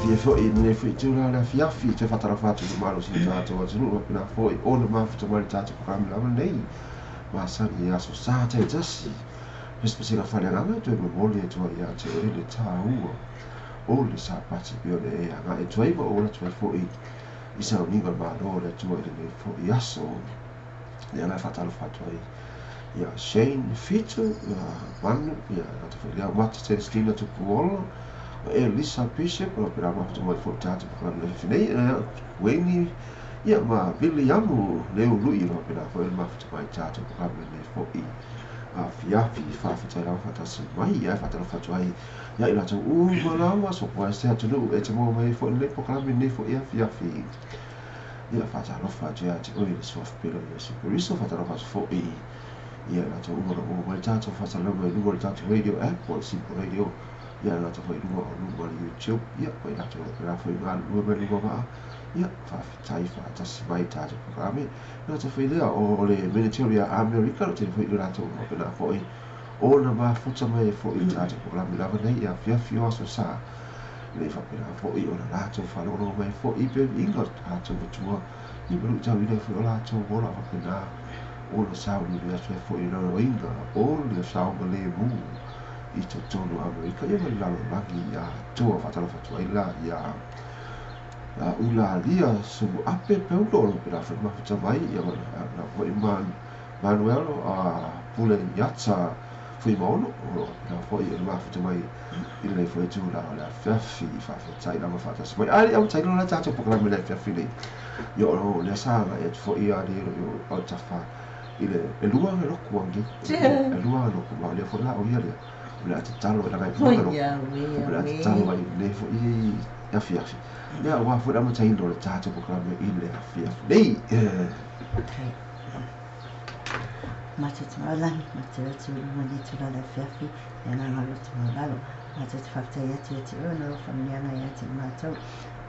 Fia foi lenei foi itula o le afiafi, toe faatalofa atu i le malosi o le tatou atunuu faapena foi ona mafuta mai le tatou polokalame lava lenei masani i aso Sa taitasi. Pesepesega faaleagaga toe momoli atu ai ia te oe le taua o le Sapati pei ona e agai atu ai ma ou alu atu ai foi i sauniga o le Malo o le Atua i lenei foi aso. Lea la e faatalofa atu ai ia Shane Fitu, ia Manu, ia gata foi lea o Mata Celestina Tupuola, o Elisa Bishop, o pela mafuta mai foi tatou polokalame le afiafi nei, Kueni, ia ma Viliamu Leului, o pela foi le mafuta mai tatou polokalame lenei foi afiafi. Faafetai lava faatasi mai, ae faatalofa atu ai ia i latou uma lava so se atunuu e te maua mai ai foi lenei polokalame lenei foi afiafi. Ia faatalofa atu ia te oe le suafa pele o Iesu Keriso, faatalofa atu foi ia i latou uma o lo o maua mai le tatou faasalalauga i luga o le tatou radio app o le Simple Radio, ia i latou foi i luga o luga o le YouTube, ia ma i latou o pela foi galulue mai luga vaa. Ia faafetai faatasi mai tatou polokalame. Gata foi lea o le Military a Amerika, o tele foi i latou o faapena foi ona mafuta mai ai foi i tatou polokalame lava nei i afiafi o aso Sa, nei faapena foi ona latou faalogologo mai foi i peviiga o tatou matua i maluitauina ai foi o latou ola faapena ona sauniuni atu ai foi i laloina o le saogalemu i totonu o Amerika ia ma le lalolagi atoa. Faatalofa atu ai la ia Ulalia Sumuape Paulo, o lo o faapena foi mafuta mai ia ma foi Manuel Pule Iata Fuimaono, o lo o faapena foi ona mafuta mai i lenei foi itula o le afiafi. Faafetai lava faatasi mai. Ae le i amataina la tatou polokalame i le afiafi nei, ia o lea sa agai atu foi a le o tafa i le e lua aga loku angi, e lua aga loku, ma o lea foi la o ia lea o le a tatalo e laga e lua aga loku, o le a tatalo ai lenei foi afiafi. Ia aua foi le amataina o le tatou polokalame i le afiafi nei. Matou te maualagi, matou te atu i luma i lenei itula o le afiafi, le agaga o le loto maualalo. Matou te faafetai atu ia te oe ona o lou faamanuiaga ia te i matou.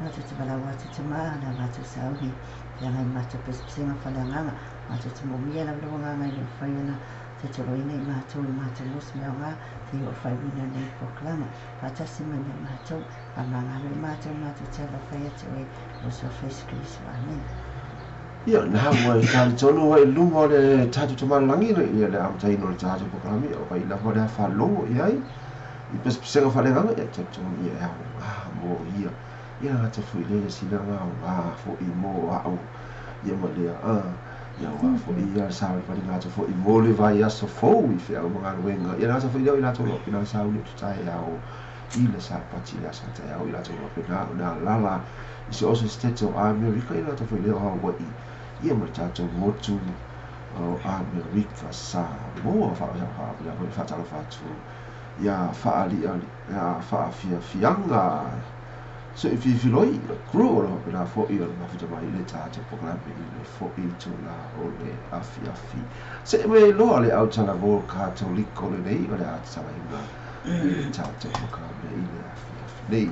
Matou te valaau atu te maa le matou sauni, feagai ma matou pesepesega faaleagaga. Matou te moomia lava lou agaga e le mafai ona tataloina i matou i matou mosi me aoga te i oo faaiuina lenei polokalame. Faatasi mai ma i matou, faamagalo i matou, matou te alofa ia te oe, lou Suafa Iesu Keriso. Amene. Ia, na ua e talitonu ai i luma o le tatou Tamalagi ia le amataina o le tatou polokalame, o ai lava le a faalogo i ai i pesepesega faaleagaga, ia talitonu ia e aoga mo ia. Ia gata foi lea ia sina aoga foi mo au ia ma lea ia aua foi ia savalivaliga atu foi mo le vaiaso fou i feau ma galuega. Ia gata foi lea o i latou o lo o faapena sauni atu taeao i le Sapati i le aso taeao, i latou o lo o faapena ona alaala i so o se Setete o Amerika, ia gata foi lea o Hawaii ia ma le tatou motu o Amerika Samoa. Faatalofa atu ia faafiafiaga Soififiloi crew o lo o faapena foi ona mafuta mai i le tatou polokalame i le foi itula o le afiafi. Se'e mai loa le autalavō Katoliko lenei o le a tatalaina i le tatou polokalame i le afiafi nei.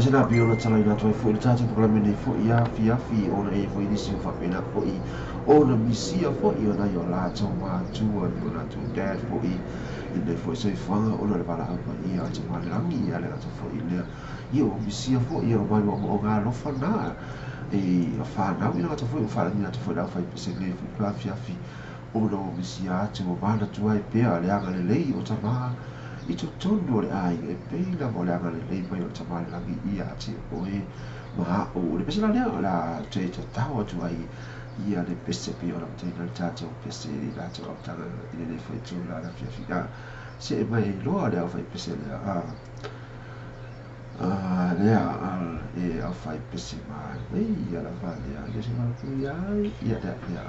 pese na pio na tala ina toi foi le tātou programe nei foi ia fiafi ona e foi nisi o faapena foi ona misia foi ona i o lātou mātua i o lātou dad foi i nei foi soifuaga ona le valaau paia a Tamalelagi ia le gata foi lea ia ua misia foi ia mai moomooga alofa na e whānau ina gata foi o whārangi atu foi lau whai pese nei foi pla fiafi ona o misia atu o mana tua e pea le aga lelei o tamā i totonu o le aiga e pei lava o le aga lelei mai o le Tamalelagi ia te oe ma o le pese la lea o la te tatao atu ai ia le pese pe o la mataina le tātou pese i lātou autaga i lenei foi tū la la fiafi a se e mai loa le au whai pese lea a lea e au whai pese mai ia la va lea ia se malapu ia ia lea lea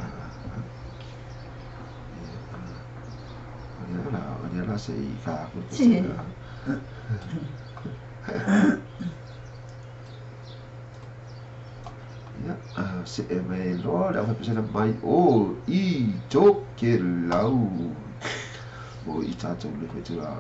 ia la ia la se i ka ku pese lea. Ia se e mai loa le au whai pese lea mai o i Tokelau o i tātou le whai tū la.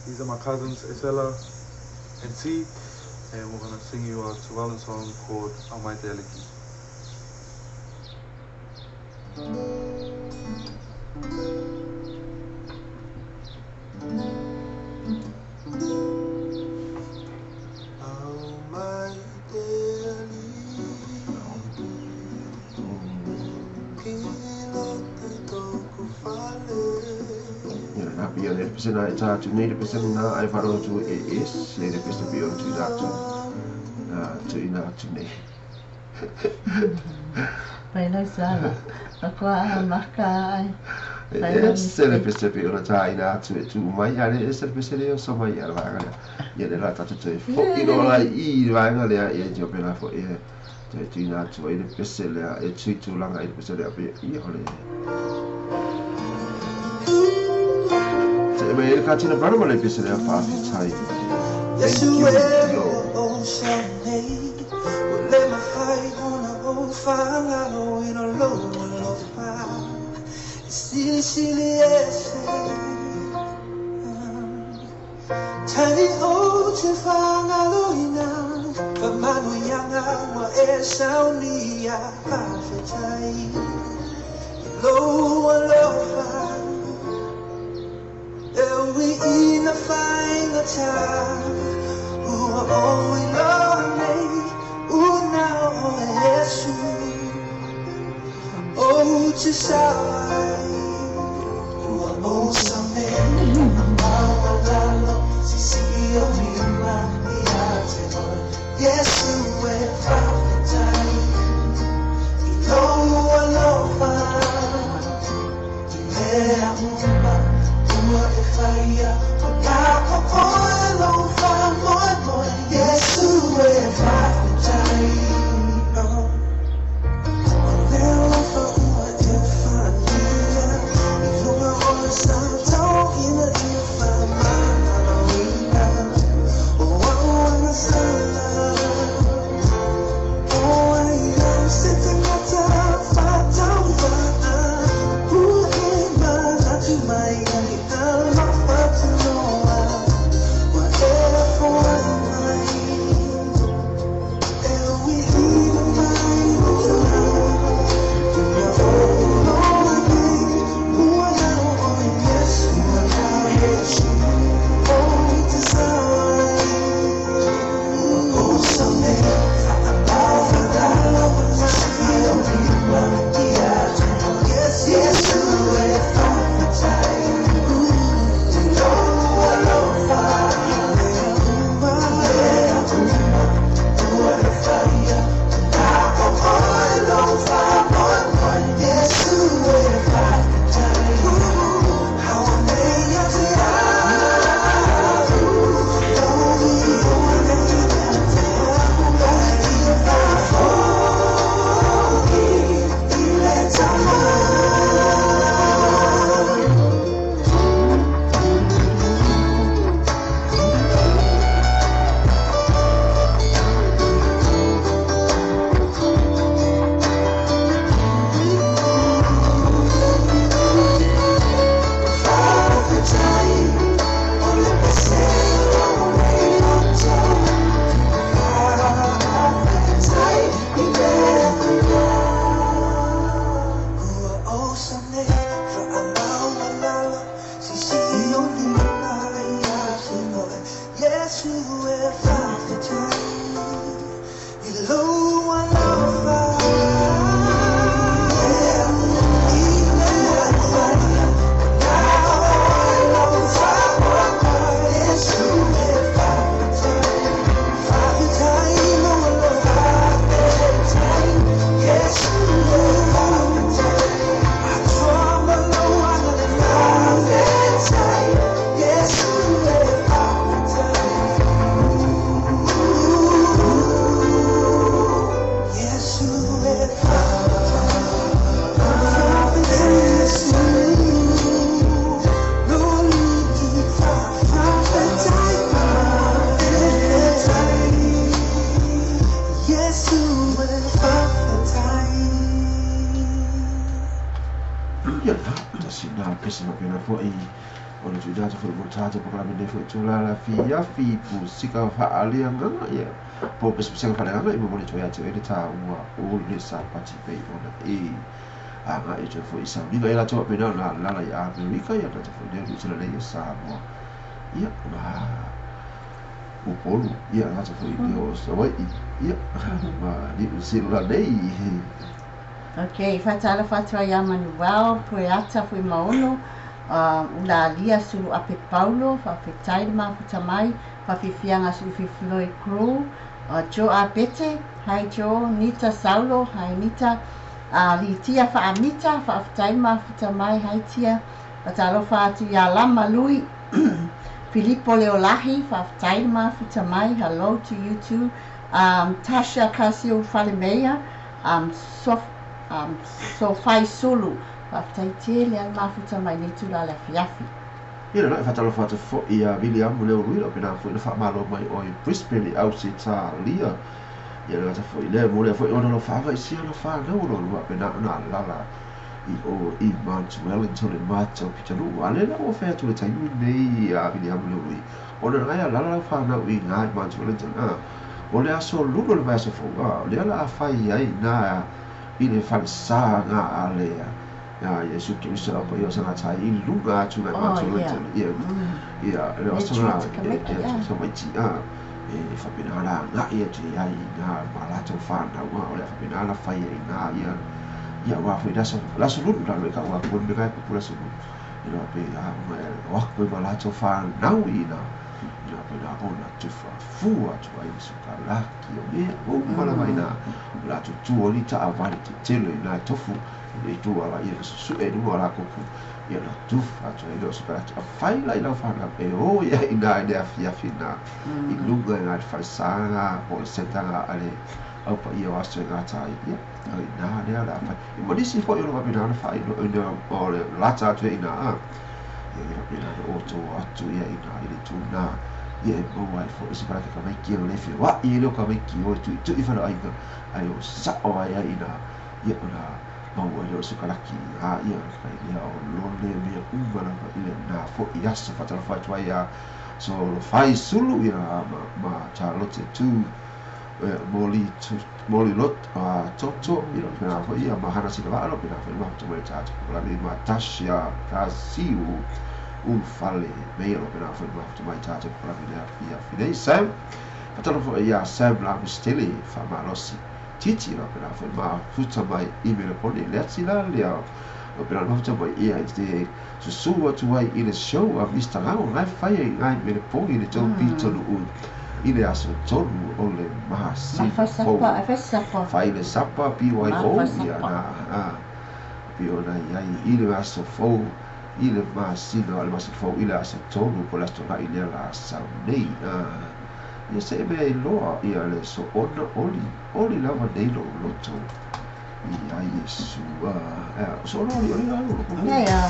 These are my cousins, Esela and T, and we're going to sing you a Tuvaluan song called Aumai Te Aliki. Aumai Te Aliki, ki loto i tōku fale. Ia na pia le pese na e tātu nei le pese na ai wharo atu e ese le pese pia o tu atu tu ina atu nei. Pai lau sala, a kua maka ai. Ese le pese pia o tā ina atu e tu mai ale ese le pese leo so mai ala vaega lea. Ia le la tātu te fo i rola i vaega lea ia tio pena fo e te tu ina atu ai le pese lea e tui tūlanga i le pese lea pia ia o le. Te mei e ka tina brana ma le pese lea whawhitai. Thank you, Lord. Tani o te whangaloina, whamanuianga wa e saunia whawhetai. Lo aloha, e ui ina whaingata, ua o i loa nei, una o e Yesu. O te sawai, ua o sa me, amawalalo, sisi o lima ia te oe. Yesu e whawhetai, i lou aloha, i mea uma, ua e whaia, o lako oe lou whamoe moe. Yesu e whawhetai. O le alofa ua e whania, i lunga o le sa Ia na tasi na pese ma pena foi o le tuina atu foi mo tatou polokalame nei foi tula la fiafi pusika faaleagaga ia po o pesepesega faaleagaga e momoli atu ai ia te oe le taua o le Sapati pei ona e aga'i atu ai foi i sauniga ia latou faapena ona alaala i Amerika ia tatou foi nei o Niu Sila nei o Samoa ia ma Upolu ia tatou foi nei o Savaii ia ma Niu Sila nei. Ok, faatalofa atu ai ia Manuel, Pueata, Fuimaono, Ulalia, Sulu Ape Paulo, faafetai le mafuta mai, faafiafiaga Sulufiufiloi Crew, Joe Abete, hi Joe, Nita Saulo, hi Nita, Litia Faamita, faafetai le mafuta mai, hi Tia, faatalofa atu ia Lama Lui, Filipo Leolahi, faafetai le mafuta mai, hello to you too, Tasha Kasio Falemeia, Sof, Sofai Sulu, faafetai tele lava le mafuta mai nei tula le afiafi. Ia lena, e faatalofa atu foi ia Viliamu Leo Lui, faapena foi le faamalo mai o i Brisbane i Ausetalia. Ia le gata foi lea, mo lea foi ona alofaga i si ana whanau o lua faapena ona alaala i o i Mount Wellington i matou pitonuu. A lea la ua fai atu le taimi lenei ia Viliamu Leo Lui, ona na e alaala lau whanau i ngā i Mount Wellington. O le aso lulu o le vaiaso fou, o lea la a fai ai nā i le falesa ngā a le Iesu Keriso lau paia o sagatai i luga atu ngai Oh, Mount yeah. Wellington. Ia, ia, le aso Retreat na, ka e, maiti, e, yeah. tamaiti, e faapena la agai atu i ai i nā ma latou whanau, o le faapena la fai ai nā, ia, ia wā foi le aso lulu lalo e ka ua pun me kai pupu le aso lulu. I loa pe a unga e o aku e ma latou whanau i nā, i nā pe nā ona tufa fu atu ai su ka laki o mea, o uma lava i nā, o latou tu o ni ta awale te tele i nā e tofu, i tu ala ia ka susu e nunga o la kopu, ia na tufa atu ai leo su ka latu, a fai la i lau whanau, e o ia i nā i le afiafi nā, i lunga i ngā falesanga, po o le setaga a le au paia o aso e ngā tai, ia, o i nā lea la fai. I ma nisi foi o le wapena na whai, no, i nā, o le lata atu e i nā, ia, ia wapena na o tō atu ia i nā, i le tū nā, ia e maua ai foi, se parake ka maiki e le whia, wa, i e leo ka maiki o e tui, tui whana ainga, ai o sao ai ai i nā, ia o nā, maua ai leo se kalaki, a, ia, kai lea o lole mea uma lava i le nā foi i aso whatalofo atu ai a, so lo fai sulu ia ma Charlotte tu, moli tu, moli lot, toto, ia, pena foi ia, ma hana sila vaalo, pena foi ma hoto mai tātou, kokalame ma Tasha, Tasiu, Ulufale, meia lo pena foi ma hoto mai tātou, kokalame lea fia finei, Sam, whatalofo ia Sam la Mistele, whamalosi, titi lo pena foi ma futa mai i Melbourne, lea tila lea, lo pena ma futa mai ia i te susu atu ai i le show a Mr. Ngao, ngai whai ai ngai Melbourne i le tau pitonu u, i le aso tonu o le mahasina Mafa fou. sapa, e fai sapa. Fai le sapa, BYO, Mafa ia sapa. nā, pi o nai ai, i le aso fou, i le mahasina o le mahasina fou, i le aso tonu, po le aso tonai lea la sau nei, Ia se e mea i loa, ia le so ona oli, oli lava nei lo loto. I ai Iesu, so ona oli, oli lava lo Ia, ia.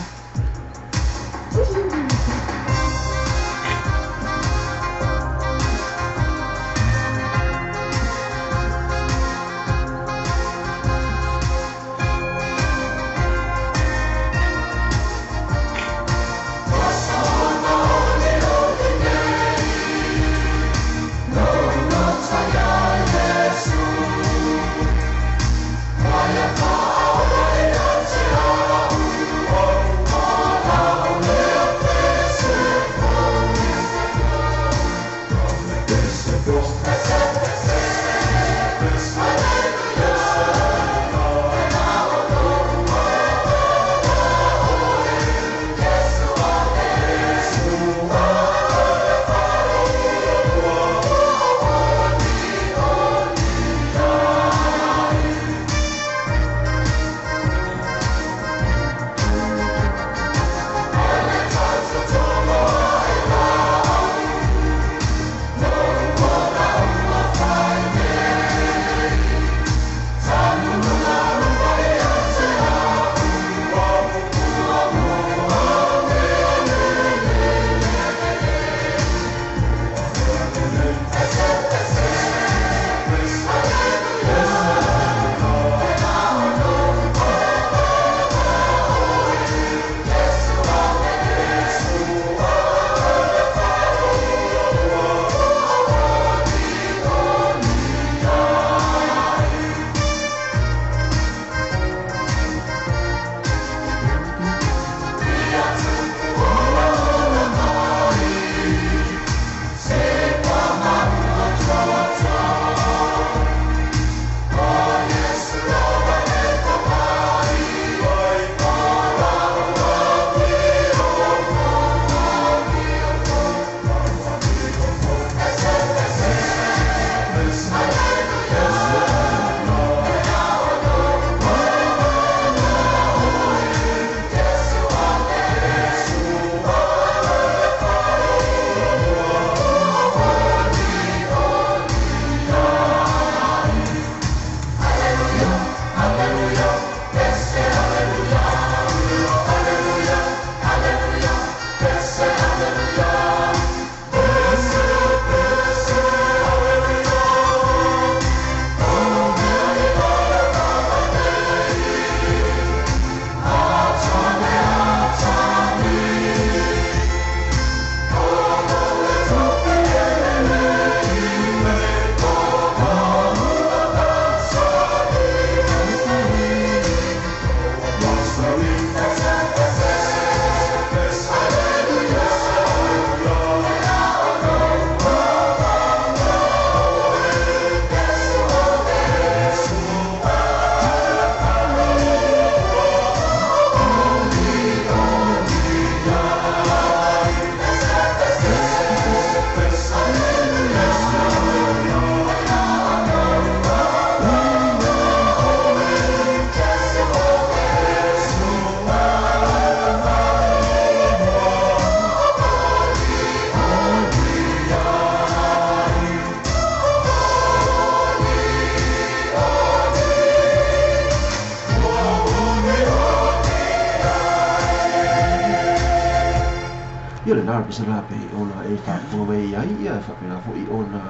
Ia le na pese la pe ona e faafofoga mai ai ia e faapena foʻi ona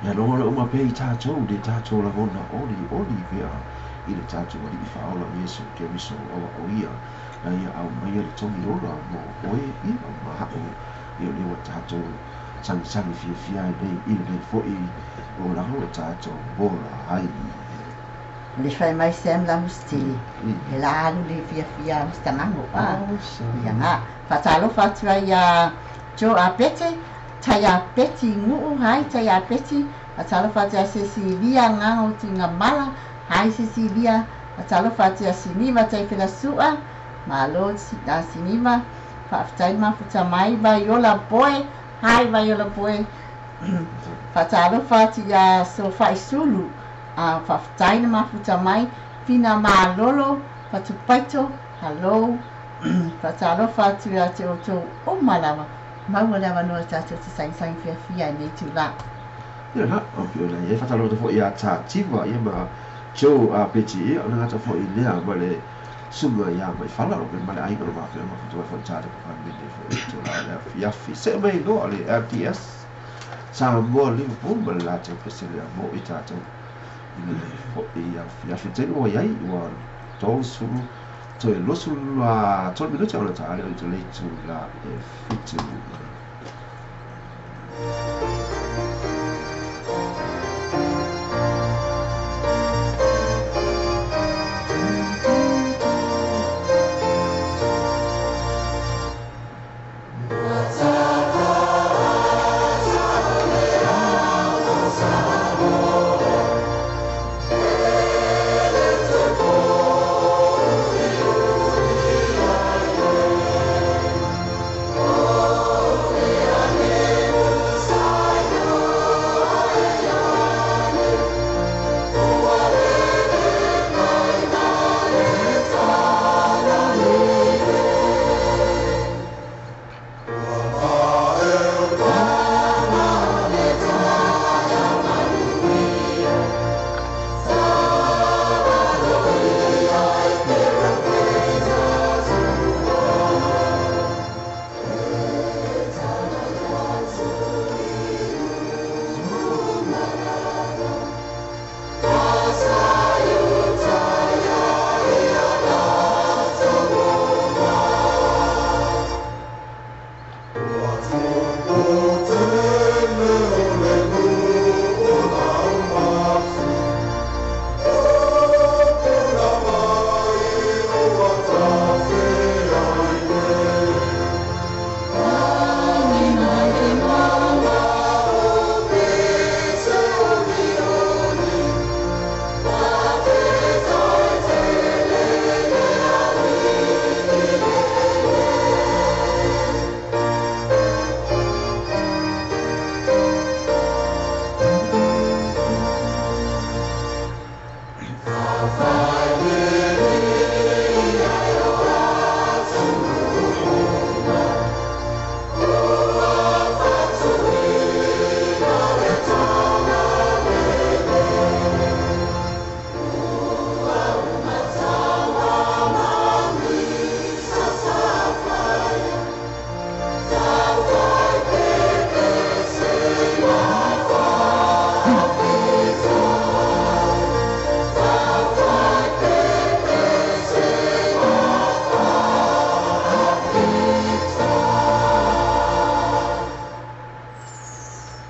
e aloga uma pea i tatou le tatou lagona olioli pea i le tatou Alii Faaola o Iesu Keriso auā o ia na ia aumaia le togi ola mo oe ia ma a'u ia o lea ua tatou sagisagi fiafia ai nei i lenei foʻi olaga ua tatou ola ai. Le fai mai Sam Lamustili, e la alu le fiafia Mr. Mango. Ia ngā. Whatalofa atu ai ia Joe Apete, Tai Apeti nguu, hai Tai Apeti. Whatalofa atu ia Cecilia Ngango Tinga Mala, hai Cecilia. Whatalofa atu ia Siniva Tai Felasua, malo a Siniva. Whaaftai mafuta mai Vaiola Boy, hai Vaiola Boy. Whatalofa atu ia Sofai Sulu, whaaftai na mafuta mai Fina Malolo, Whatupaito, hello. Whatalofa atu ia te outou o malawa. Maua le avanoa tātou te sagisagi fiafia i nei tūlā. Ia la, o pei ona i ai faatalofa atu foi ia Tativa ia ma Joe Apeti ia o le gata foi lea ma le susuga ia Maifala o ma le aiga o lo mafea mafuta mai foi tatou Palemene foi i tulaga o le afiafi. Se'e mai loa le LDS Samoa Liverpool ma le latou pese lea mo i tatou i lenei foi afiafi. Taimi ua i ai ua 30 toe 23 minute ona taale o i te le itula e 7.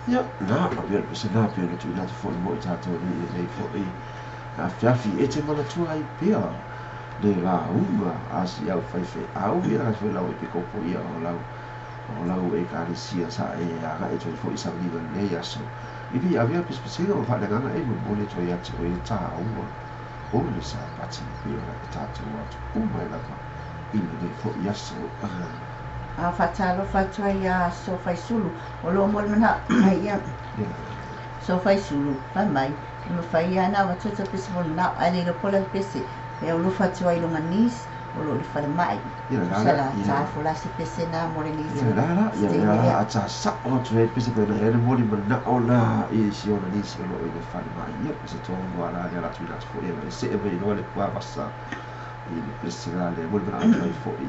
Ia, na, se na pea na tuuina atu foi mo i tatou nei i lenei foi afiafi e te manatua ai pea le lauga a si au faifeau ia lagati foi lau epikopo ia o lau ekalesia sa e agaʻi atu ai foi i sauniga i lenei aso i pei e avea pesepesega ma faaleagaga e momoli atu ai ia te oe le tāua o le Sapati pei ona e tatou atu uma ai lava i lenei foi aso. A faatalofa atu ai ia Sofaisulu, o lo o mo le manao ia Sofaisulu, fai mai, e mafai ia na avatu atu pese mo le ae le iloa po o le pese, e alofa atu ai i longa niece, o lo o i le falemai. Tusa la ta fola se pese na mo le niece Ia la la, ia Stay la la, lea. a ta sa'o atu ai le pese pe na i ai le moli mana'o la i si ona nisi o lo o i le falemai. Ia pese tonu lava la lea o le a tuuina atu foi e se'e mai loa le puavasa i le pese la lea moli mana'o atu ai foi.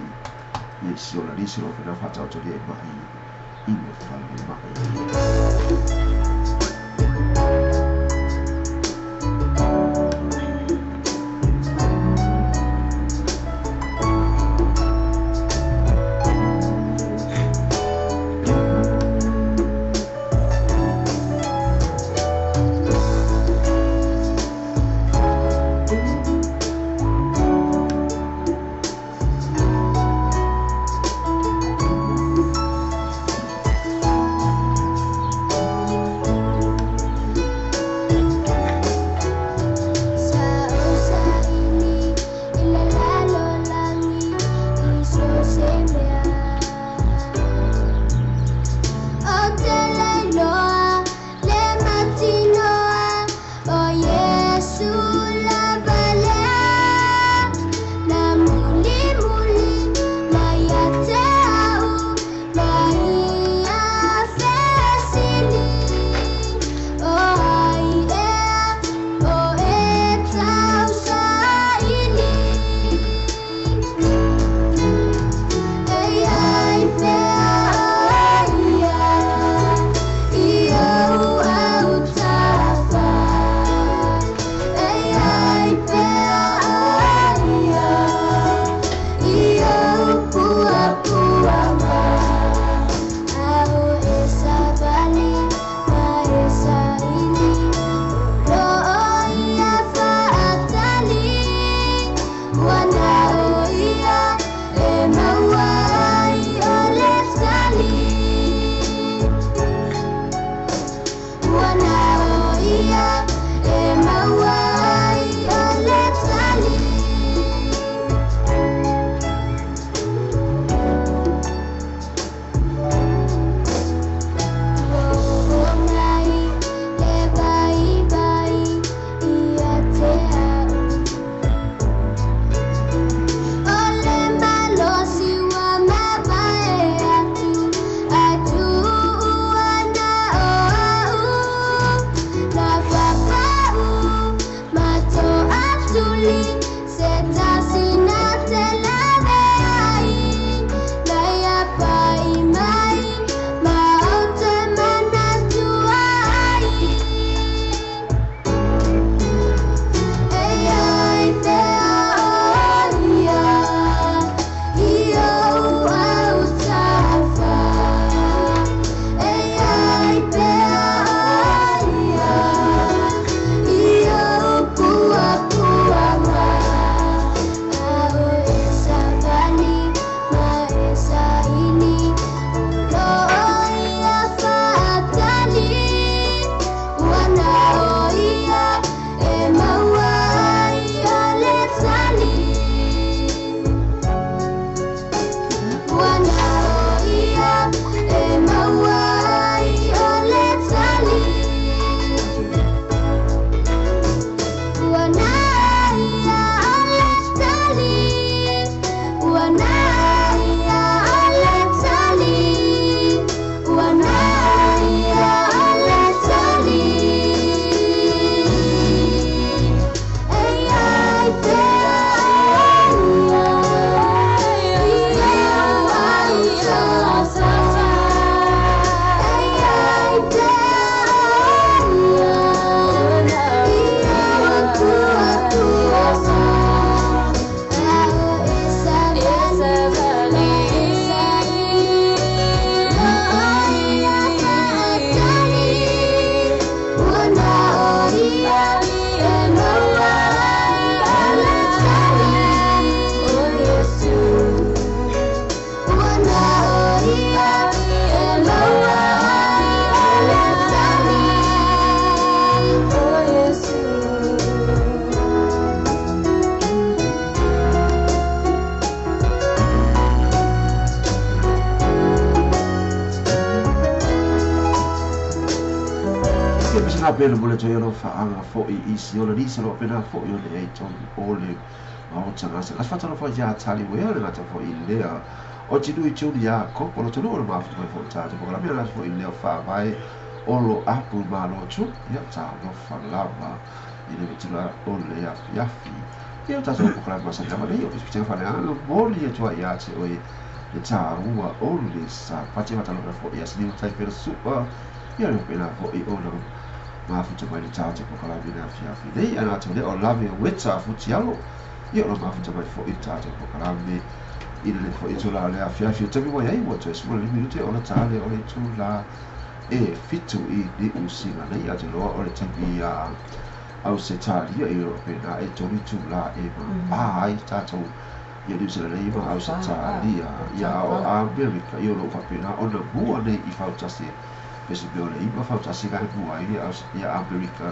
I si o la lisi lo pena whataotoria e mai i le whale mai. Pele mo le toe alo whaanga fo i isi o le risa lo pena fo i o le eiton o le maota ngasa. As whatalo fo ia tali wea le ngata fo i lea. O tinu i tuni ia kopo lo tonu o le mafutu mai fo tāte. Mo la pena fo i lea whaavae o lo apu malo tu. Ia tā lo whalava i le mitula o le afi afi. Ia o tātou po kala masa nama nei o pisi whane anga moli e tua ia te oe Le tāua o le Sapati. Faatalofa foi ia Siliva Taifela Su'a, ia le faapena foi ona mafuta mai le tatou polokalame i le afiafi nei. Ae le gata i lea o Lave Ueta Futialo, ia o lo mafuta mai foi le tatou polokalame i lenei foi itulā o le afiafi. O le taimi ua i ai ua toe 15 minute ona ta lea o le itulā e 7 i Niu Sila nei. Ae ou te iloa o le taimi ia Ausetalia i o faapena e 3 itulā e mapā ai tatou ia Niu Sila nei ma Ausetalia, ia a o Amerika ia o lo o faapena ona mua nei i fautasi pese mea o le 9 fautasi la e mua ai ia Amerika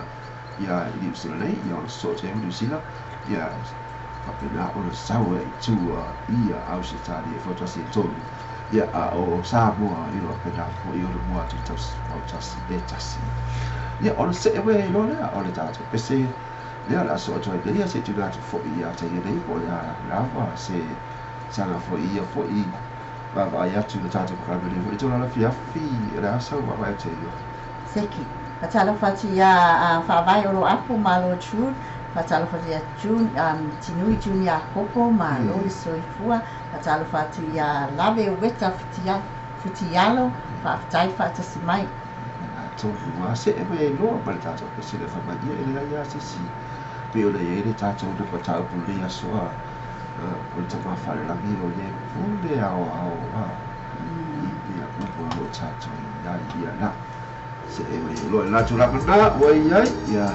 ia i Niu Sila nei, ia ona sosoo atu ai ma Niu Sila, ia faapena ona sau ai i tua ia Ausetalia i fautasi e 3, ia a o Samoa i o faapena foi ona mua atu i fautasi e 1. Ia ona see mai ai loa lea o le tatou pese lea o le a soo atu ai nei, ia se i tuuina atu foi ia te ia nei po o le a lava se saga foi ia foi vaavaai atu i le tatou polokalame nei foi i tulaga afiafi. O le a sau vaavaai atu ia. Seki. Faatalofa atu iā Faavae Oloapu, malo Jude. Faatalofa atu ia June, Tinui June Iakopo, malo le soifua. Faatalofa atu iā Lave Ueta Futialo, faafetai le faatasi mai. Atonu lava see mai ai loa ma le tatou pese lea fai mai, ia e leai lava se isi pei ona i ai le tatou na mataupu i lenei aso a o le Tama Faalelagi o le pule aoao a i mea uma o lo o tatou i ai ia la see mai ai loa i le la tulaga lena ua i ai ia.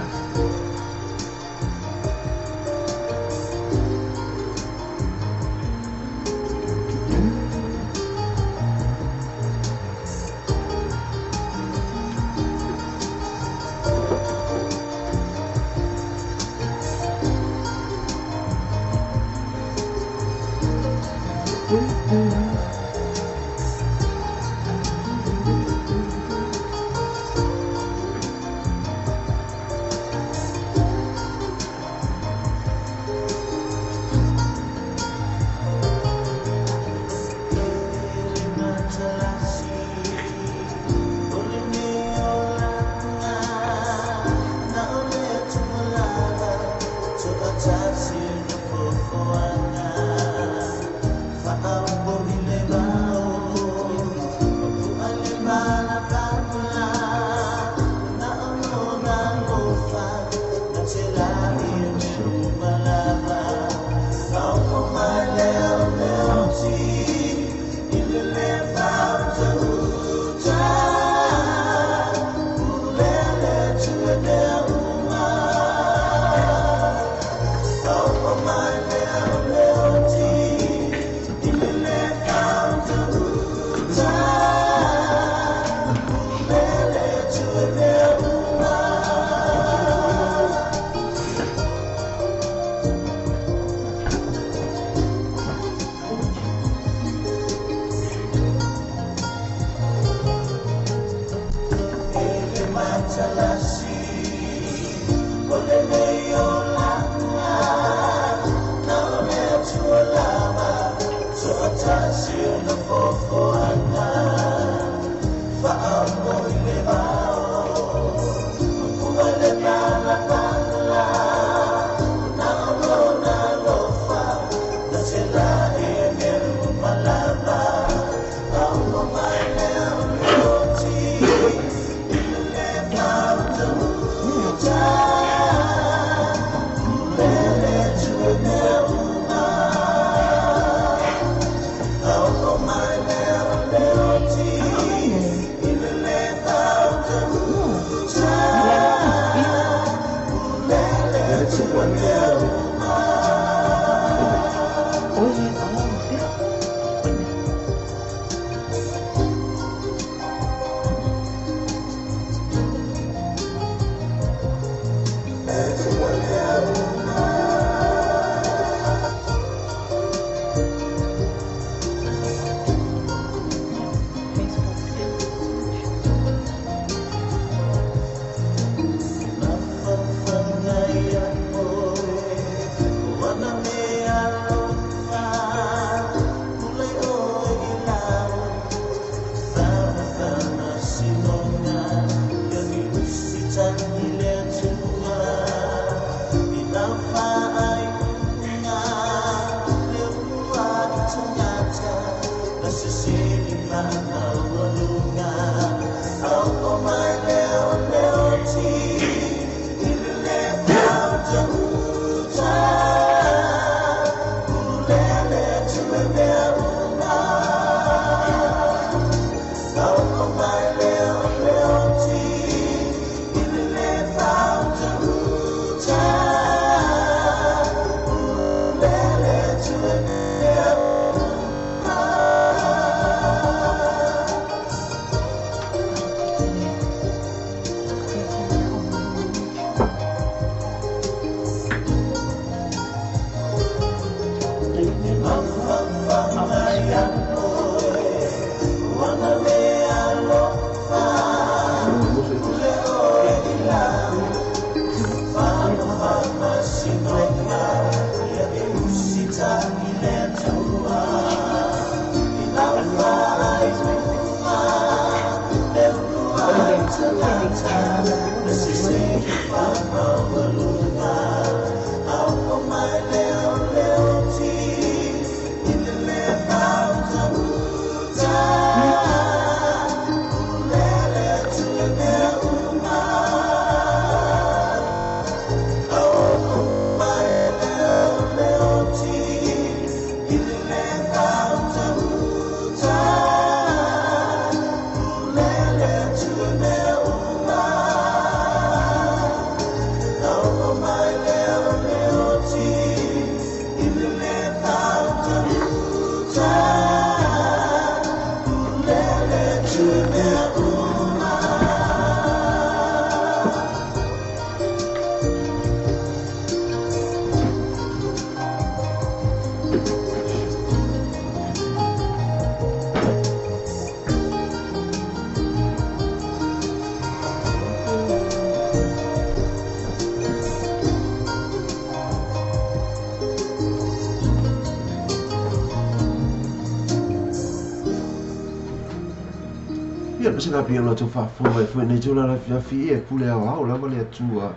Sina pia la tofa fo e fo nei tula la fia fi e pule au au lava le atua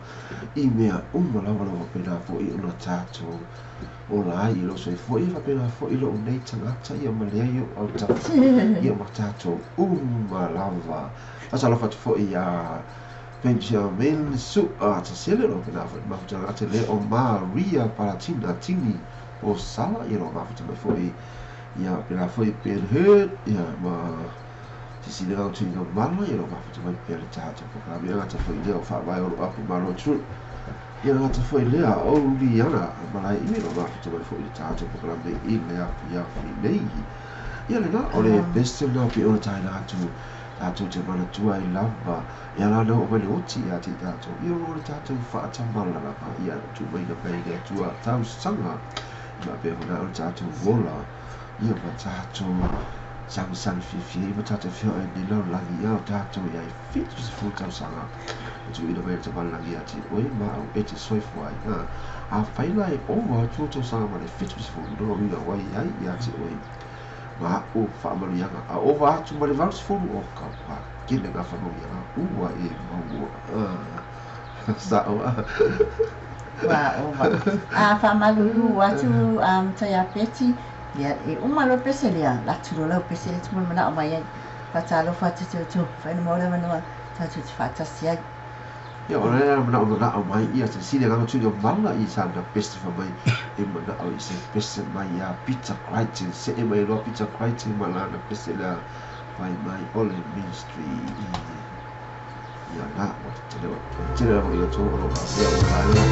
i mea uma lava lava pena fo i ona tātou o la i lo so fo i fa pena fo i lo nei tangata ia ma le au au ta ia ma tātou uma lava asa la fo i a Benjamin su a ta sele lo pena fo ma tangata le o Maria Palatina Tini o Sala i lo ma fo i ia pena fo i Ben Hurt ia ma Sisi au tui ngā mala, ia lo mafuta mai pia le tātou pokalami, ia ngata foi lea o whaamai o apu malo tru. Ia ngata foi lea o Liana, malai imi lo mafuta mai foi le tātou pokalami i lea pia fi nei. Ia le ngā, o le beste ngā pi o le taina atu, tātou te mana tua i lava, ia la nau o mai le oti ia te tātou, ia o le tātou whaatamala lava, ia tu mai ngā pei le tua tau sanga, ma pea hona o le tātou vola, ia ma tātou sang sang fi fi ma tātou fia e ni lau langi ia o tātou ia i fitu se fū tau sanga tu ina mai te malangi ia te oe ma au e te soifua ai a whaila e ova tu tau sanga ma le fitu se fū no ina wai ai ia te oe ma o whaamanuianga a ova atu ma le valu se fū o ka pa kele ngā whamanuianga ua e maua sao a wa ova a whamalulu atu tai a peti ia e uma lo pese lea la turo lau pese le tumu mana o mai ai whatalo whatutu whaina maura manoa tātou te whatasi ai. Ia o lea mana o mana o mai ia te sine ngā tui o mana i sana pese fa mai e mana o i se pese mai ia Peter Crichton se e mai loa Peter Crichton ma lana pese lea whai mai o le ministry ia nā o te leo te leo i o tō o ngā pea o lea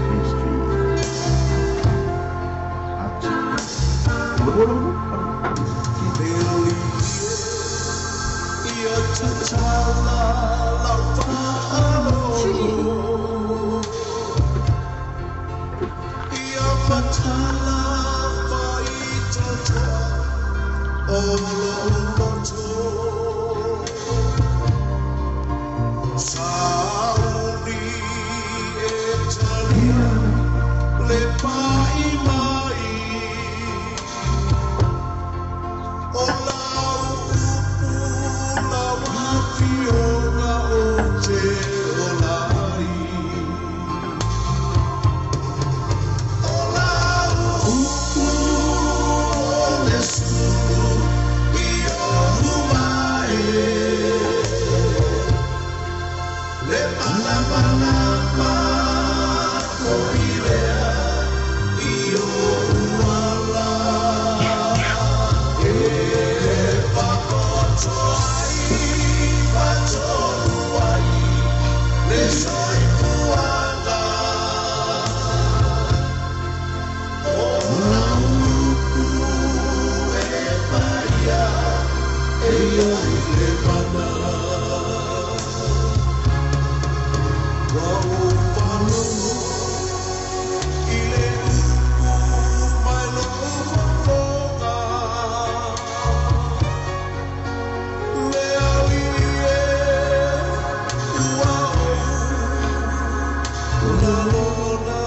ministry atu. Olá, Ai le mana. Ua ou faalogo i le upu mai lou fofoga, Le Alii e, ua ou lagona.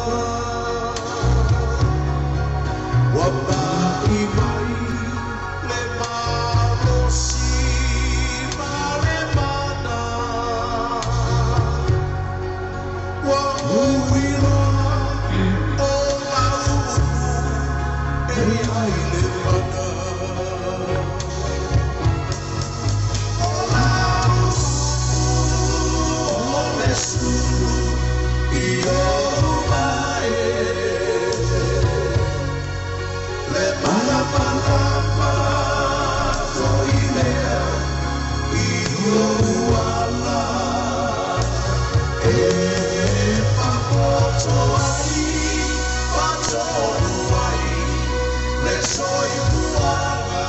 Ua pa'i mai le malosi ma le mana, ua ou iloa o lau upu e ai le mana. O lau upu o le sulu i ou mae, le malamalama foi lea i ou ala, e faapoto ai, faatonu ai le soifuaga.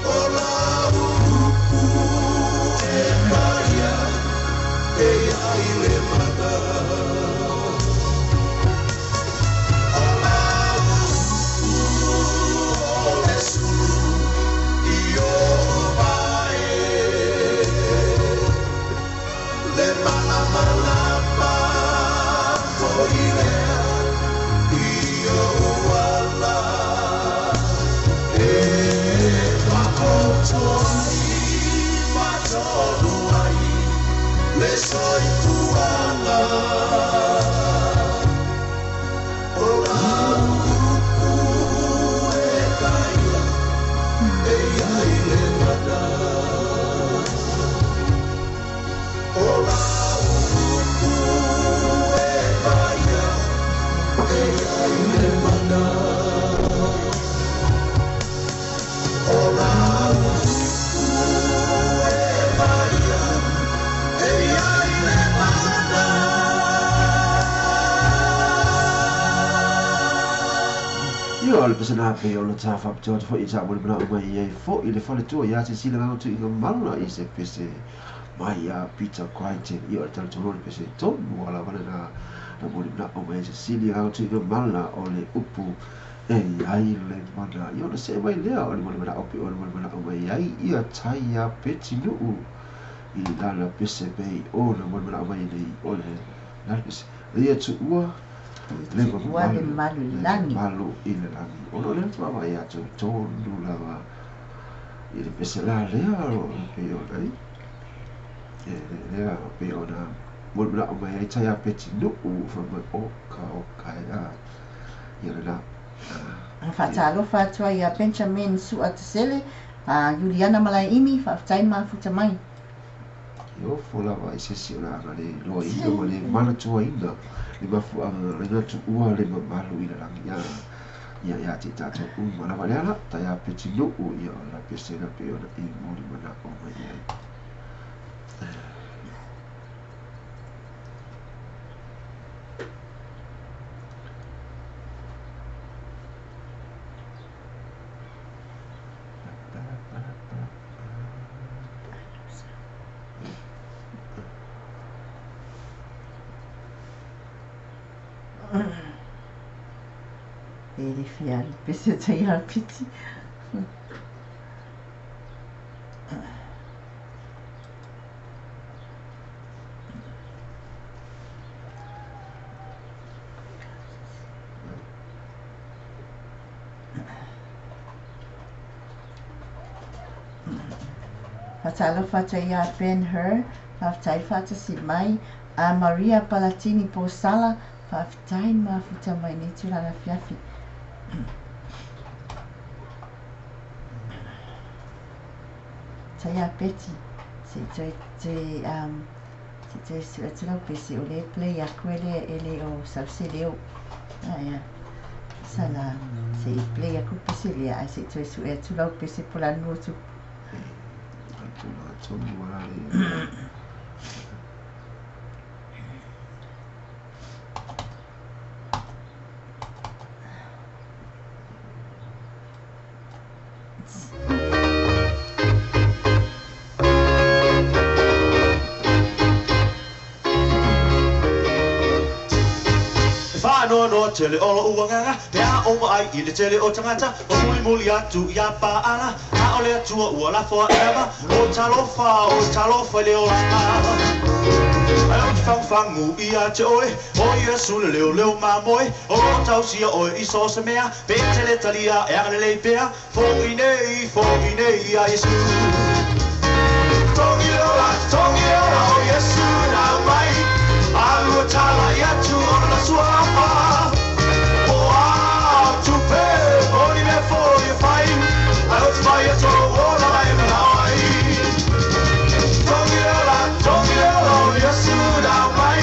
O lau upu e paia e ai le mana. O lau upu o le sulu i ou mae, le malamalama foi lea i ou ala, e faapoto ai, faatonu ai le soifuaga. O lau upu e paia e ai le mana. O lau upu e paia e ai le mana. O lau upu e paia e ai le mana. Ia o le pese na pe o le tā whapitoa te foi i tā moni mana mai i ai fo i le whale tua ia te sila ngau tu i ngā maluna i se pese mai a Peter Crichton. Ia o le tala tonu le pese tonu ala wale na na moni mana mai se sili ngau tu i ngā maluna o le upu e ai le mana. Ia o le se mai lea o le moni mana opi o le moni mana mai ai ia tai a peti nuu i lana pese pei o le moni mana mai nei o le lana pese. Ia tu ua le Ua le malu i lagi. Malu i le lagi. Ona o lea tuava ia atu tonu lava i le pese la lea o pe o nei. E lea pe o na moni mana mai ai tai a peti nuu fa mai o ka o ka e a ia le la. Faatalofa atu ai ia Benjamin Sua Tesele, a Juliana Malaeimi, faafetai mafuta mai. E ofo lava i se isi o le aga le loaina ma le manatuaina le mafuaaga le gatuua le mamalu i le lagi ia ia ia te tātou uma lava le ala tai a peti nuu ia o la pese na pe ona e moli mana o mai ai. E le fia le pese tai a piti. Faatalofa atu ai ia Ben Hur, faafetai faatasi mai, a Maria Palatini Posala, faafetai mafuta mai nei tulaga fiafi. Tai a Betty, se toe toe se toe sue atu lau pese o le play aku e le e le o sau se leo. Ia. Sala se i play aku pese lea ae se i toe sue atu lau pese po lanu o tupu. Tulaga tonu ala le. Whaanoa tele o lo uanganga, pe a o mai i le tele o tangata, o muli muli atu ia paala, a o le atua ua lafo a eva, o talofa le o langa. Ai o te whangwhangu i a te oe, o Yesu le leo leo mamoe, o lo tausia oe i so se mea, pe tele talia e anga lelei pea, fo i nei a Yesu. Tongi ola o Yesu na mai, alua tala i atu ona na suafa. O a tupe, o ni mea fo i whai, ai o te whai a toro o la e mana ai. Tongi ola o Yesu na mai,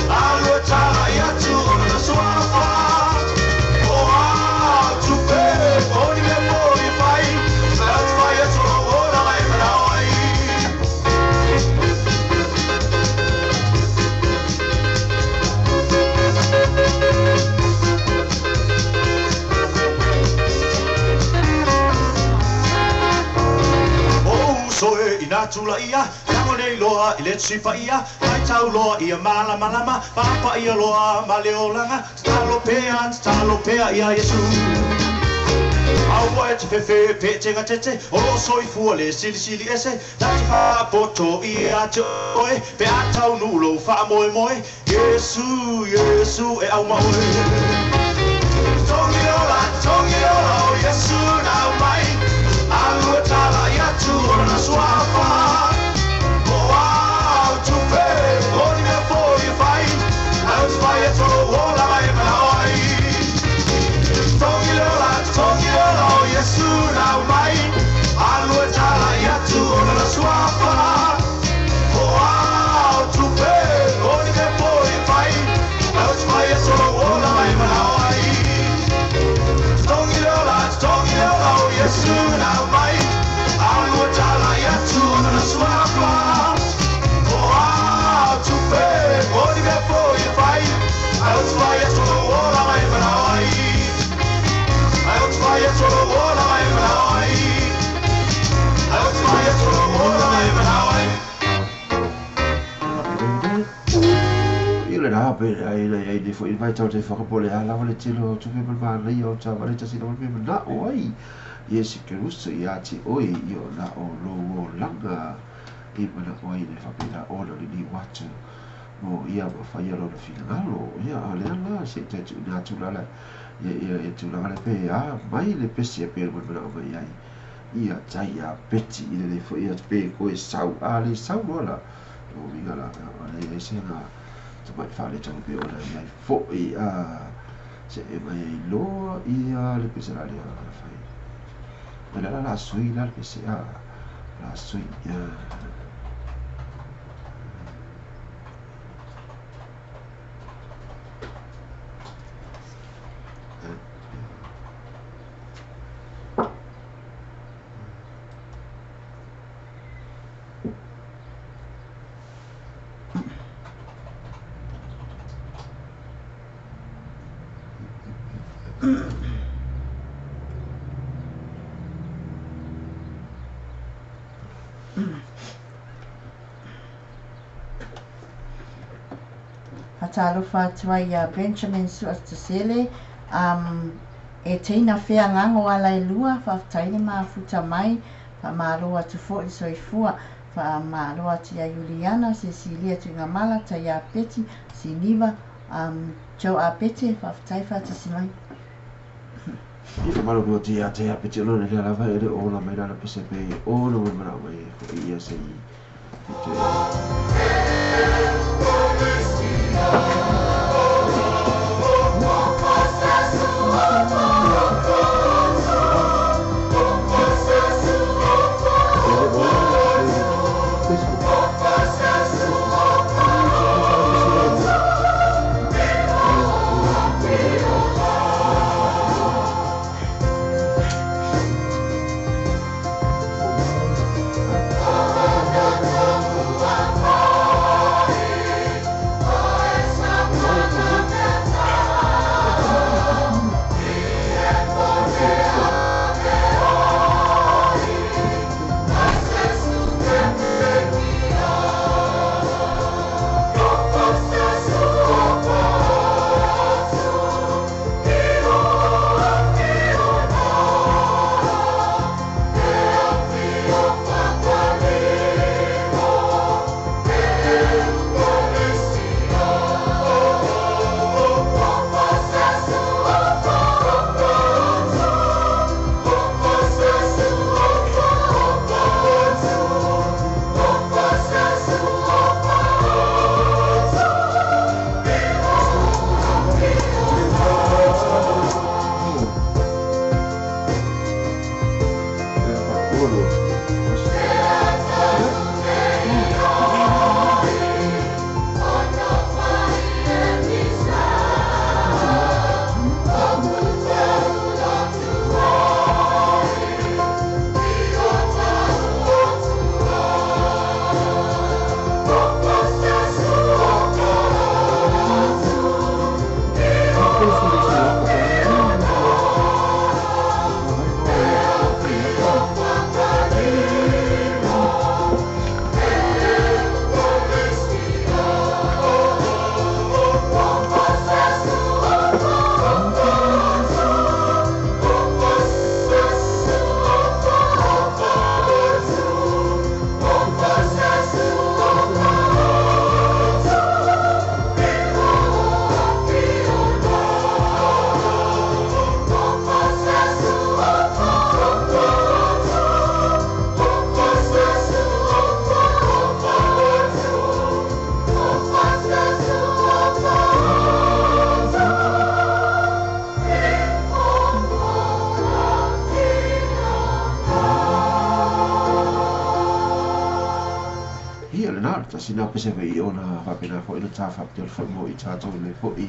alua tala i atu ona na suafa. O a tupe, o ni mea fo i whai, ai o te whai a toro o la e mana ai. Soe ina tula ia, tango nei loa i le tusipa ia, mai tau loa ia malama lama, papa ia loa ma le olanga, tatalo pea ia Yesu. Aua e te fefe pe te ngatete, o lo soifua le silisili ese, ta te whaapoto i a te oe, pe a tau nulo wha moe moe, Yesu, Yesu e au maoe. Tongi ola o Yesu na mai, alua tala i atu ona na suafa. O au tupe, o ni mea fo i whai, ai o te whai e toro o la mai e mana ai. Tongi ola o Yesu na mai, alua tala i atu ona na suafa. O au tupe, o ni mea fo i whai, ai o te whai e toro o la mai e mana ai. Tongi ola o Yesu na mai, alua tala i atu ona na suafa. O au tupe, o ni mea fo i whai, ai o te whai e toro o la mai e mana ai. Ai o te whai e toro o la mai e mana ai. Ai o te whai e toro o la mai e mana ai. I le rā pe ai ai nei fo i vai tau te whakapole a lawa le tele o tupe ma mana ia o tā wale tasi na wale mana o ai. Yesu Kristo i a te oe i o na o lo o langa i mana o ai le whapena ona le ni watu mo ia ma whai alo na whingalo ia a lea la se te tu nā tūlala ia e tūlanga le pe a mai le pesi a pēr mana o mai ai ia tai a peti i le fo ia pe koe sau a le sau loa la o winga la a le e se ngā te mai whale tau pe ona i ai fo i a se e mai ai loa i a le pesi la le a whai. La la la sui la le pesi a la sui a. Talofa atu ai ia Benjamin Suatasele, e teina whea ngango ala i lua, whaaftaine maafuta mai, wha maaloa atu fo i soifua, wha maaloa atu ia Juliana, Cecilia Tuingamala, Tai Apeti, Siniva, Joe Apete, whaaftai whaatasi mai. I whamalo kua te a te Apete o lona lea lava e le o la mai lana pese pe o no mana o mai fo i ia se i te. Oh, Tasi na pese vai ona whapena fo ina tā whapte o whango i tātou nei fo i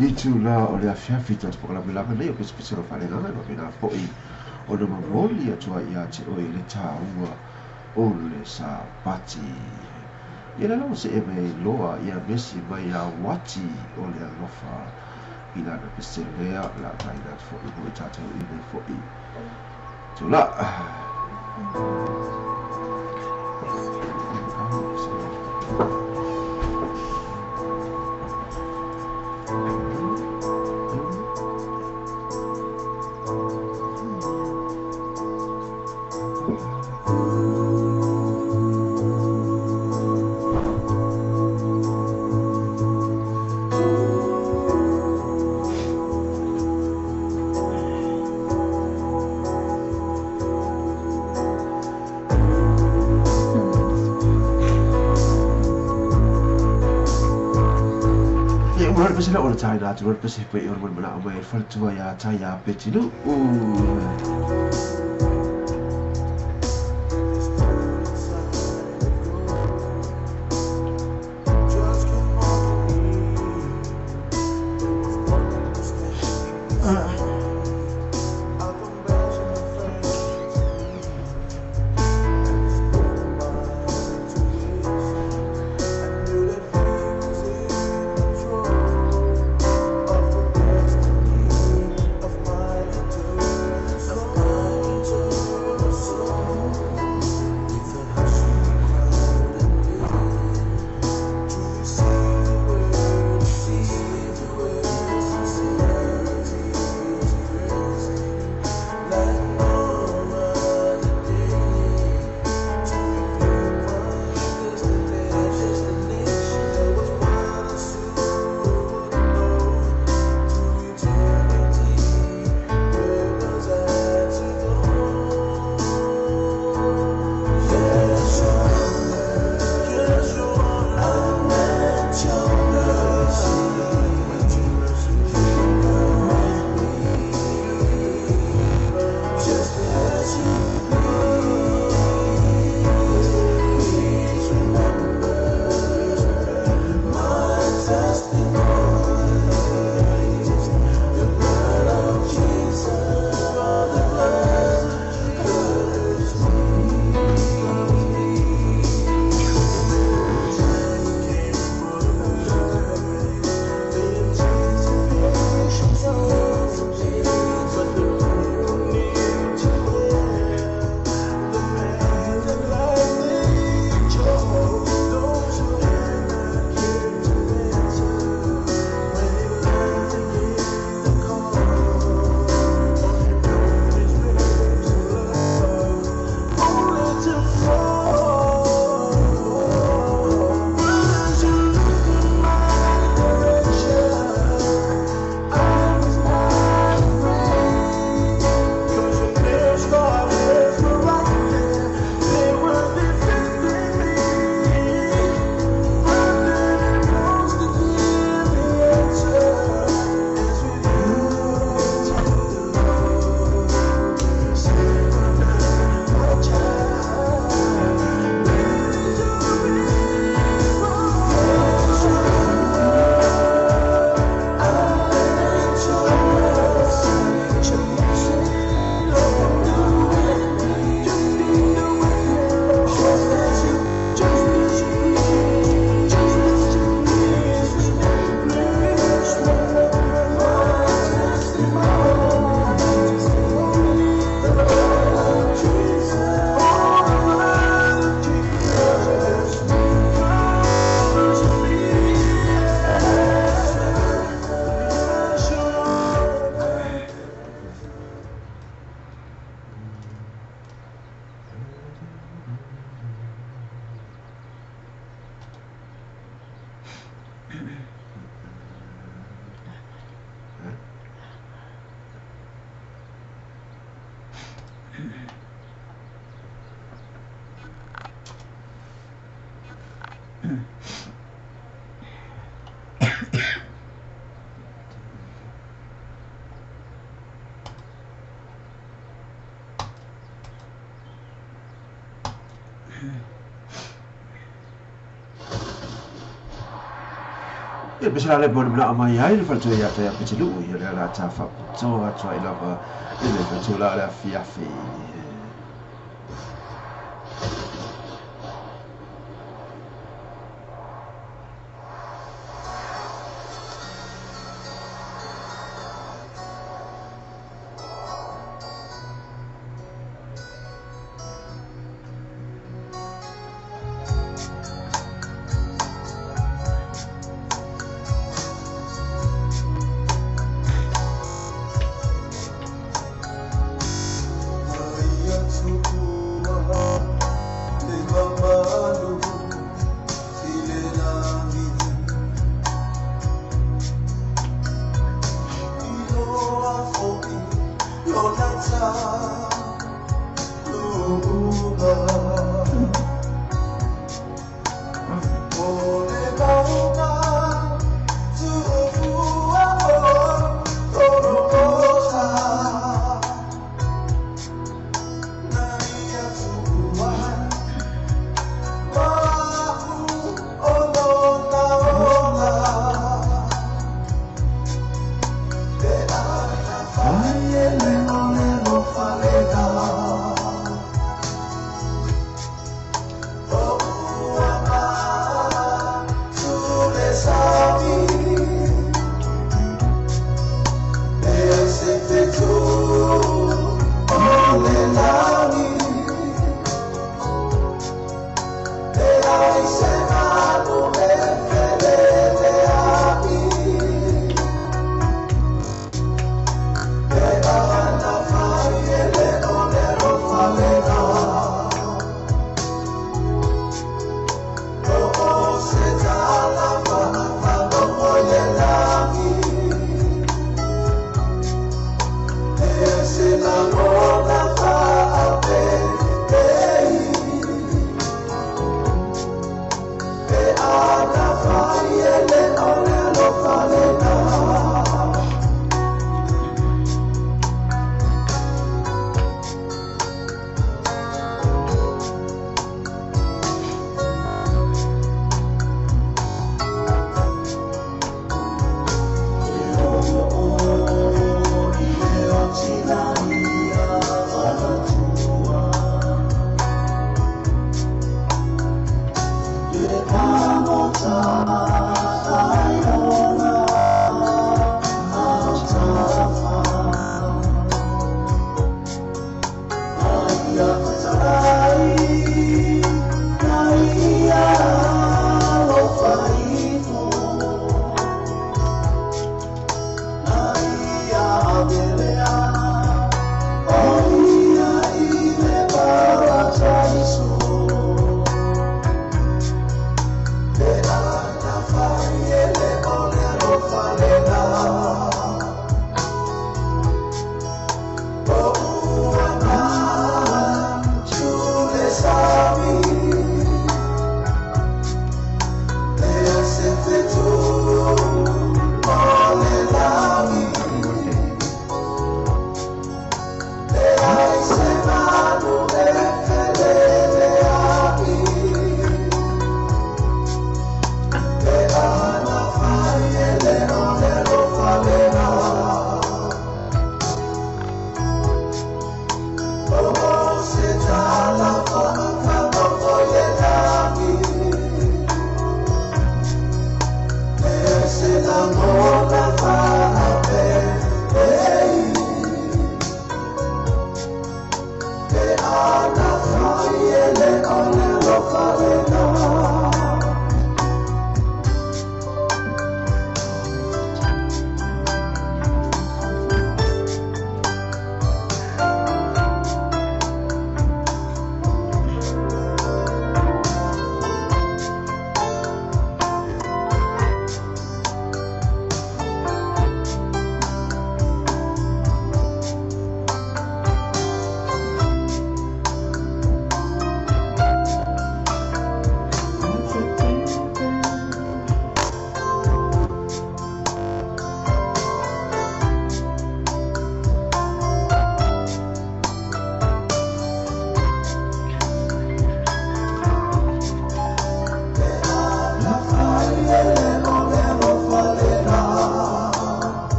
i tū la o le afiafi tātou pokalame lama nei o pese pese o wharenga ngai whapena fo i ona mamoli atua i a te oi le tāua o le sapati. Ia le lawa se e mei loa ia mesi mai a wati o le alofa i lana pese lea la taina fo i mo i tātou i nei fo i tū la. Pese la ora tai nā tū pese pe i ora mana o mai wharatua ia tai a petinu. Of my Ia pe le bona mna mai ai le faletua ia te ia Pitiluu ia le la ta faapitoa atu ai lava i le faletua la o le afiafi.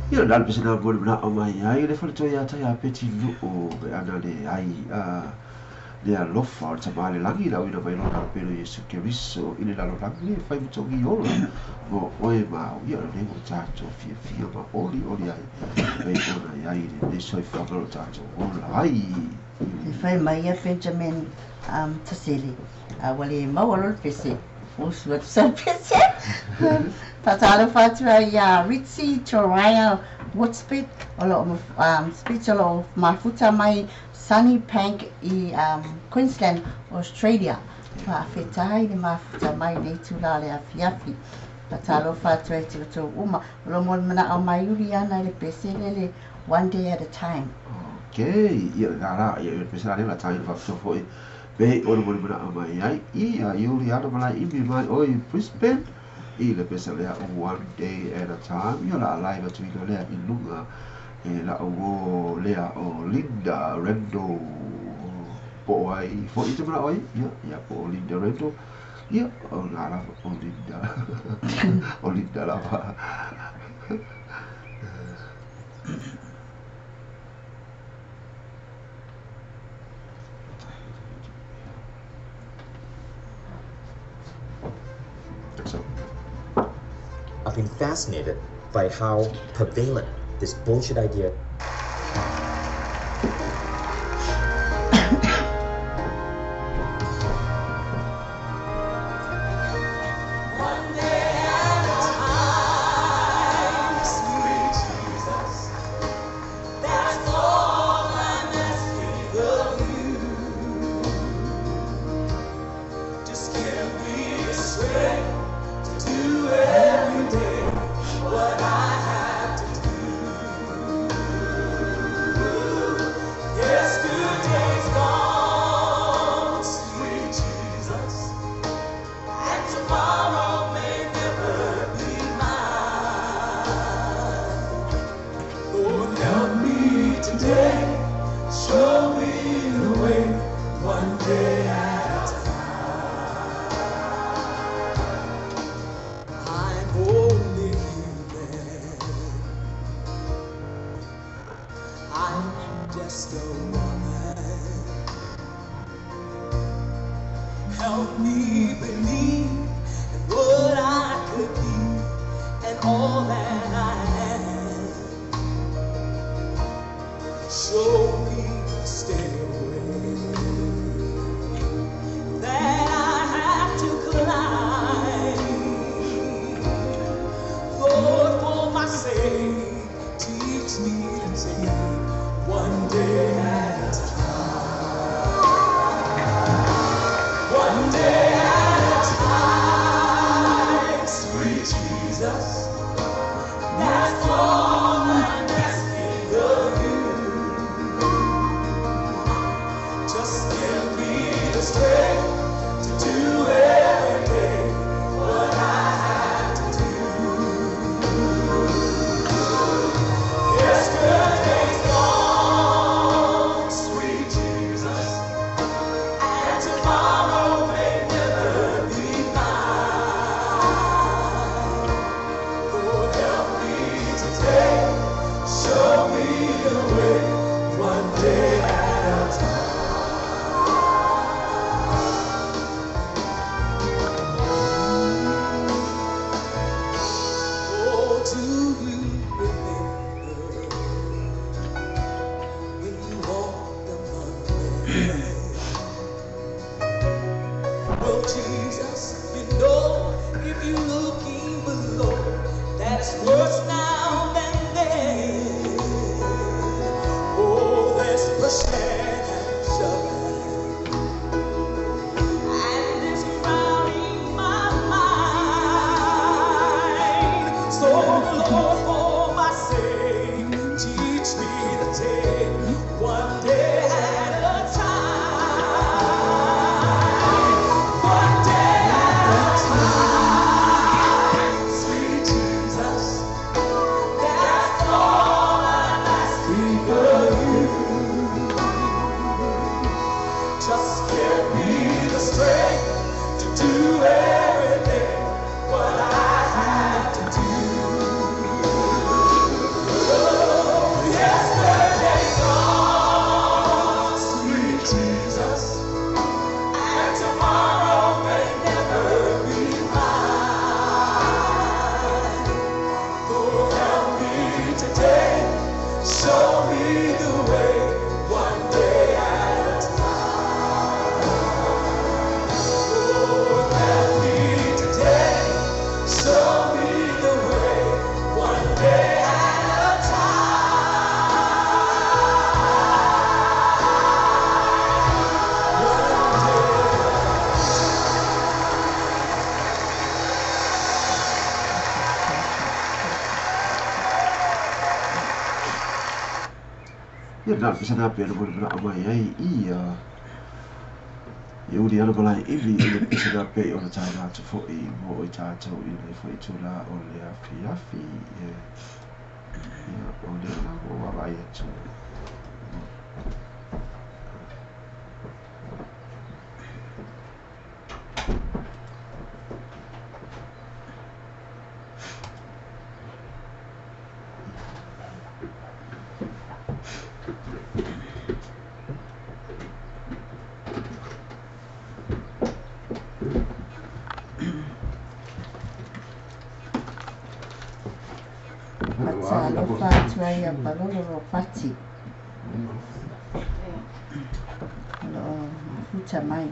Ia le pese na mo le o mai ai le fale toi ata ia peti lu o be ana le ai a le alofa o le tama le lagi la uina mai lona pelo Iesu Keriso i le lalolagi le fai matogi ola mo oe ma au ia le mo tātou fiafia ma oli oli ai pei ona i ai le soifuaga o tātou ola ai. E fai mai ia Benjamin Tasele a ua le maua loa le pese usu atu sa pese. Faatalofa atu ai ia Ritzy Toriah Woodspit o loo speech o loo mafuta mai Sunny Pank i Queensland, Australia. Faafetai le mafuta mai nei tula le afiafi. Faatalofa atu ai te outou uma o loo molimanaʻo mai Iuliana i le pese lele One Day at a Time. Okay, ia le la ia le pese la le tai faafetai foi pe o le molimanaʻo mai ai ia Iuliana malai imi mai oi Brisbane i le pese lea One Day at a Time. Ia la live atu ina lea i luga e la o lea o Linda Rendo po ai foi te mana oi ia ia po Linda Rendo ia o la la o Linda o Linda lava. So I've been fascinated by how prevalent this bullshit idea. One day at a time, sweet Jesus, that's all I'm asking of you. Just give me the strength to do every day what I have to do. Yesterday's gone, sweet Jesus, and tomorrow may never be mine. Lord, help me today, show me the way, one day at a time. I'm only human, I'm just a woman. Help me believe in what I could be and all that I am. Show me the stairway that I have to climb. Lord, for my sake, teach me to take one day at a time. One day at a time, sweet Jesus, that's all I'm asking of you. Just give me the strength to do every day what I have to do. Yesterday's gone, Ia na le pisa na pea na mo le manao mai ai ia ia uli ana malae ivi i le pisa na pea i ona taina atu fo'i mo i tatou i lenei foi itulā o le afiafi. Ia, ia o lea la ua ou vaavaai atu. Faatalofa atu ai ia Palolo Ropati o lo o mafuta mai.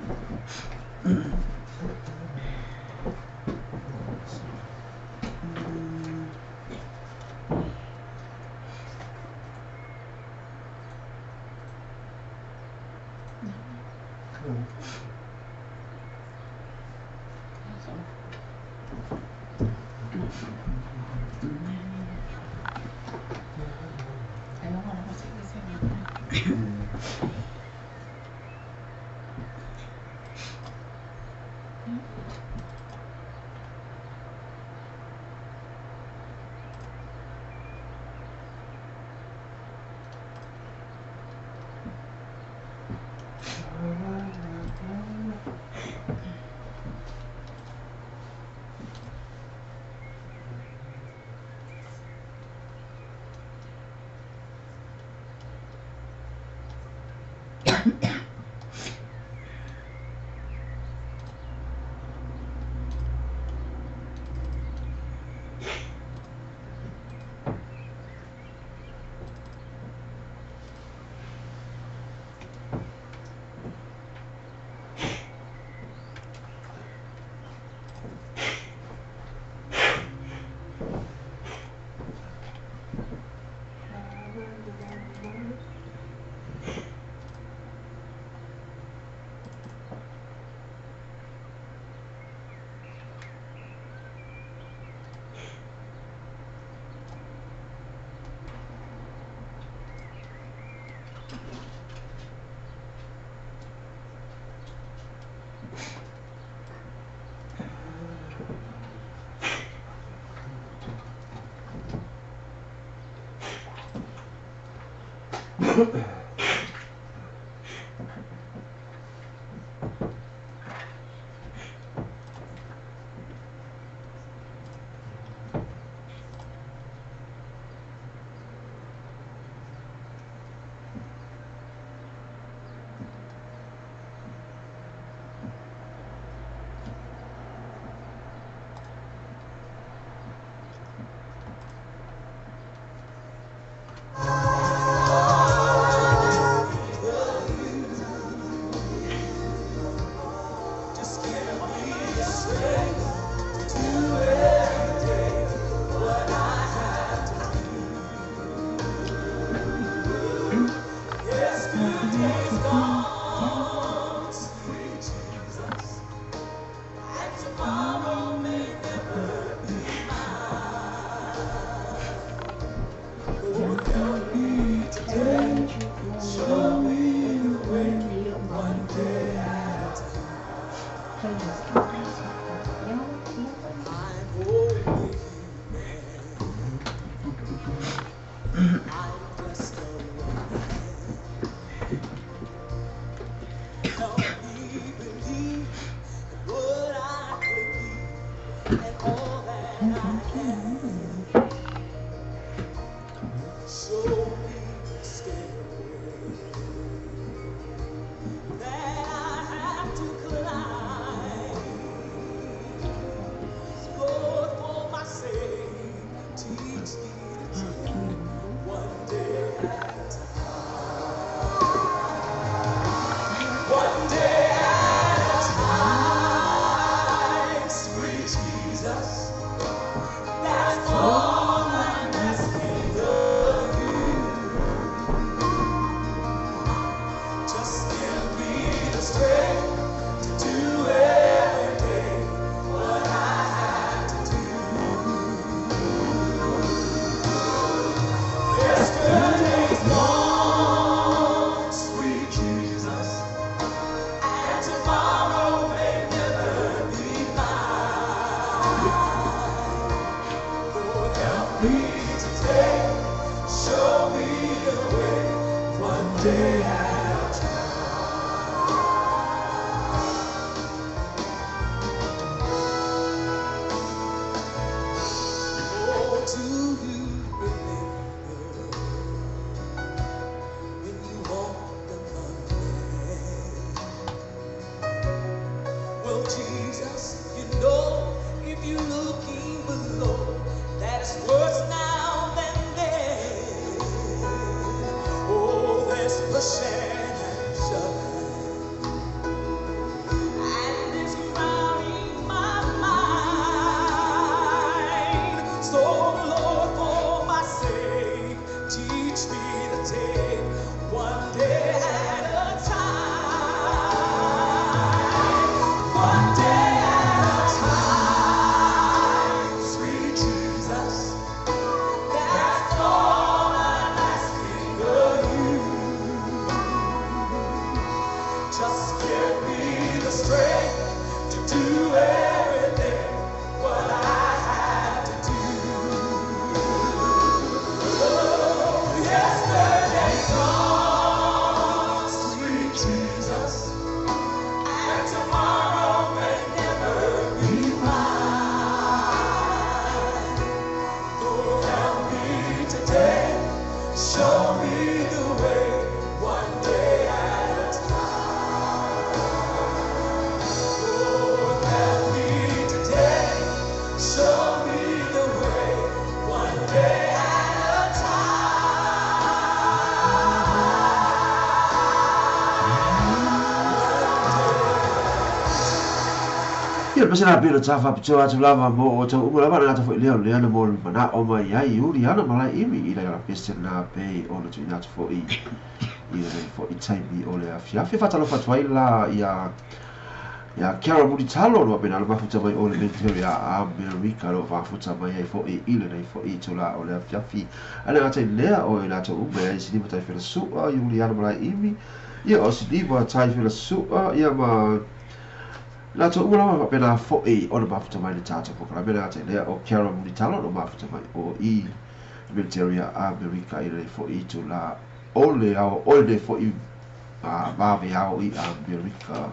day at a time. Oh, do you remember when you walked among men? Well, Jesus, you know, if you're looking below, that it's worse now than then. Oh, there's pushing and shoving, and it's crowding my mind. So, Lord, for my sake, teach me to take one day at a time. One day at a time, sweet Jesus. That's all I'm asking of you. Just give me the strength to do everything what I have to do. Oh, yesterday's gone, sweet Jesus, and tomorrow may never be mine. Oh, help me today, show me the way, one day at a time. Oh, help me today, show me the way, one day at a time. Ia le pese la pila ta whapitoa atu lava mo o tau umu lava na ngata fo i leo lea na mo le mana o mai ai uri ana malai imi i la pese na pe o na tuina atu fo i le fo i taimi o le afiafi whatalo whatuai la ia Kiara Mulitalo no pena le mafuta mai o le military a Amerika no whafuta mai ai fo i ile nei fo i tula o le afiafi ale ngata i lea o i lato umu ai sinima tai whila sua i uri ana malai imi ia o sinima tai whila sua ia ma Lato uma lava pena foi o le mafuta mai le tātou pokalame le ate lea o Kiara Mulitalo no mafuta mai o i military a Amerika i le foi i tula o le ao o le foi vave ao i Amerika.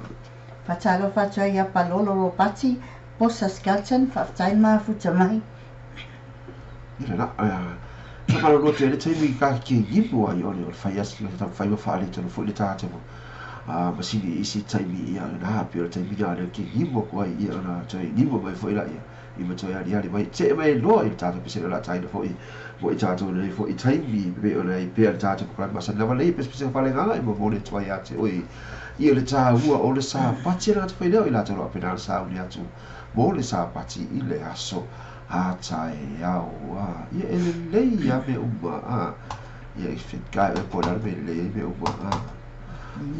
Whatalo whatua ia Palolo Ropati, Bosa Skelton, whaftai mafuta mai. Ia la, ka malo no te le taimi ka ki ngimu ai o le whai asi le tam whai whaale tonu foi le tātou. Masini isi taimi ia na hapi o le taimi na le ki ngimu ko ai ia na toi ngimu mai foi la ia i ma toi ali ali mai te mai loa i le tātou pese la taina foi mo i tātou nei foi taimi pe o nei pe le tātou ko masani lava nei pese pese whale nganga i mo mo le toi ate oi ia le tāua o le sa pati na te leo i la tātou pena sa uni atu mo le sa pati i le aso a tai au a ia ele lei ia me uma a ia i fit kai e pona me lei me uma a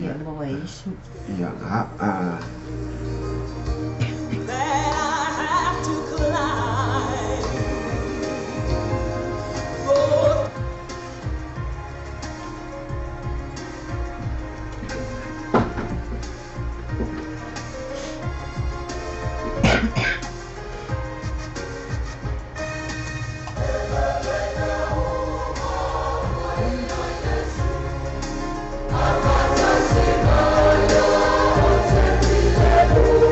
Ia loa isu. Ia nga a That I have to climb. Lord, Thank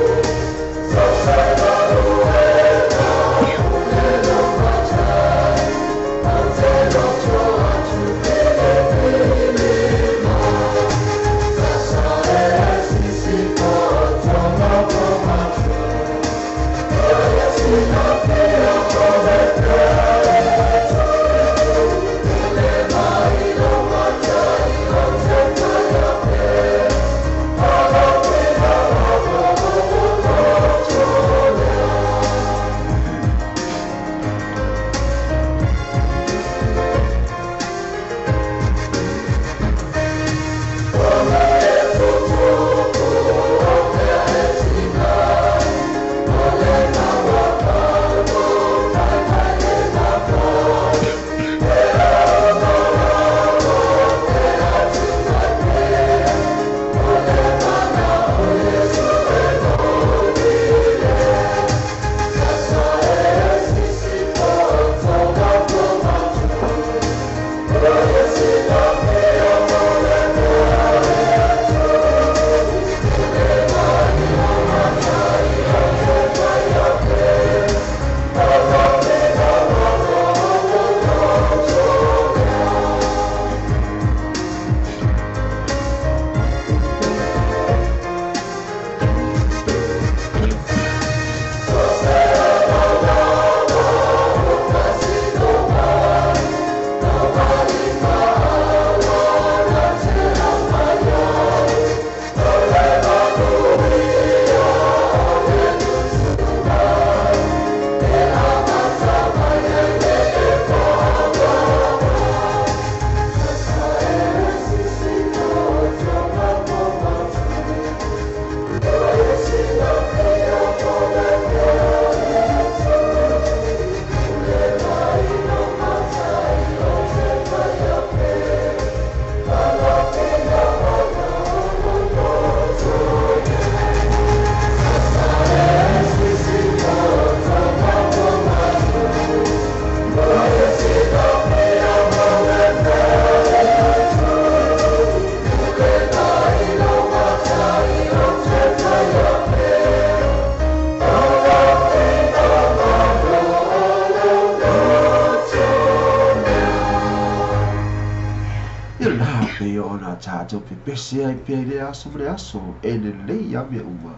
Ia lena pei ona tatou pepese ai pea i lea aso ma le aso, e lelei lava mea uma.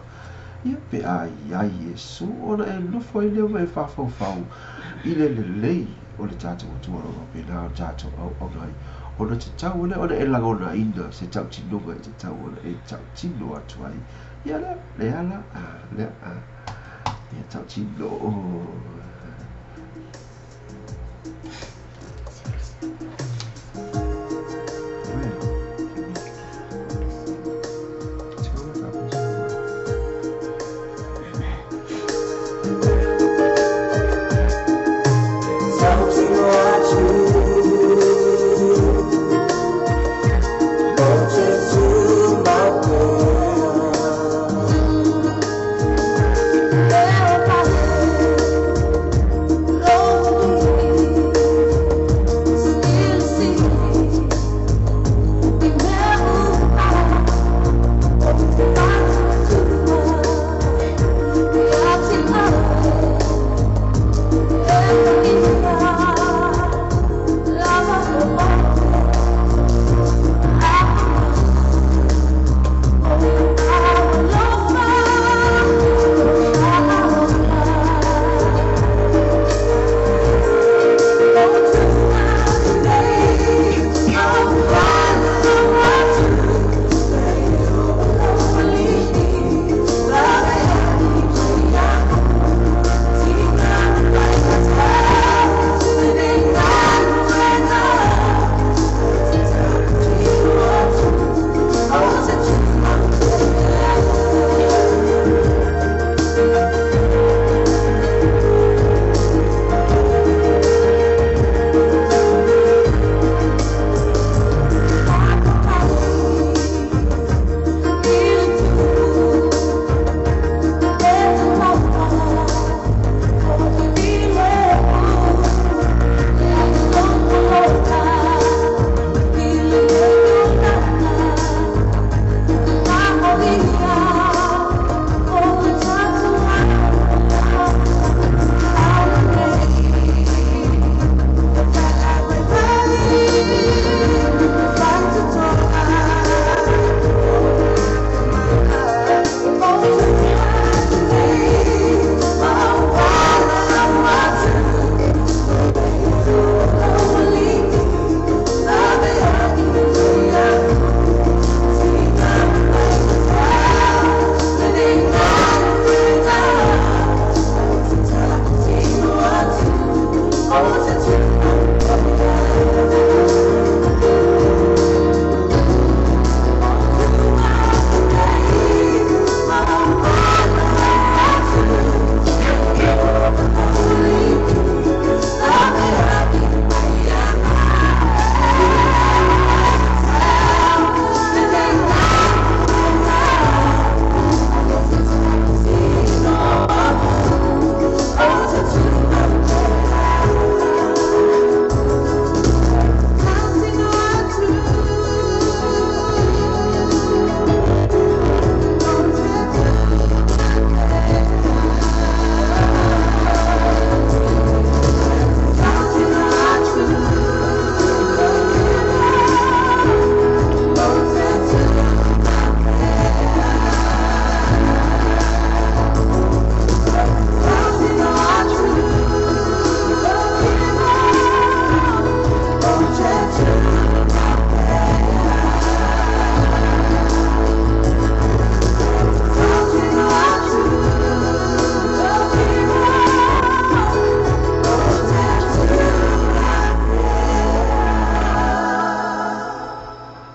Ia pe a i ai Iesu ona e nofo ai lea ma e fafaufau i le lelei o le tatou Atua o lo o faapena ona tatou auauna ai, ona tatau lea ona e lagonaina se tautinoga e tatau ona e tautino atu ai. Ia lea, le ala, a, lea, a, ia tautino.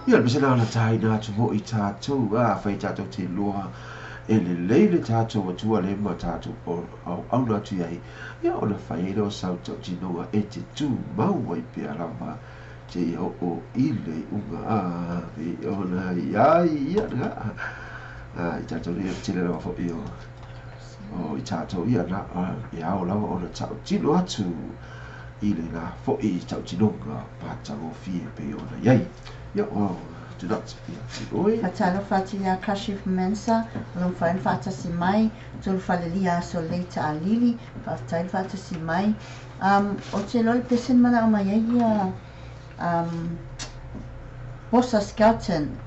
Ia, le pese na taina atu foi tatou, afai tatou te iloa e lelei le tatou Atua le ma tatou auauna atu i ai, ia ona fai ai lea o sau tautinoga e te tumau ai pea lava seia oo i le iuga, pei ona i ai ia lena. I tatou nei, o le tele lava foi o i tatou ia na e ao lava ona tautino atu i lena foi tautinoga matagofie pei ona i ai. Ia, o tunatu ia te oe. Faatalofa atu ia Kashif Mensah, o lo o mafai ona faatasi mai, Tolufalelia Aso Lei Taalili, faafetai le faatasi mai. Um, ou te iloa le pese na manao mai ai ia um, Posa Skelton,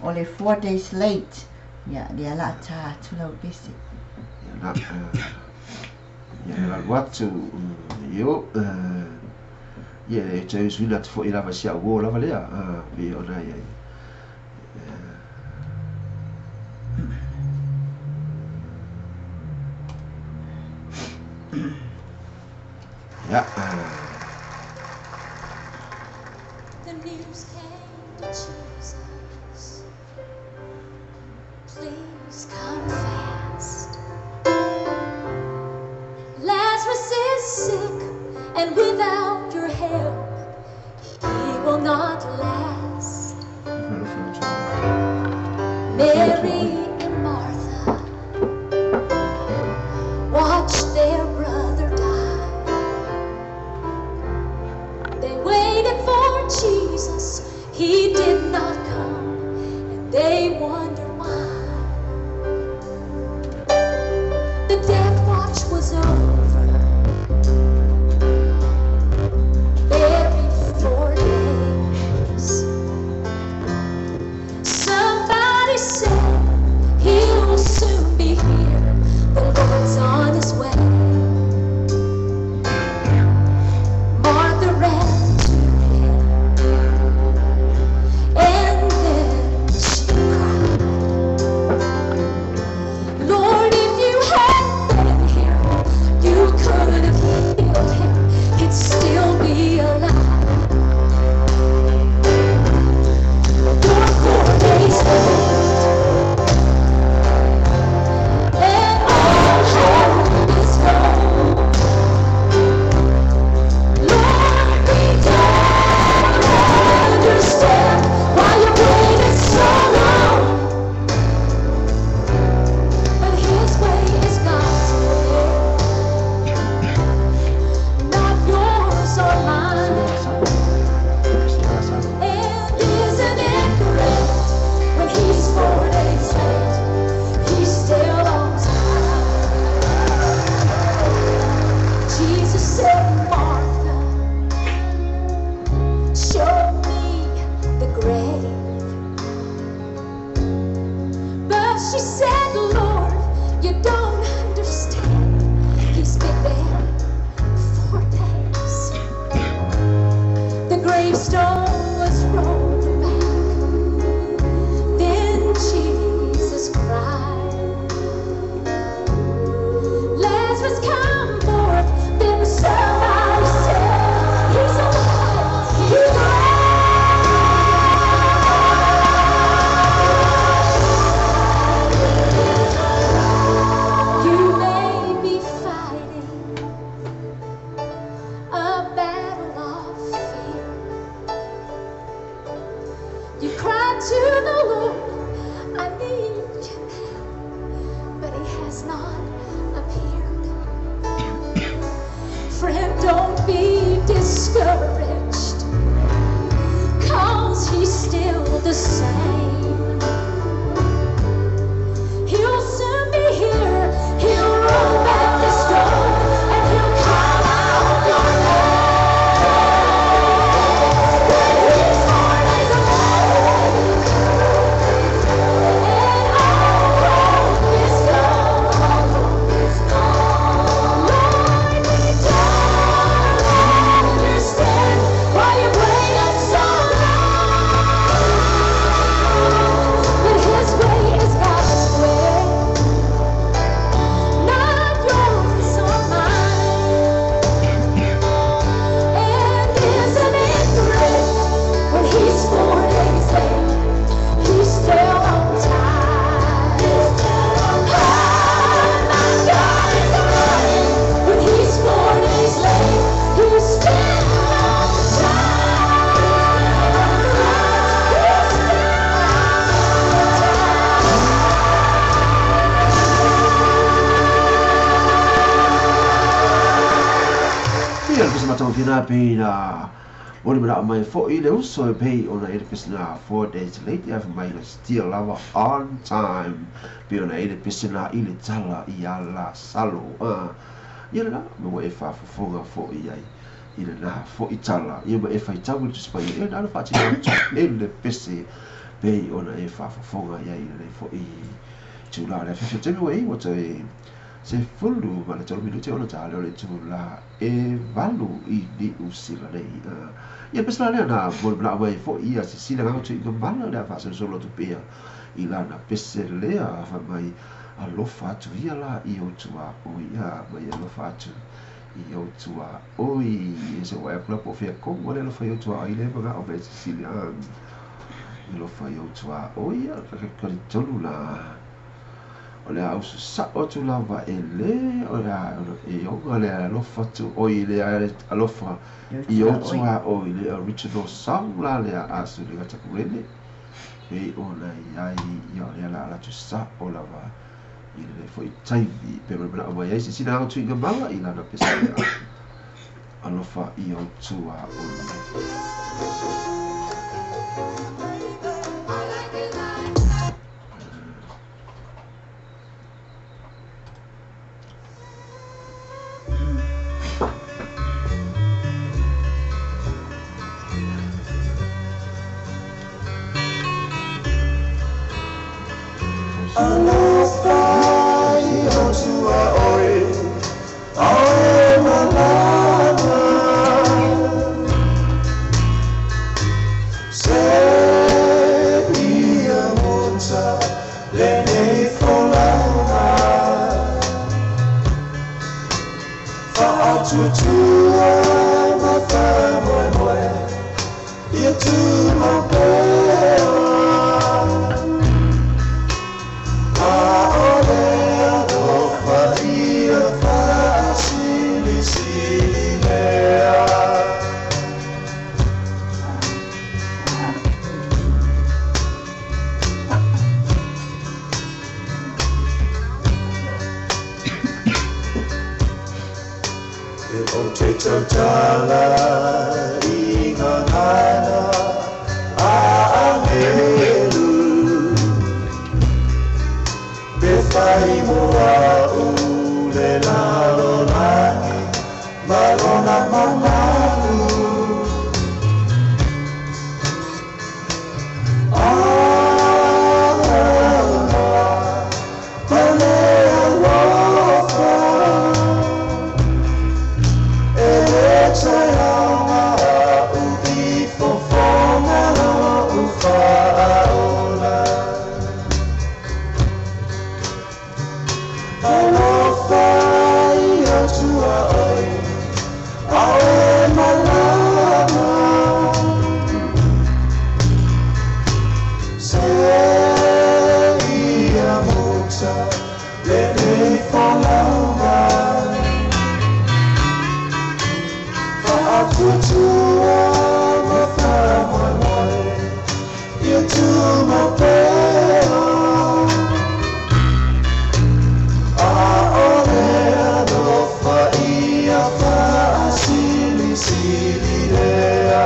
o le 4 days late, ia, lea o le a ta atu lau pese. Ia la, ia e alu atu, io, ia e toe usuina atu foi lava i si au uo lava lea, pei ona i ai. Ia. The news came to Jesus. Please come fast. Lazarus is sick, and without your help, he will not last. Mary and Martha watched their brother die. They waited for Jesus, he did not come, and they wondered why. The death watch was over, buried 4 days. Somebody said he'll soon be here, the Lord's on his way. Martha ran to him, and then she cried, Lord, if you had been here, you could have healed him, he'd still be alive. You're 4 days late, and all hope is gone. Lord, we don't understand why you waited so long, but his way is God's way, not yours or mine. And isn't it great when he's 4 days late, he's still on time. Jesus said, Martha, show me the grave. But she said, Lord, you don't understand. He's been there 4 days. The gravestone was rolled back. Then Jesus cried, Lazarus, come forth. Then somebody said, he's alive, he's alive. You may be fighting a battle of fear. You cried to the Lord, I need you now, but he has not appeared. Friend, don't be discouraged, 'cause he's still the same. He'll soon be here, he'll roll back the stone, and he'll call out your name. When he's 4 days late, and all hope is gone. Lord, we don't understand why you waited so long, but his way is God's way, not yours or mine. And isn't it great when he's 4 days late, he's still on time. Oh, my God is great. When he's 4 days late, he's still on time. He's still on time. Ia, le pese matagofie pei na o le manao mai foi le uso e pei ona i le pese na 4 days late, ia mai na still lava on time, pei ona i le pese na i le tala i a Lasalo. Ia le la, me ua e faafofoga foi ai. I lena fo'i tala ia ma e faitau i le Tusi Paia ia na ona faatino atu e le pese pei ona e faafofoga i ai i lenei fo'i itulā o le afiafi. O le taimi ua i ai ua toe 13 minute ona ta lea o le itulā e 8 i Niu Sila nei. Ia le pese la lea na molimolao mai ai fo'i ia Sisila Gago Tuigamala le a faasolosolo atu pea i lana pese lea fai mai alofa atu ia la i ou tuaoi ma ia alofa atu i ou tuaoi. Ia se ua e akula po o fea tonu ale alofa i ou tuaoi lea manao mai Sisili alofa i ou tuaoi. Ia talitonu la o le a usu sa'o atu lava e lē o le a e oga le alofa atu oi le alofa i ou tuaoi le original song la lea a Suliga Takulele pei ona i ai ia o lea la alu atu sa'o lava i lenei fo'i taimi pe manao mai ai Sisina Ago Tuigamala i lana pese lea alofa i ou tuaoi. Alofa i ou tuaoi, ae malama. Se ia muta lenei folauga. Faatuatua ma faamoemoe ia tumau pea. Aole alofa ia faasilisili lea. E ou te tautala i gagana a angelu. Pe fai mo a'u le lalolagi ma lona mamalu. Aloha ma le alofa e le toe aoga a'u i fofoga lo'u faaola. Alofa i ou tuaoi, ae malama. Se ia muta lenei folauga. Faatuatua ma faamoemoe ia tumau pea. Aole alofa ia faasilisili lea.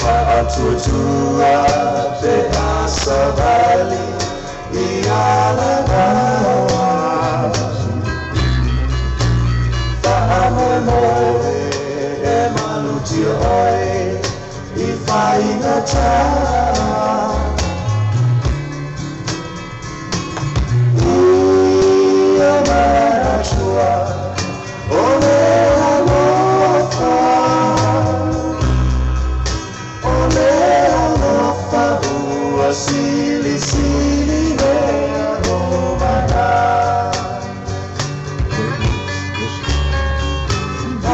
Faatuatua pe asavali i alagaoa. Faamoemoe e malutia oe i faigatā. Ia manatua o le alofa. O le alofa ua silisili lea lomana.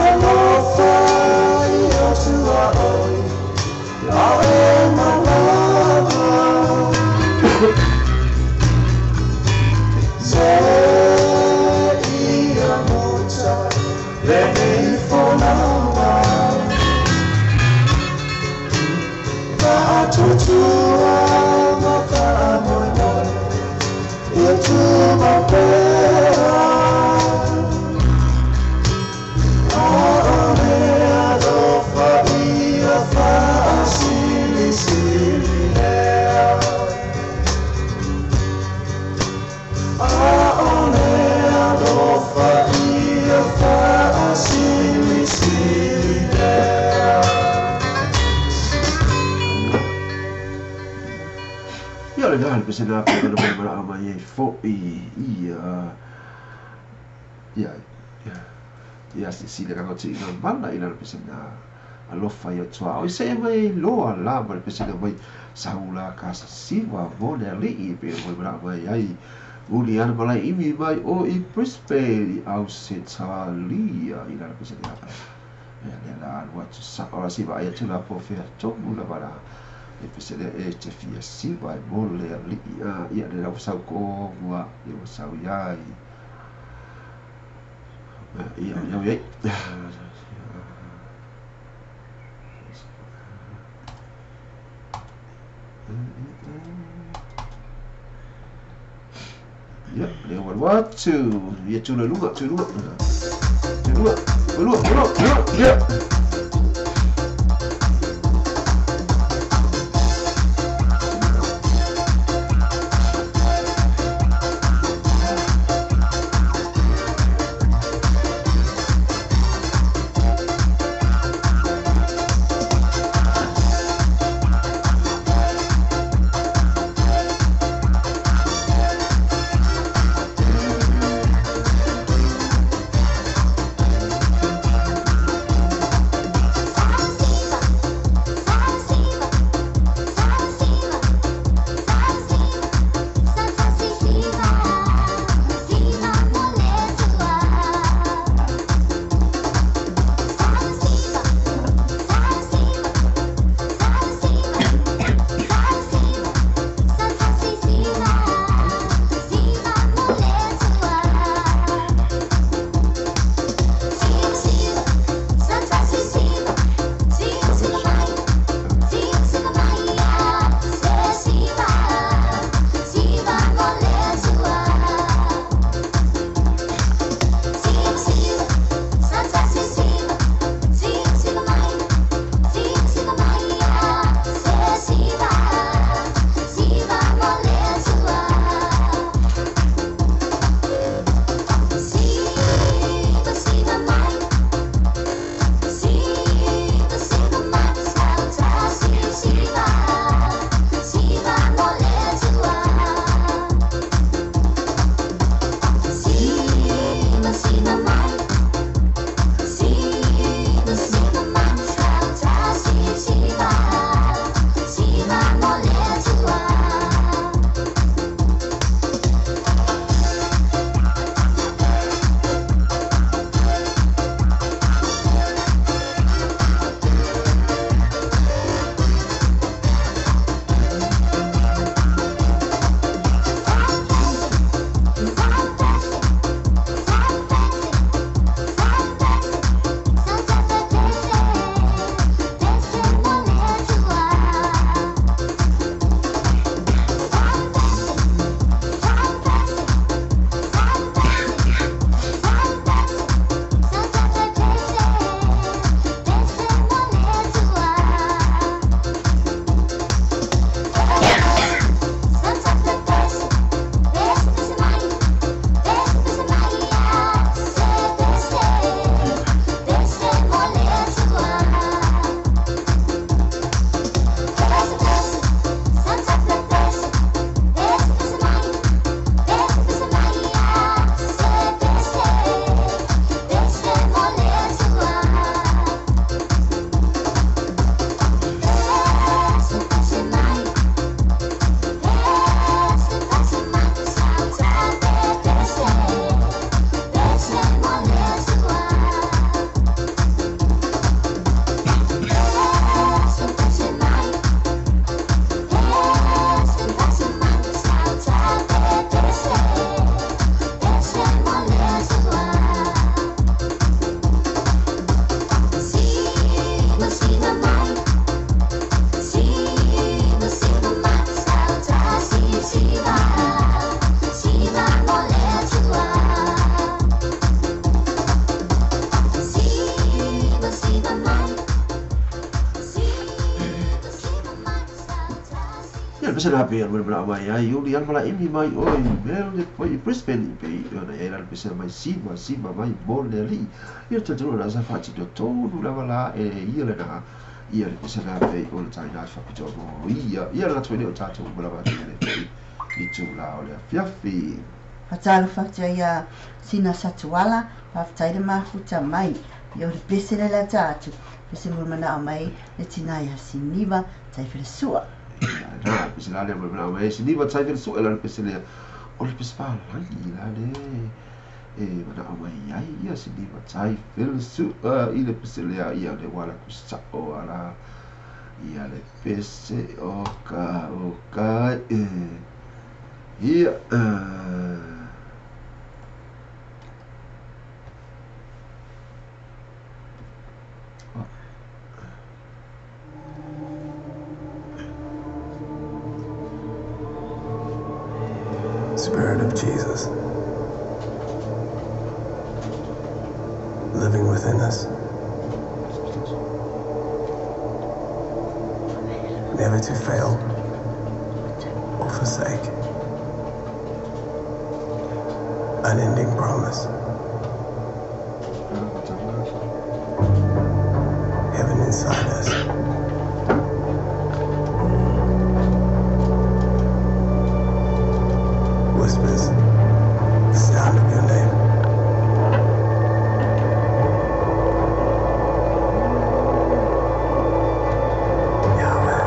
Alofa i ou tuaoi, ae malama. Se ia muta lenei folauga. Faatuatua ma faamoemoe ia tumau pea. Aole alofa ia Ia o lena le pese na pe ona mai manao mai ai fo'i ia ia ia silasila ka tiuga mala i lalo pese na alofa ia tuaoi se'e mai loa la ma le pesega mai saula ka sasiva mo le ali'i pe mai manao mai ai uli ana malae mai o i Brisbane i Ausetalia i lalo pesega ia lea la alu atu sa'o la siva ai atu la po fea tonu lava la e pese lea e te fia siva e mo le ali'i a ia le ua sau komu ia ua sau iai ia ia ia. Ia, lea ua alu atu. Ia tula luga, tula luga. Tula luga, tula luga, tula luga. Ia. Ia le pese na pe mai manao mai ai uli ana malae mai o i Melbourne i Brisbane i pe ona ia le pese mai siva siva mai mo le ali'i. Ia le talitonu la sa faatino tonu lava la e ia lena Ia le pese lea pei o le taina faapitoa mo ia. Ia le latou e le o tatou uma lava atu i lenei foi itula o le afiafi. Faatalofa atu ai ia Sina Satuala, faafetai le mafuta mai. Ia o le pese lea lata atu, pese mo le manao mai le tina ia Siniva Taifelesua. Ia na, pese la lea mo le manao mai Siniva Taifelesua e la le pese lea. O le pese palagi la le e manao mai ai ia Siniva Taifelesua i le pese lea ia le wala kusao ala ia le pese o ka o ka e ia. Spirit of Jesus, living within us, never to fail or forsake, unending promise, heaven inside us. Whispers the sound of your name. Yahweh.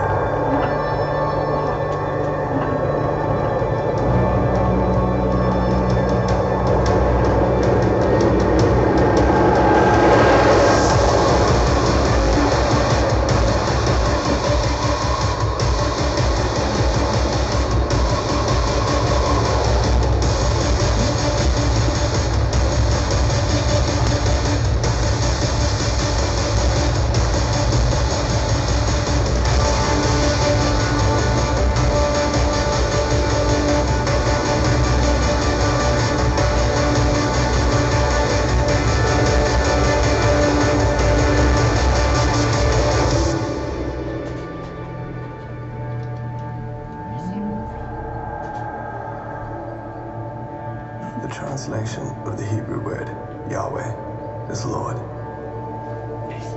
The translation of the Hebrew word Yahweh is Lord.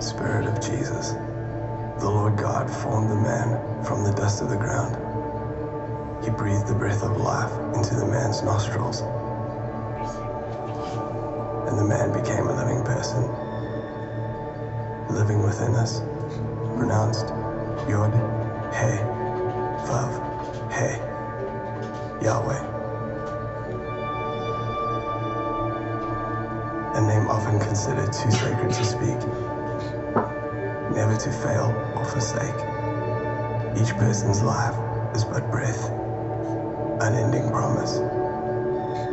Spirit of Jesus, the Lord God formed the man from the dust of the ground. He breathed the breath of life into the man's nostrils, and the man became a living person, living within us, pronounced Yod, He, Vav, He, Yahweh. A name often considered too sacred to speak, never to fail or forsake. Each person's life is but breath, unending promise.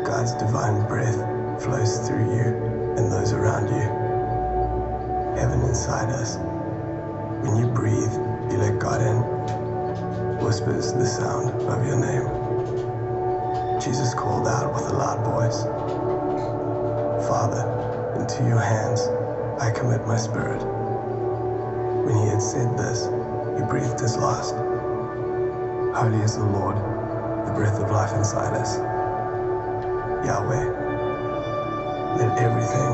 God's divine breath flows through you and those around you. Heaven inside us. When you breathe, you let God in, whispers the sound of your name. Jesus called out with a loud voice, Father, into your hands I commit my spirit. When he had said this, he breathed his last. Holy is the Lord, the breath of life inside us. Yahweh, let everything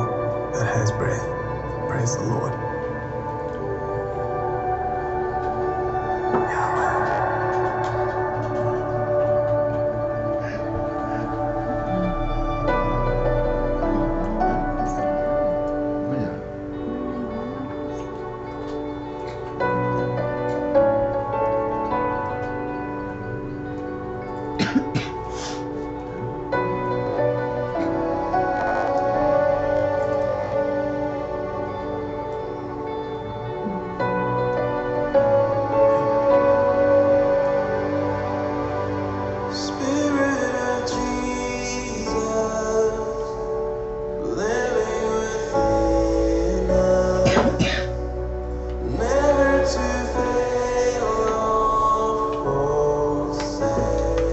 that has breath praise the Lord. Yahweh. Ia. Spirit of Jesus, living within us, never to fail or forsake.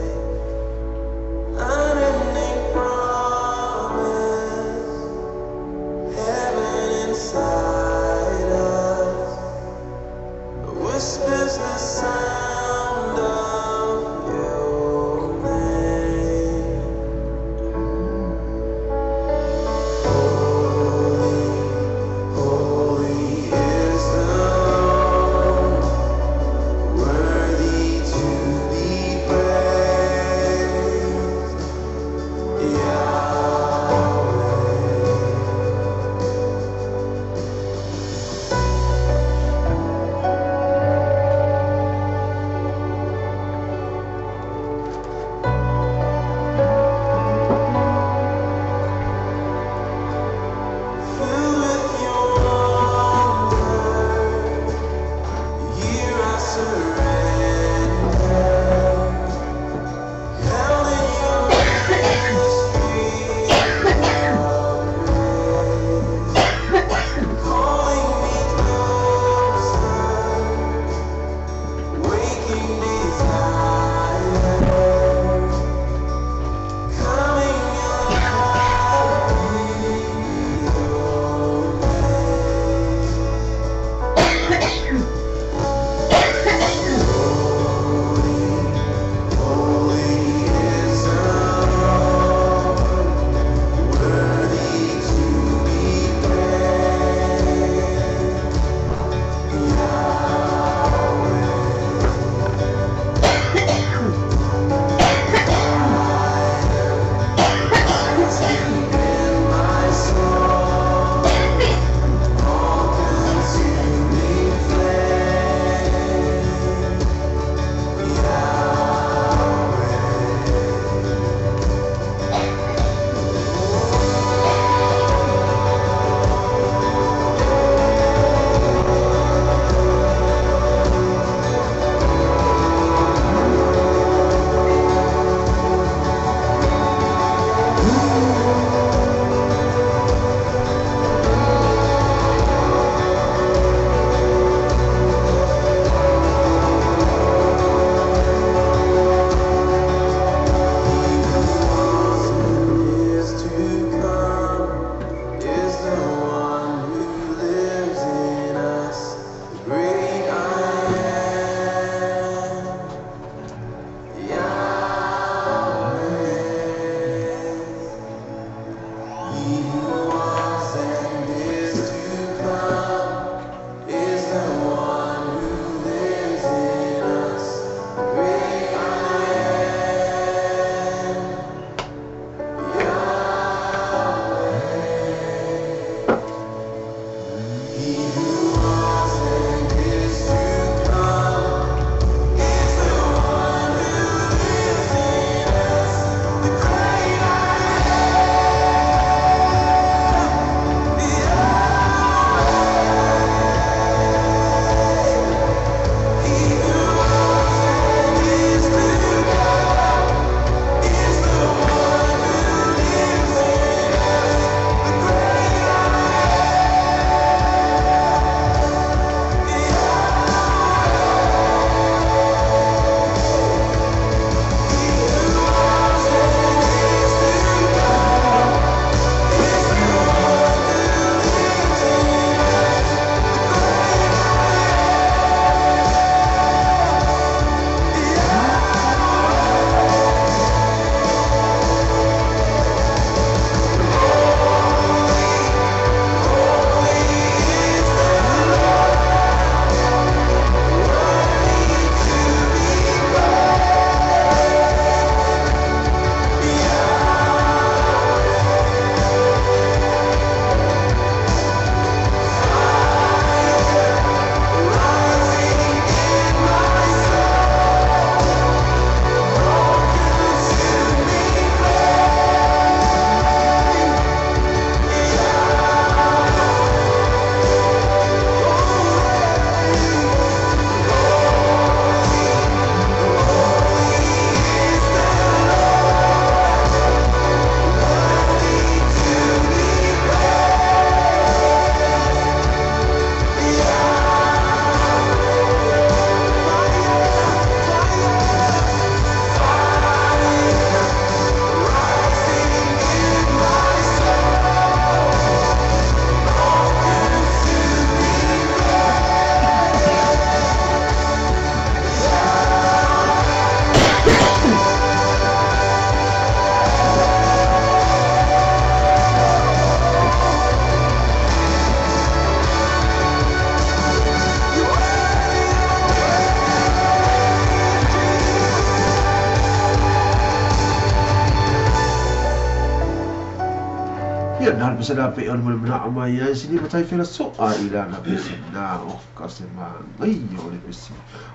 Ia na pese la pe on mo na mai ai sini matai fela so a i la na pese na o ka se ma ngai o le pese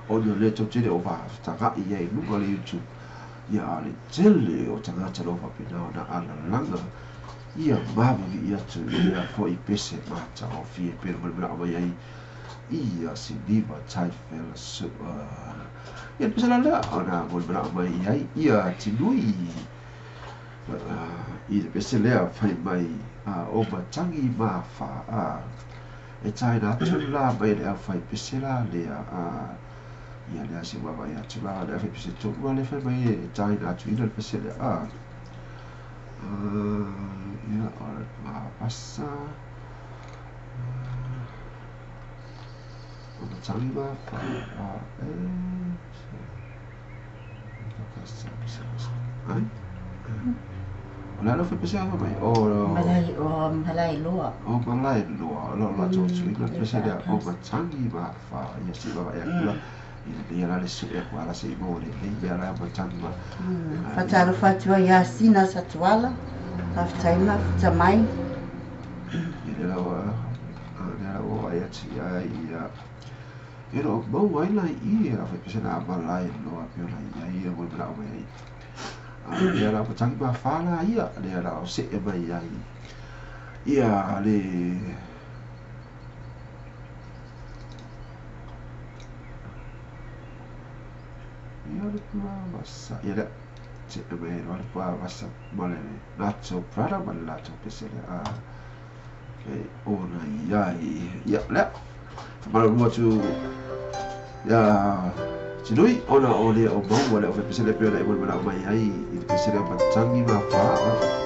o le le to tele o va ta ga i ai lunga le YouTube ia a le tele o tagata lo faapena ona alalaga ia mavavi atu ia fo'i pese matagofie pele mo le mana'o mai ai ia siliva tai fela so'a ia le pese la lea ona mo le mana'o mai ai ia tinui i le pese lea fai mai o matagi mafa'a e taina atu la mai le aufai pese la lea ia lea se uavaai atu la le aufai pese tonu le fai mai e taina atu ina le pese lea ia o le mavasa o matagi mafa'a e ai o le ala fai pese mai o Malai o malai loa. O malae loa o lo latou tuiga le pese lea o matagi mafa ia se vavaai atu la ia la le su'e aku ala se'i maua lelei mea la matagi ma Faatalofa atu ai ia Sina Satuala, faafetai mafuta mai. Ia lea la lea la ua vaai atu ia ia e lo maua ai la i i fai pese la malae loa pe ona ia ia mo le mana'o mai ai lea la matagi mafa la ia lea la o se'e mai ai ia le ia le puavasa ia lea se'e mai ai loa le puavasa ma le latou brother ma le latou pese lea e ona iai ia lea faamalulu atu ia Tinui ona o le o maua le aufai pese lea pei ona e molimola'o mai ai i le pese lea o matagi mafa'a.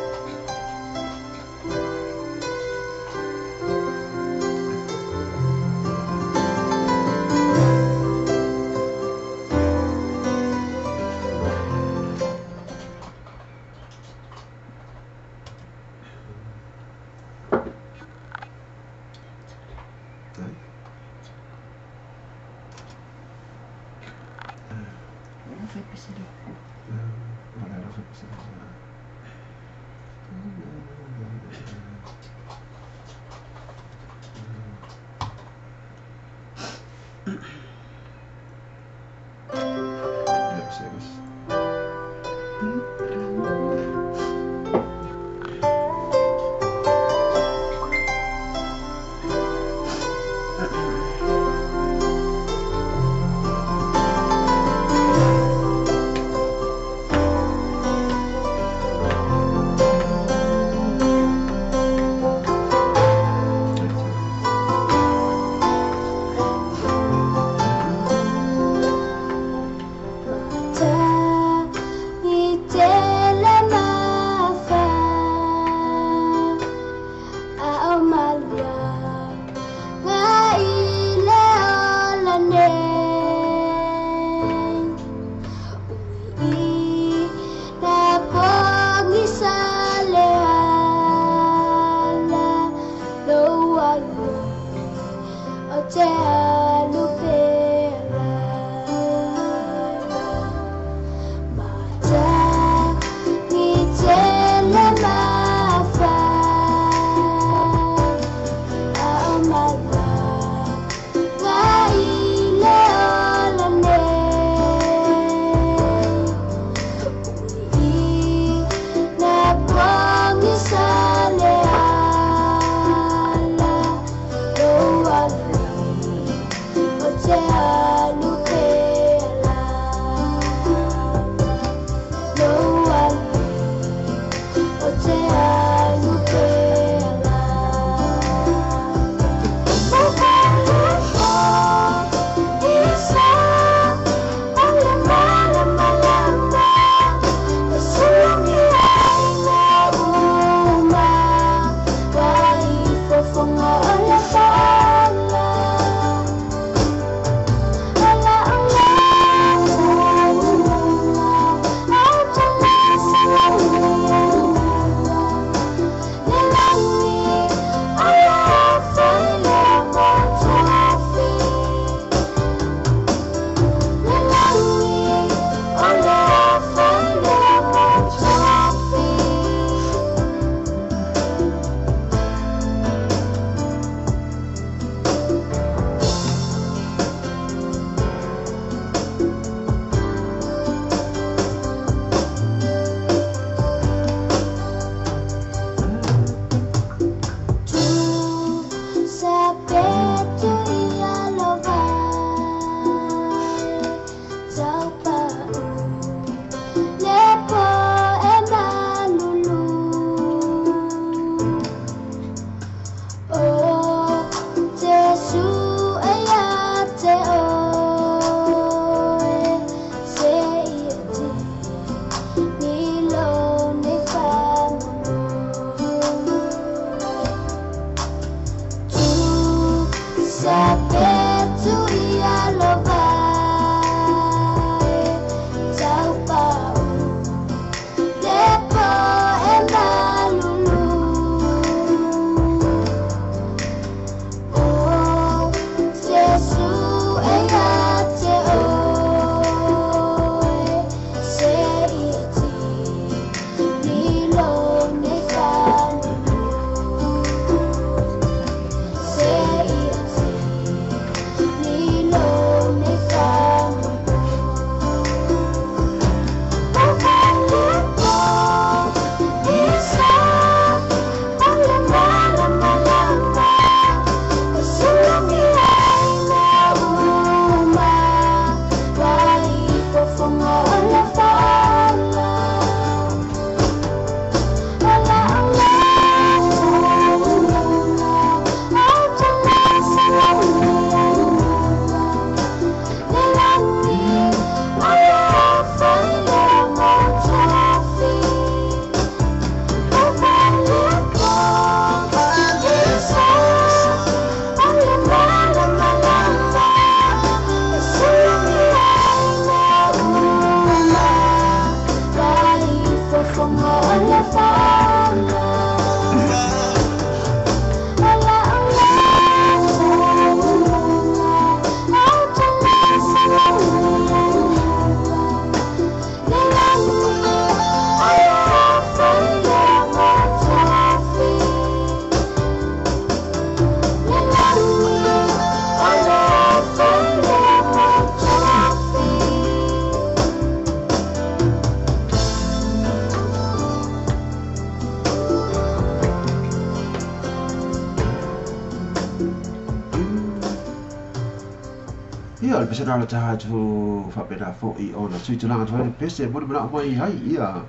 Ia, o le pese na le tatou faapena foi ona tuitulaga atu ai le pese e moni manao mai ai ia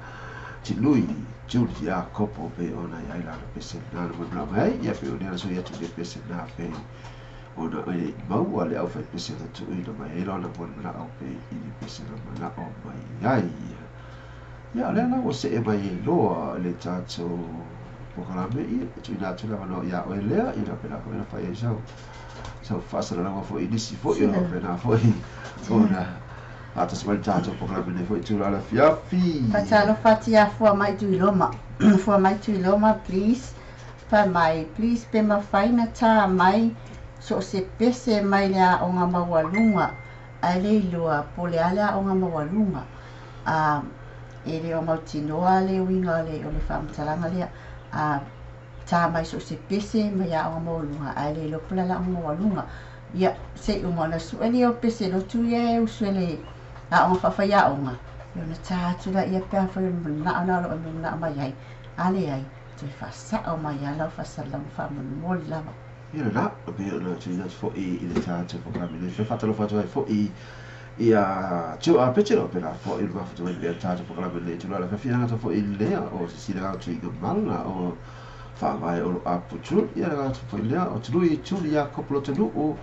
Tilui Juli Iakopo pei ona i ai lana pese lena na moni manao mai ai. Ia pei o lea na sui atu i le pese lena pei ona e le i maua le aufaipese na tuuina mai ai lona moni manao pei i le pese na manao mai ai. Ia, o lea la ua see mai ai loa le tatou polokalame, ia, e tuuina atu le avanoa ia oe lea, ia faapena foi ona fai ai sau sau faasalalauga foi i nisi foi o faapena foi ona faatasi mai le tatou polokalame nei foi itula o le afiafi. Faatalofa atu ia Fua Mai Tuiloma. Fua Mai Tuiloma, please, fai mai, please pe mafai na tā mai so o se pese mai le aoga maualuga ae le iloa po o le a le aoga maualuga. A e le o mautinoa le uiga o le o le faamatalaga lea. A tā mai so o se pese mai aoga maualuga ae le iloa po o le a le aoga maualuga. Ia, se i uma ona sue lea o pese lotu ia e usu e le aoga faafaiaoga, ia ona tā atu laia pe afai o le manao lena o lo o e manao mai ai. A leai, toe faasao mai lava lau faasalalauga faamolemole lava. Ia lena, e pei ona tuuina atu foi i le tatou polokalame nei. E faatalofa atu ai foi ia Joe A. Petero, pēlā foi le mafuta mai pea le tatou polokalame nei itula o le afiafi. E le gata foi i lea o sisina gaotuiga mala o faavae o lo Apu Tuli, ia le gata foi lea o Tului Tuli Iakopo Lotonuu,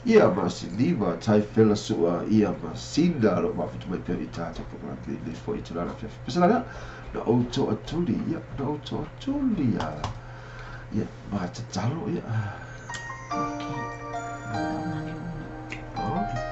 ia ma Siliva Taifela Sua, ia ma Sina o lo o mafuta mai pea i tatou polokalame nei foi itula o le afiafi. Pesela lea, na outou atuli, ia, na outou atuli, ia, ia, ma tatalo, ia. Okay. Oh.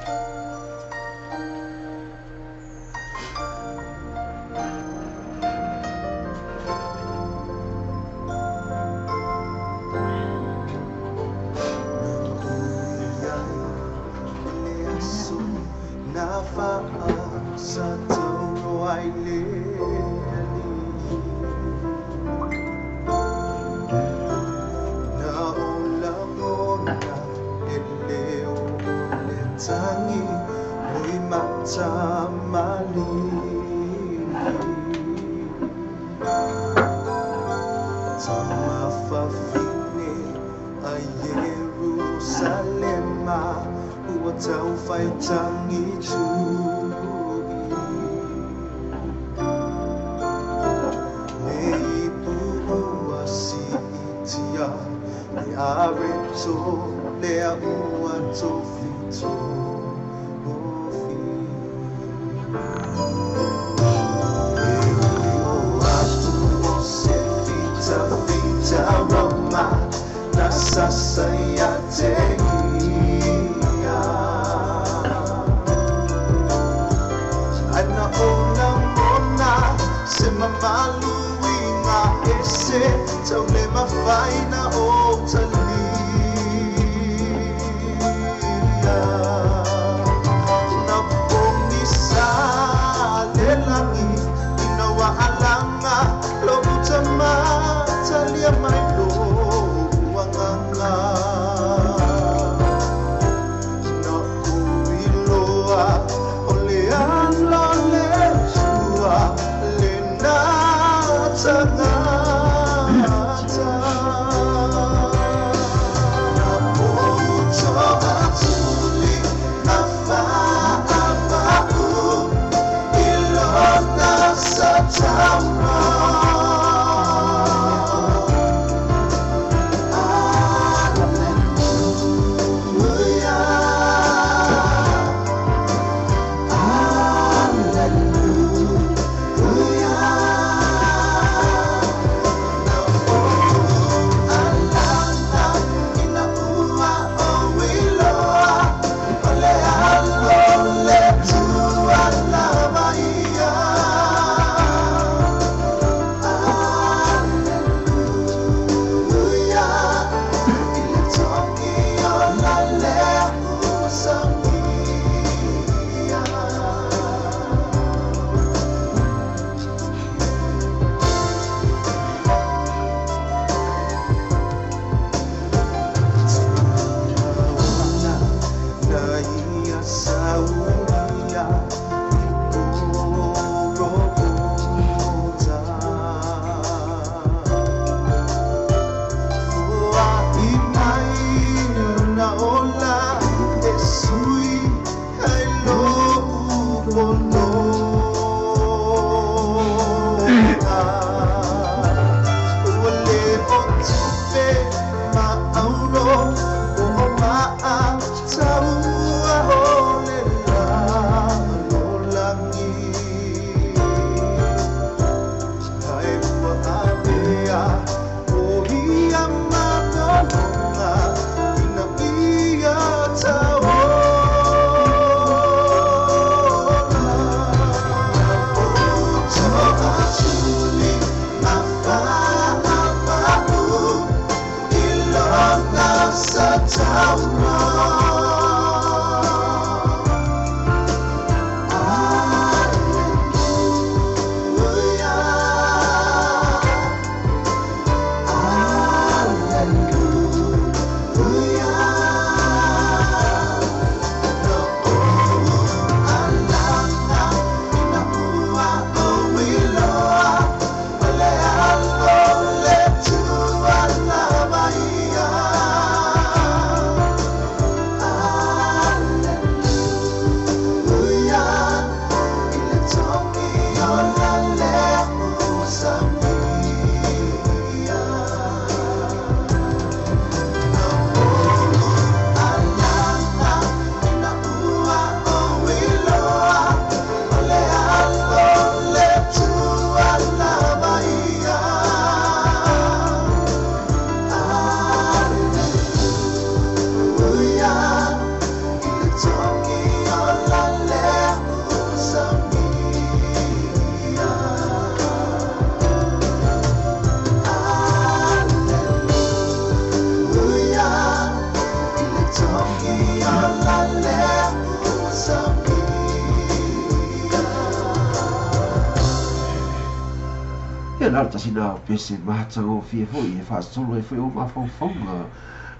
Ia la tasina o pese mahatagofie foi e faasolo ai foi o mafaufauga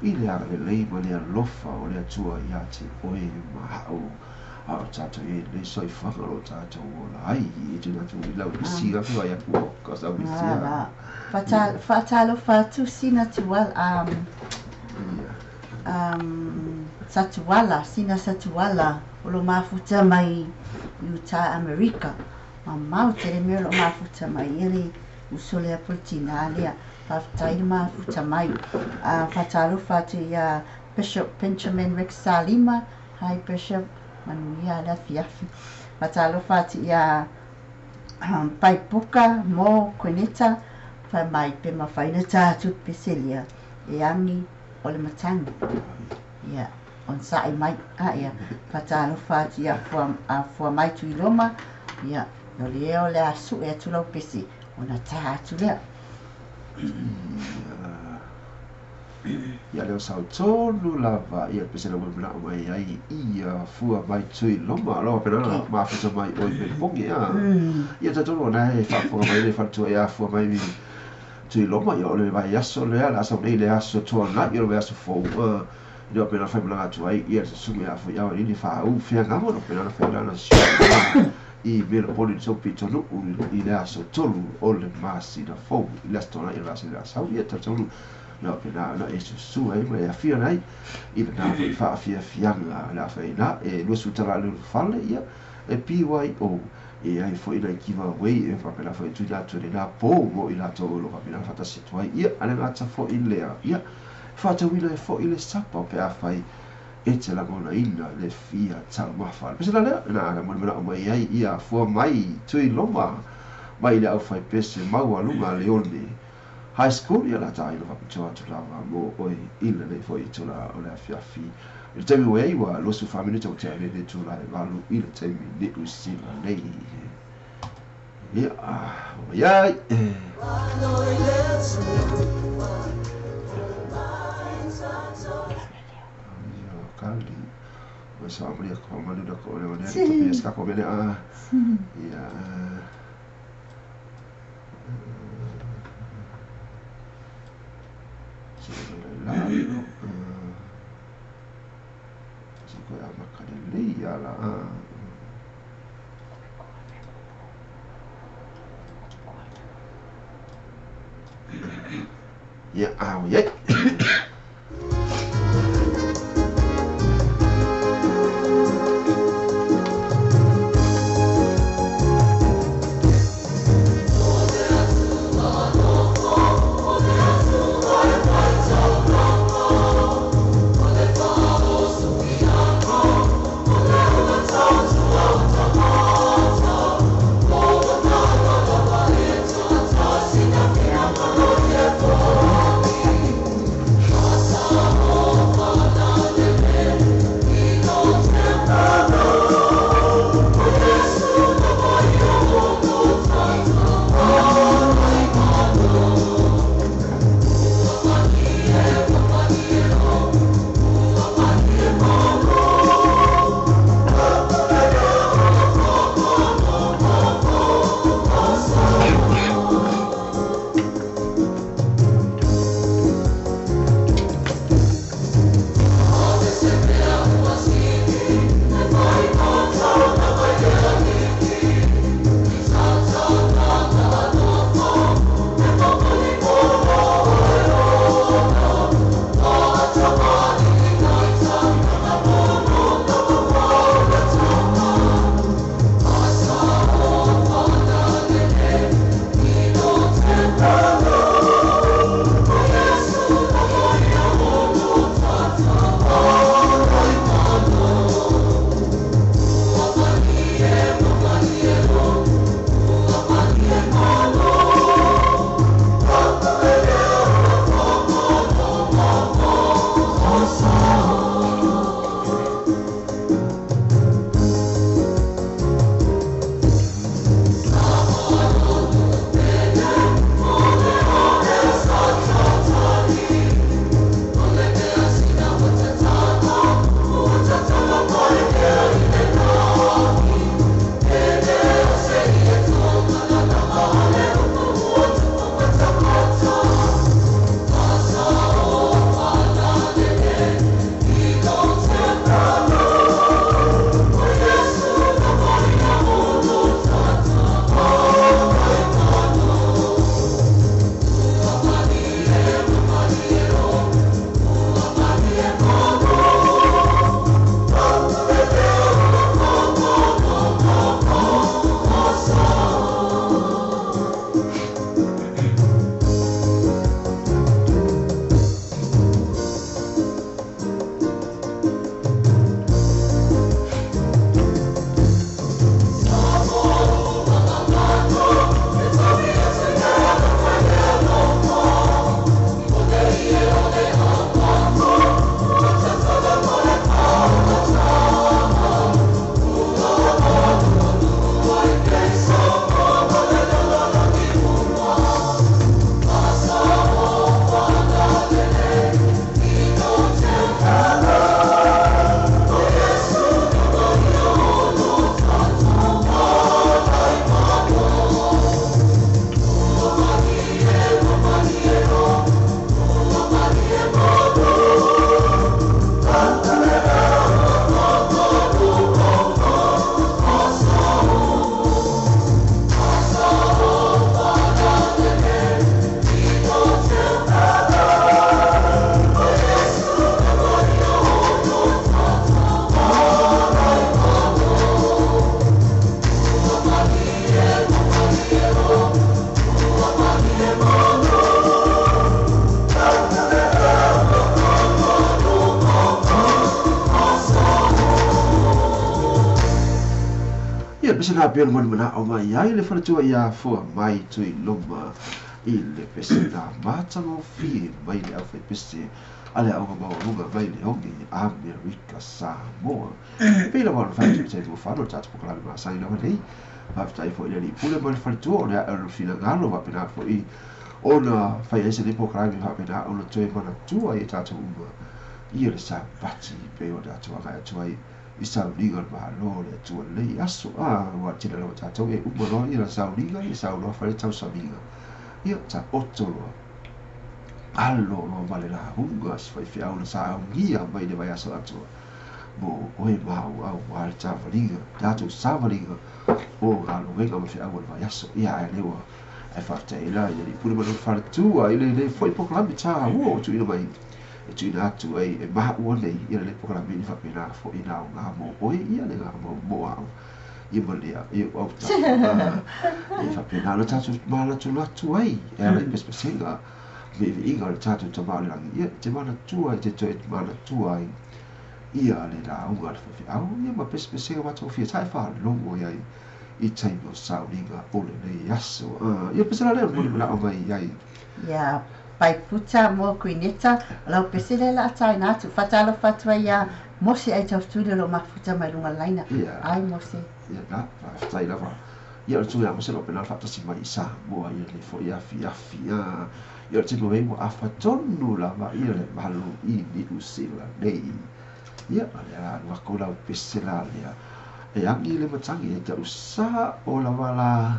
i le agalelei ma le alofa o le Atua ia te oe ma a'u a o tatou i lenei soifuaga o loo tatou ola ai e tena atu i lau lisiga fe ai atu ka sau lisia. Faatalofa atu sina tuala Satuala, sina Satuala o lo mafuta mai i uta Amerika. Mamao tele mea o lo mafuta mai e le uso lea po le tinā lea. Faafetai le mafuta mai. Faatalofa atu ia Bishop Benjamin Rex Salima. Hi Bishop, manuia le afiafi. Faatalofa atu ia Paipuka mo Quineta. Fai mai pe mafaina tātou peselia e agi o le matagi. Ia, on sa'i mai. Ia, faatalofa atu ia fua mai Tuiloma. Ia, o le ea o le a su'e atu lau pese ona tā atu lea. Ia leo sautonu lava ia pese la mana'o mai ai ia fua mai Tuiloma aloa pena mafuta mai oi pelipogi ia. Ia tatonu ona e faafofoga mai le faletua ia fua mai Tuiloma ia o le vaiaso lea le asa nei le aso tuana'i o le vaiaso fou lea pena faimalaga atu ai ia le susuga ia foi ia ini faau feagama no pena failana i Melopoli so pitonu i le aso tolu o le masina fou i le aso tuana'i o le aso le asau ia tatonu lea pena na e susu ai ma e afia nei i lena foi faafiafiaga le afaina e 20 tala le fale ia e BYO e ai foi nai giveaway e faapena foi tuina atu lena po mo i latou o lo faapena faatasi atu ai ia a le gata foi lea ia faatauina ai foi le sapa pe afai e te lagonaina le fia taumafa. Pese la lea na mo le mana'o mai ai ia fua mai Tuiloma mai le aufaipese maualuga Leone High School ia la taina faapitoa atu lava mo oe i lenei foi itula o le afiafi. I le taimi ua ai ua 24 minute ua tea nei le itula e 8 i le taimi Niu Sila nei. Ia, ai. Ia, kali. Ua sa maria ko manu da ko le one to pes ka ko mele a. Ia. Lalo. Si ko a makalele ia la. Ia, a ia. pese la pea le mana'o mai ai le faletua ia Afua mai Tuiloma i le pese la matagofie mai le aufaipese a le Aoga Maualuga mai le Oge Amerika Samoa. E pei lava ona fai atu i le taimi ua fano le tatou polokalame masani lava nei. Faafetai foi i le Alii Pule ma le faletua o le ae o le finagalo faapena foi ona fai ai se nei polokalame faapena ona toe manatua ai e tatou uma ia le Sapati pei ona tatou agai atu ai i sauniga o le Malo o le Atua lenei aso. Aua o le tele lava o tatou e uma loa ia sauniga, ia sau loa fai le tausauniga. Ia taoto loa alo loa ma le lauga a si faifeau na saunia mai le vaiaso atoa mo oe ma au aua le savaliga, tatou savaliga o galuega ma feau o le vaiaso. Ia ae lea ua ae faafetai ai la i le Alii Pule ma lona faletua i lenei foi polokalame taua ua tuuina mai e tuuina atu ai e maua nei ia lenei polokalame i faapena foi na aoga mo oe ia le mo au ia ma lea ia au tatou e faapena ona tatou manatunatu ai e ala i pesepesega viiviiga o le tatou Tama o le Lagi ia te manatua ai te toe manatua ai ia le lauga a le faifeau ia ma pesepesega matagofie sa e faalogo ai i taimi o sauniga o lenei aso. Ia pese la lea o le manao mai ai. Ia Paiputa mo Kuineta, o lau pese lea la taina atu. Faatalofa atu ai ia Mose ai tautuli o lo mafuta mai luga laina. Ai Mose. Ia na, faafetai lava. Ia o le tui a Mose lo pena faatasi mai i Samoa ia le foi afiafi. Ia o le taimi o ua afa tonu lava ia le malu i Niu Sila nei. Ia, o le ala alu aku lau pese la lea. E agi le matagi e tau sa o lava la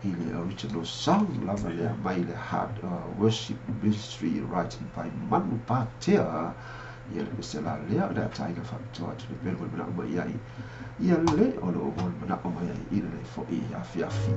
i le original song lava lea mai le Heart Worship Ministry writing by Manu Patea. Ia le pese la lea o le ataina faapitoa atu le pele mo le manao mai ai. Ia le o lo o mo le manao mai ai i le foi afiafi.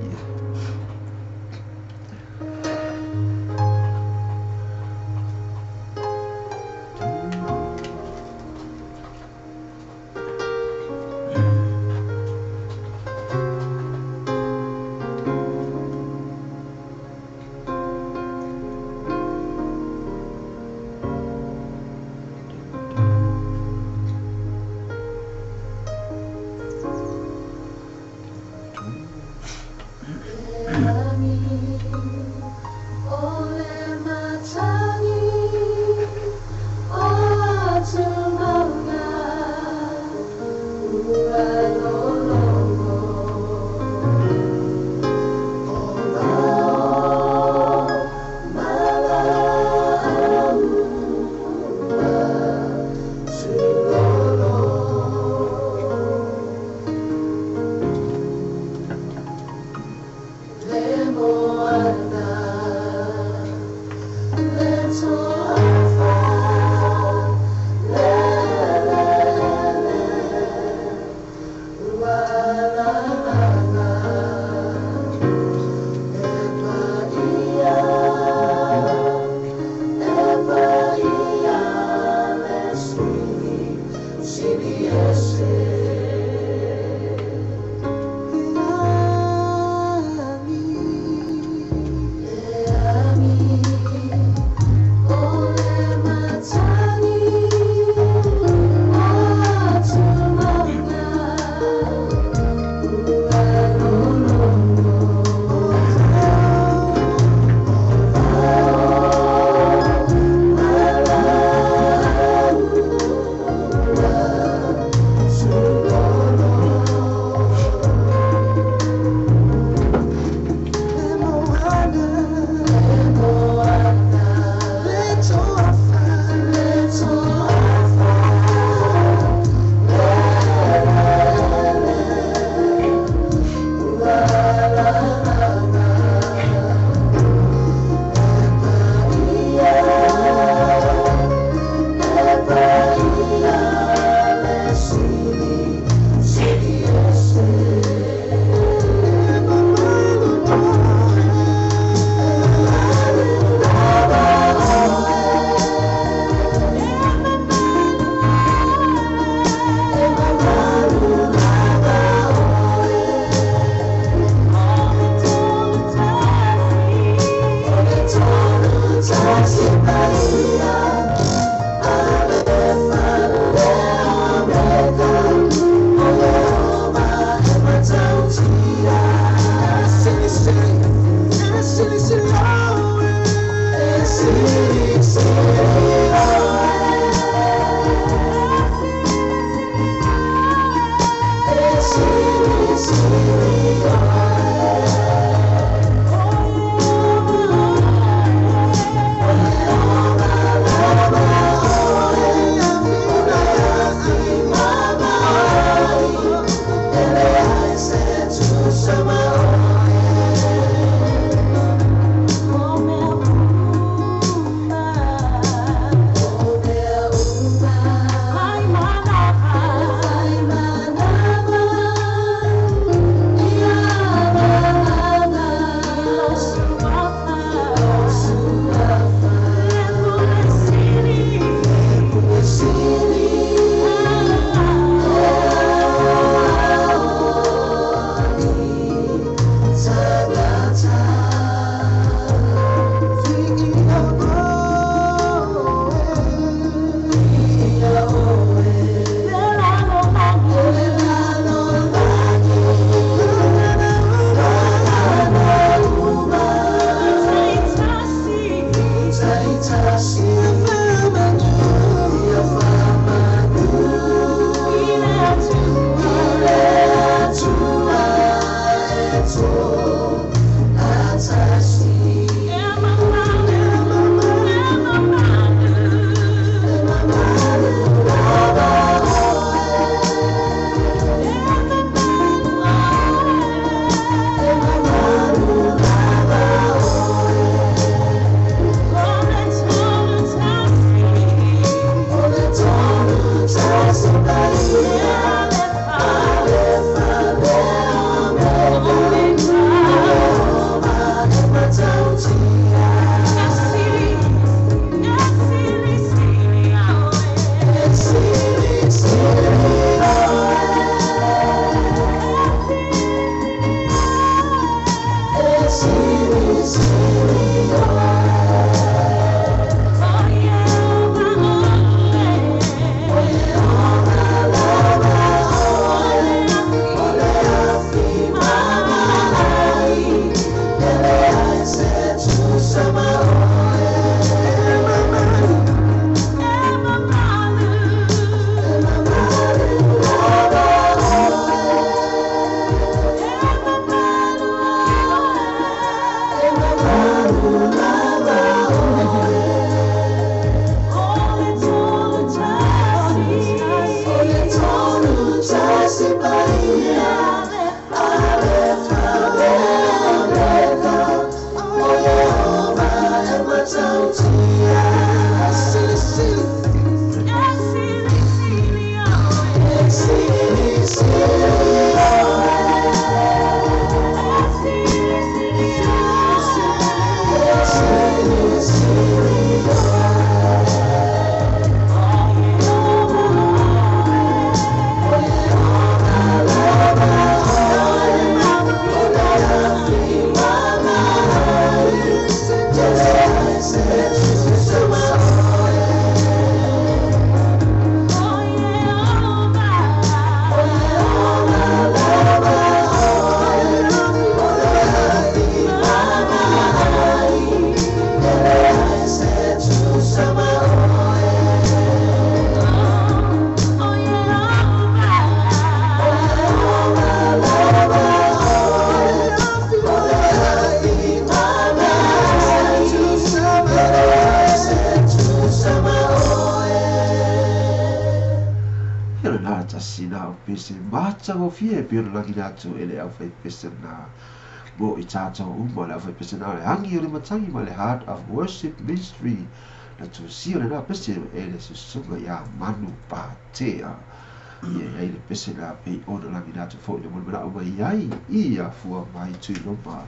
tasi na o pese matagofie e pei ona lagina atu e le aufaipese na mo i tatou uma le aufaipese na o le agi o le matagi ma le Heart of Worship Ministry na tusia lenā pese e le susuga iā Manu Patea. Ia i ai le pese na pei ona lagina atu foi le molimanaʻo mai ai i afua mai Tuiloma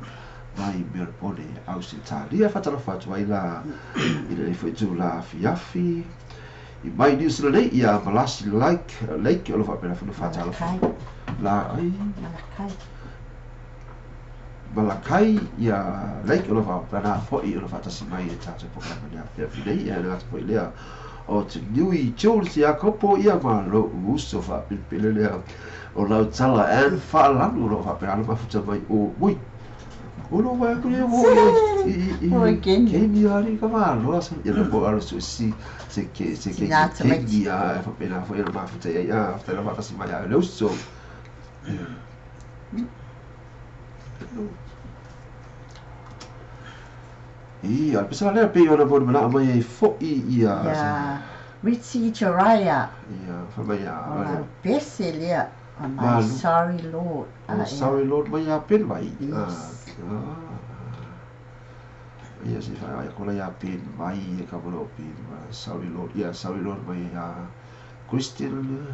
mai Melbourne Ausetalia. Faatalofa atu ai la i lenei foi itula afiafi i mai New Zealand nei ia Malasi Lake Lake o lo faapena foi ona faatalofa la ai Malakai. Malakai ia Lake o lo faapena foi ona faatasi mai i le tatou polokalame i le afiafi nei ia le atu foi lea o te nui Jules Iakopo ia ma lo'u uso faapilipili lea o lau tala and faalanu o lo o faapena ona mafuta mai o ui o lo vai aku ia mo i Oi, Kenya. Kenya ari ka malo sa ia mo alo su si se ke se ke Tina tamaiti. Kenya e faapena foi ona mafuta ia ia faafetai lava faatasi mai a le uso. Ia, le pese lea pei ona mo manao mai ai foi ia Ia Richie Jariah. Ia, fai mai ia O lau pese lea o My Malu. Sorry Lord. Oh, Sorry Lord mai ia Ben Vai. Yes. Ia se fai ai kola ia Ben Vai e ka mo Ben Vai. Sorry Lord. Ia Sorry Lord mai ia Christian.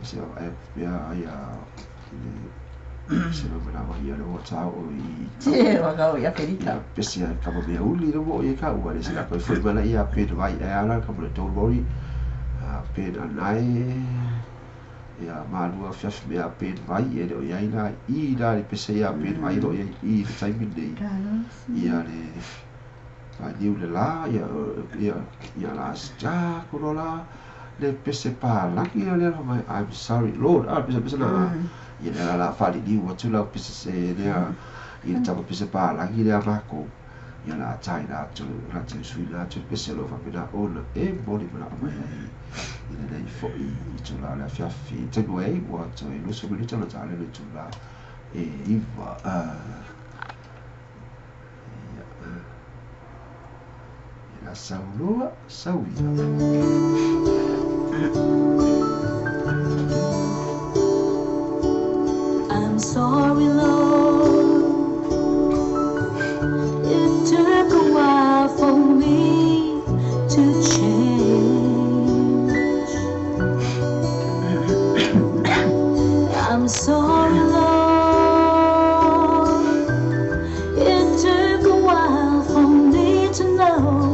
Se ai ia ia se no mena mai ia le o tau o i Te waka o ia Perika. Ia pese ia ka mo mea uli no mo ia ka ua le se ka koe foi mana ia Ben Vai e ala ka mo le don't worry. Ben anai ia malua fiafi mea Ben Vai e le o iai la i la le pese ia Ben Vai lo iai i le taimi nei. Ia le niu le la ia ia ia la sta kulo la le pese palagi ia le mai I'm sorry Lord a pese pese na ia le la fali niu atu la pese se lea i le tama pese palagi lea mako ia la tai la atu la te sui la atu pese lo faapena ona e moli mana mai ai i lenei foi i tula le afiafi taimi ai ua toe 20 minute ona taale le tula e 9. Ia la sauloa sauia. I'm sorry, Lord. It took a while for me to change. I'm sorry, Lord. It took a while for me to know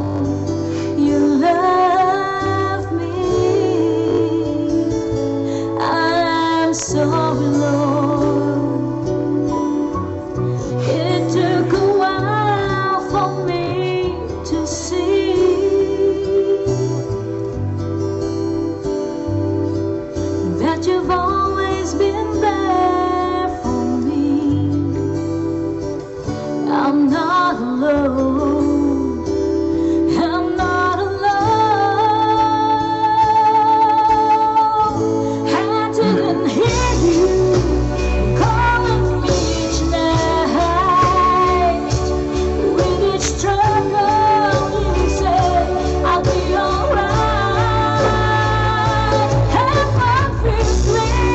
you love me. I'm sorry, Lord. It took a while for me to see that you've always been there for me. I'm not alone. I'm not alone. I didn't hear you calling me each night. With each struggle, you said I'll be alright. Have my fears clear.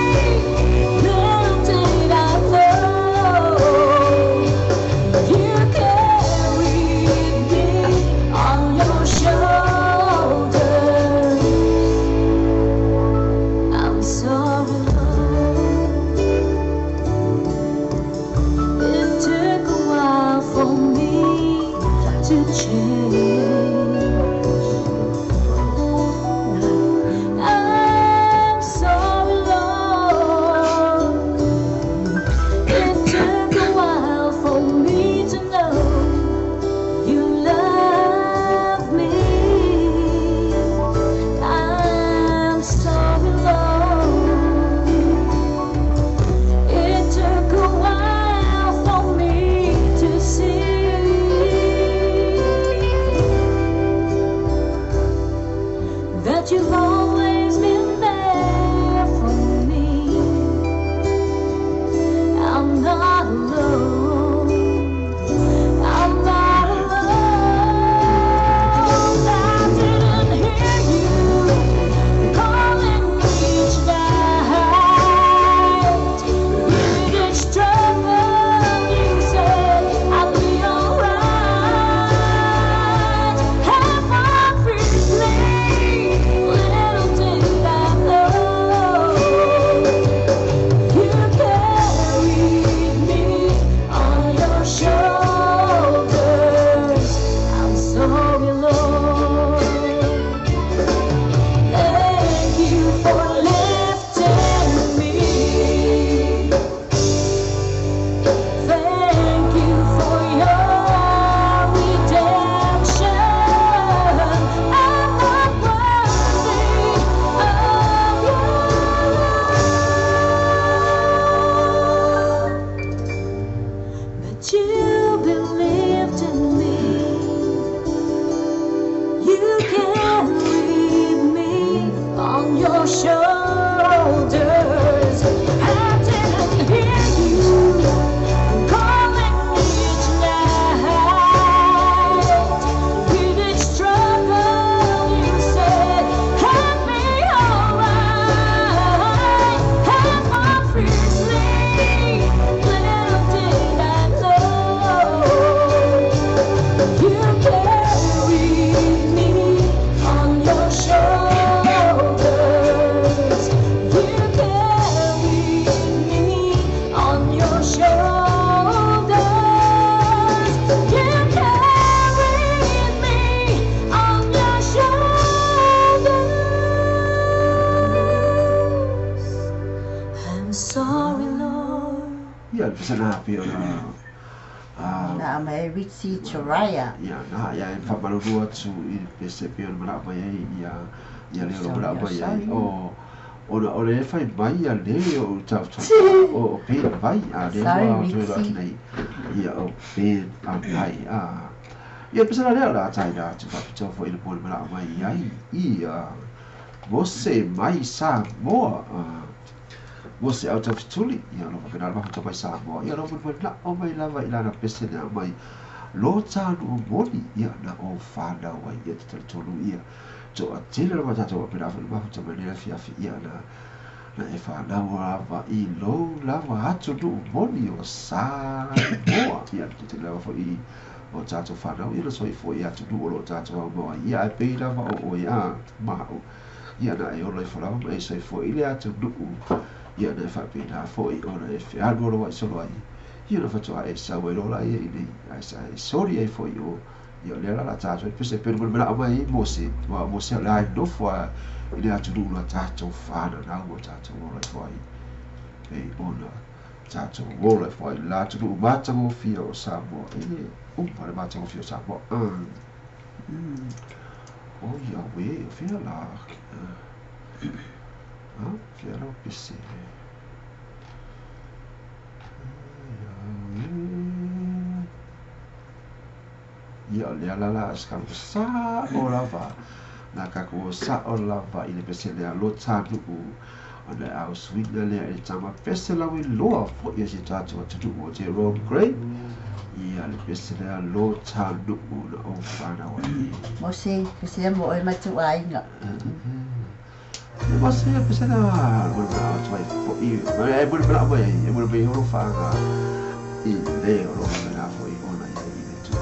sorry, Lord. Ia, le pese na pe ona Na mai Ritzy Choraya. Ia, na, ia, e whamalulu atu i le pese pe ona mana mai ai, ia, ia leo Sorry, mana mai ai, sorry. o, ona o le whai mai a le o tau tau, o pe mai a le Sorry, wa o tui Ritzy. atu nei, ia o pe a mai a. Ia pese la lea la tai la tu whapito fo i le pōle mana mai ai, ia, Mose mai Samoa, Mose au tawhituli, ia lo whapena mahu mai Samoa, ia lo mai na o mai lava i lana pese lea mai lo tānu moni, ia na o whānau ai, ia te talitonu ia. To a tele lava tātou whapena awhana mahu mai nea fiafi, ia na e whānau lava i lo lava atu nu moni o Samoa, ia te tele lava fo i o tātou whānau, ia na soifo i atu nu o lo tātou au moa, ia e pei lava o oi a mahau. Ia na e olo i whalawa ma e soifo i le atu nuu. Ia na e whapena fo i ona e whianu olo wai solo ai. Ia na whatua e sau e lola ia i nei. Ai sa e sori ai fo i o. Ia o lea la tātou. Pese penu mena mena mai i Mose. Wa Mose o le ai nofo a i le atu nuu la tātou whana nau o tātou ola i fo ai. E ona tātou ola i fo ai. La atu nuu mātango fia o Samoa. E umpa le mātango fia o Samoa. O ia we, o fia la. Ah, fia la o pese. Ia we. Ia o lea la la askalu sa o lava. Na kako o sa o lava i le pese lea lo tānu'u. O le au suina lea e tama pese lau i loa fo ia si tātou atunu'u o te Ron Gray. Ia le pese lea lo tānu'u na o whanau ai. Mose, pese mo oi matu ainga. Le mose pese la mo na atu ai fo i. E mo na mai ai, e mo na horo whanga i le o lo na fo i ona ia i le tu.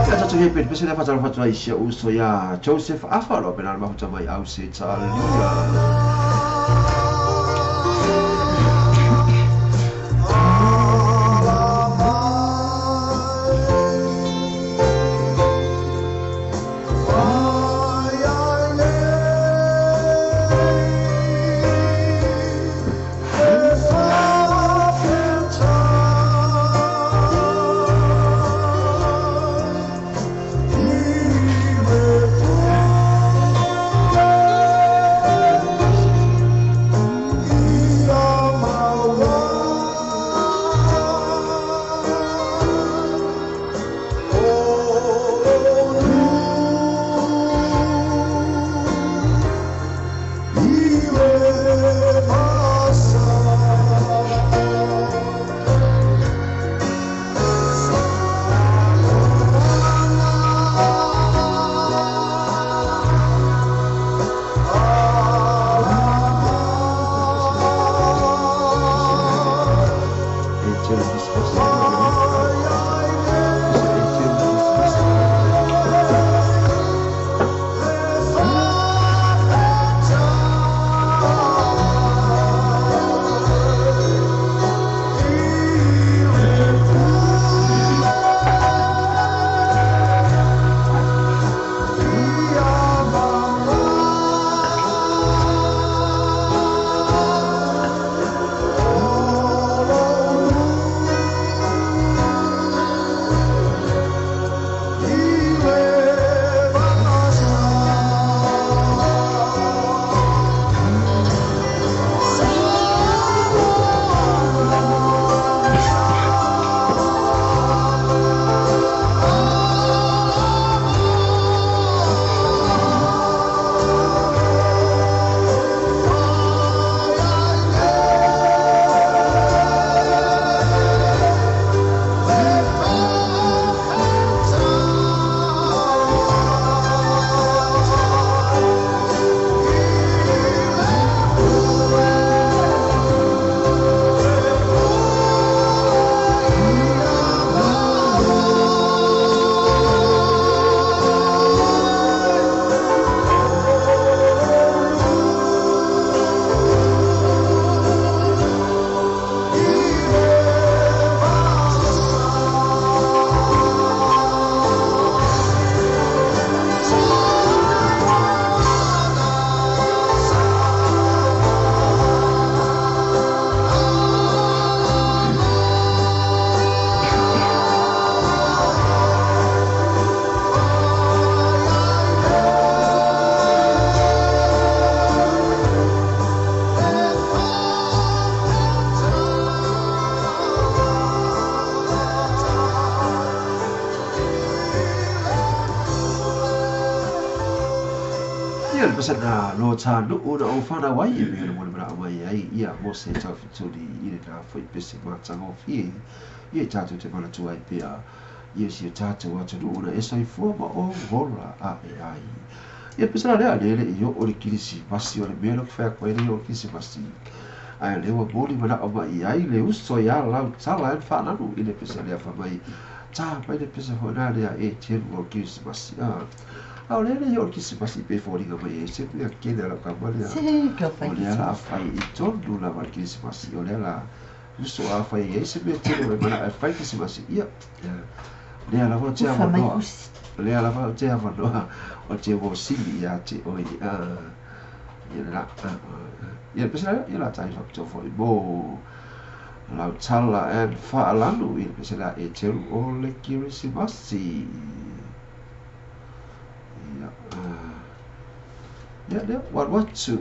Ia tātou he pere pese lea whatara whatua i sia uso ia Joseph Afa lo pena mahuta mai au se talia. Ia le pese na lo tānu'u na o whanau ai e mea le mole mana o mai ai ia mo se taufetuli i le nā foi pese matagofie ia i tātou te manatua ai pea ia si o tātou atunuu na e soifua ma o ola a'e ai. Ia pese la lea lele i o le Kirisimasi o le mea lea fai atu ai nei o le Kirisimasi. Ae o lea ua moli mana'o mai ai le uso iā lau tala e fa'alanu i le pese lea fai mai tā mai le pese foi la lea e telu o le Kirisimasi. A o lea le i o le Kirisimasi pe foliga mai ai se mea kele a lau kama lea. Se ka fai O lea la a fai i tonu lava le Kirisimasi. O lea la uso a fai ai se mea tele o le mana'o e fai Kirisimasi. Ia, lea lava o te Ufa mai avanoa. usi. Lea lava o te avanoa o te mosili ia te oe. Ia la, ia pese la, ia la tai whakatoa foi mo lau tala and fa'alanu i le pese la e telu o le Kirisimasi. Ia, ia lea, walu atu.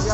Ia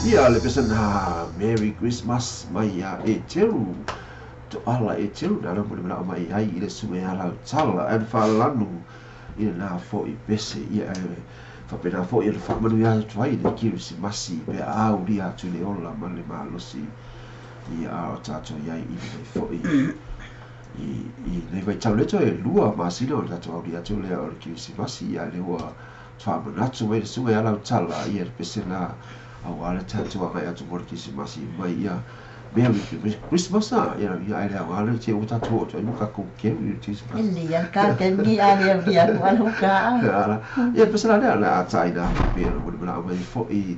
Ia le pese na Merry Christmas mai ia Eteru Toala Eteru na le mo le mai ai i le sume ala tala and falanu i na fo i pese ia e faapena foi le faamanuia atu ai le Kerisimasi pe a aulia atu le ola ma le malosi ia a o tatou iai i lenei foi i lenei vaitau le toe 2 masina o le tatou aulia atu lea o le Kerisimasi ia le ua faamanatu mai le suga ia lautala ia le pesena auā le tatou agai atu mo le Kerisimasi mai ia Merry Christmas a ia ia ai le auā le te ua tatou oo atu ai ma kakou keu i le Kerisimasi. Ele ia ka ke ni a le via ku alu ka. Ia pesena lea le a taina pe le mo le mana mai foi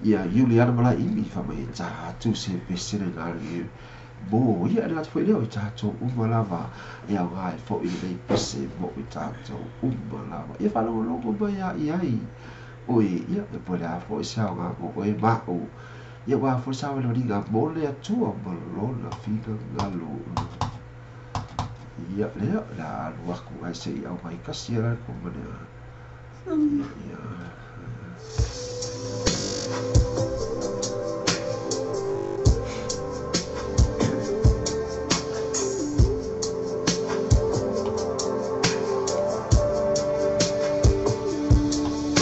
ia Juliana Malaʻili fa mai ta atu se pesene na le mo ia le atu foi lea o tatou uma lava e auā e foi lenei pese mo i tatou uma lava ia faalogologo mai a i ai oi ia e po le a foi se aoga mo oe ma'u ia ua foi sa wale mo le Atua ma lona finagalo ia lea la alu aku ai se i au mai kasi ala ko mana ia.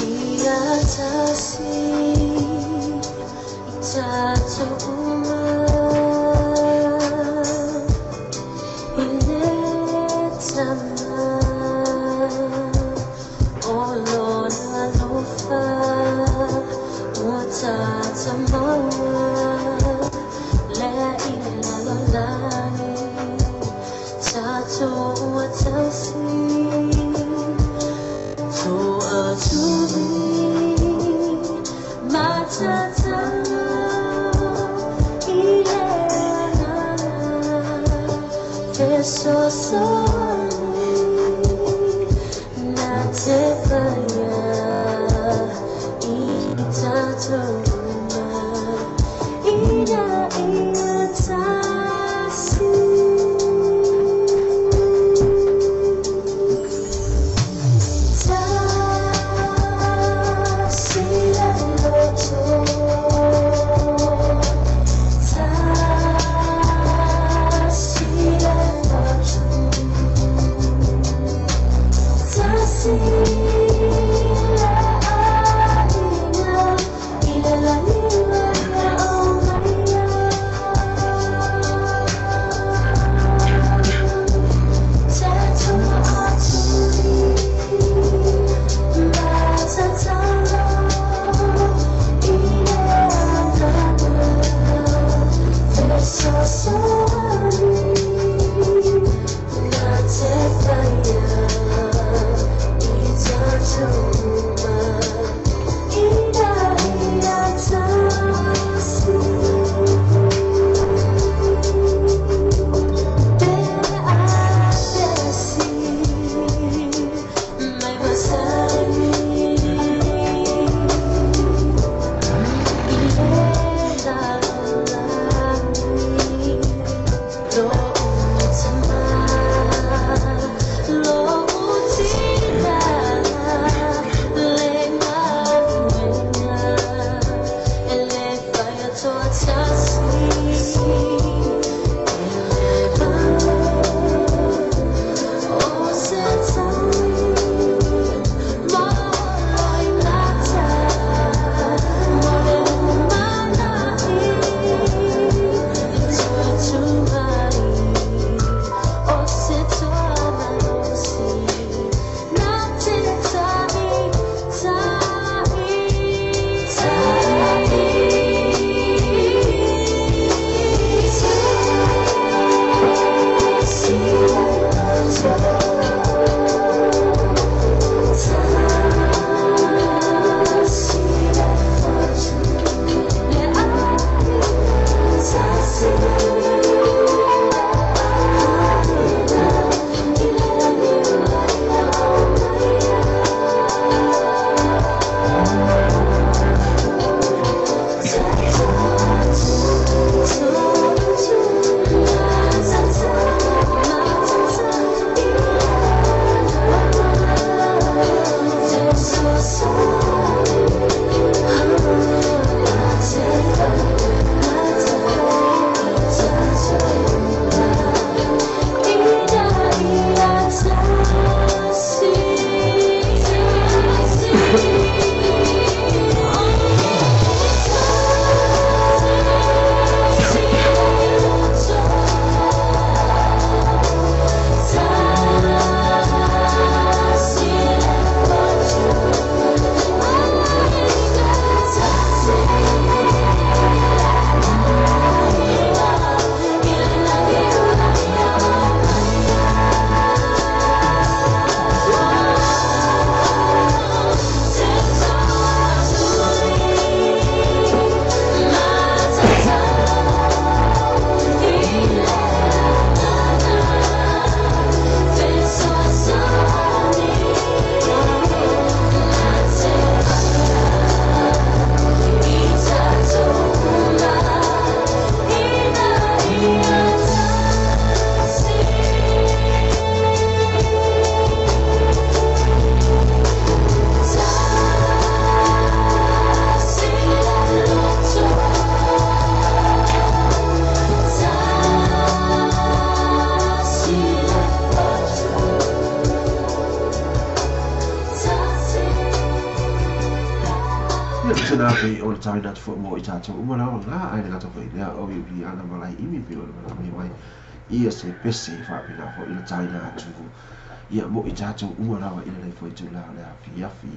Ia tasi i tatou uma i le tama o lona alofa ua tata maua lea i le lalolagi tatou ua tasi toatuli matatalo i le agaga fesoasoani na te paia i tatou uma ina ia tasi. Tasi le loto, tasi le fatu, tasi le aiga i le lagi mai aumaia. Te toatuli matatalo i le agaga fesoasoani na te paia i tatou uma ina ia tasi. Pe a pesi mai masani i le lalolagi lo'u tama lo'u tina le galuega e le fai atoatasi e le vale o se tai mo loimata mo le lumana'i e toe mai o se toa malosi na te ta'i ta'i ta'i. ona tāina atu foi mo i tātou uma lava ngā ai le gata foi lea o i uli ana malai imi pe o le malai mai ia se pese whaapena foi ila tāina atu ia mo i tātou uma lava ila lei foi tū la le afi afi.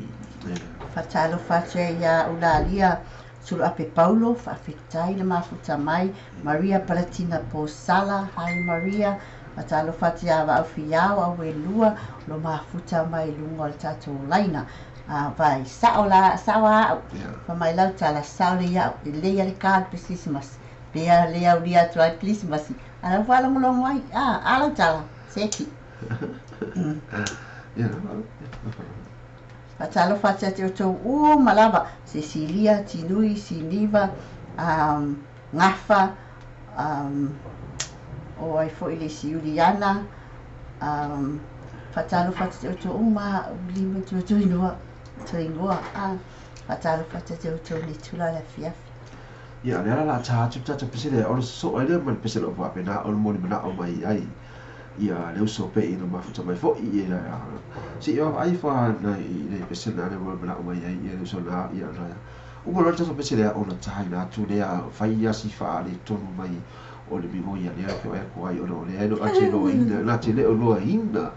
Whatalofa atu ai ia Ulalia Suluape Paulo, whaafetai le mafuta mai, Maria Palatina Posala, hi Maria, whatalofa atu ia vau fiao au e lua, lo mafuta mai lunga o le tātou laina. Vai, sao la, sao au, fa mai lau tala sao le iau, e leia le kāl pe Christmas, pea le au lia atu ai Christmas, ala whalongolongo ai, alau tala, seki. Whatalofa atu te outou uma lava, Cecilia, Tinui, Siniva, Ngafa, o ai foi le si Juliana, whatalofa atu te outou uma, lima tu tu ingoa, tu ingoa, whatalofa atu te outou ni tula le afiafi. Ia, le ala la tā atu tātou pese lea, ona so ai lea mai le pese leo wapena, ona moni mana o mai ai. Ia, le uso pe i no mafuta mai foi ia si ia ai fa na i le pese na le moni mana o mai ai ia le uso na ia na. Uma loa tātou pese lea ona tāina atu lea fai ia si wha le tonu mai o le mingo ia lea pe o e ko ai ona o le ai no ate no ina na te le o loa ina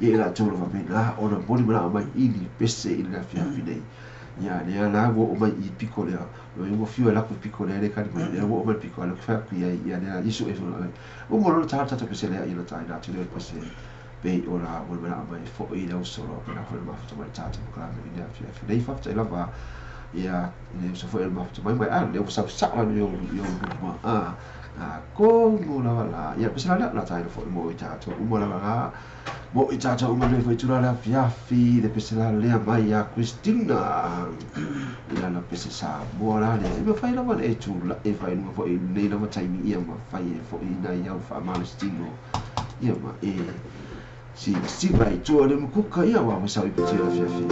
ia la tolu wapena ona moni mana o mai i le pese i le afiafi nei. Ia lea la wo o mai i piko lea no i mo fiu la ku piko lea le kani mai lea wo o mai piko ala ku fa ku ia ia lea isu e fo o mo lo ta ta pese lea i la ta ina te le pese pe o la wo mai mai fo i le solo pe na fo ma fo mai ta ta ka me ia fi fi nei fa te la va ia le so fo el ma fo mai mai a le sa sa la yo yo ma a ko mo la la ia pese la la ta ina fo mo i ta to mo la la mo i tātou uma le foi tula le afiafi le pese la lea mai a Christina i lana pese sa moa la lea e mawhai lava le e tula e whai nunga foi nei lava taimi ia ma whai e foi nai au wha malestino ia ma e si si vai tua le mukuka ia wa masau i pete afiafi.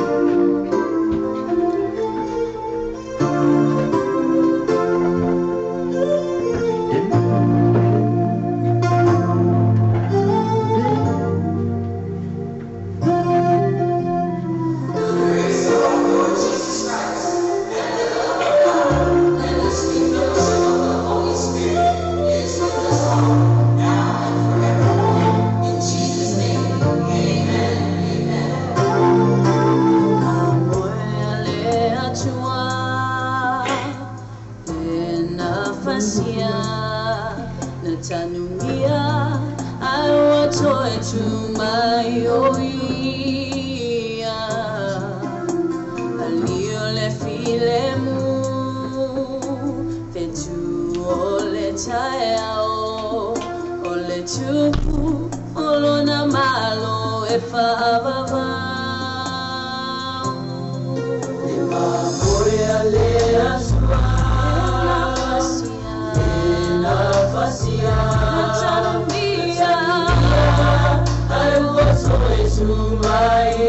Bye.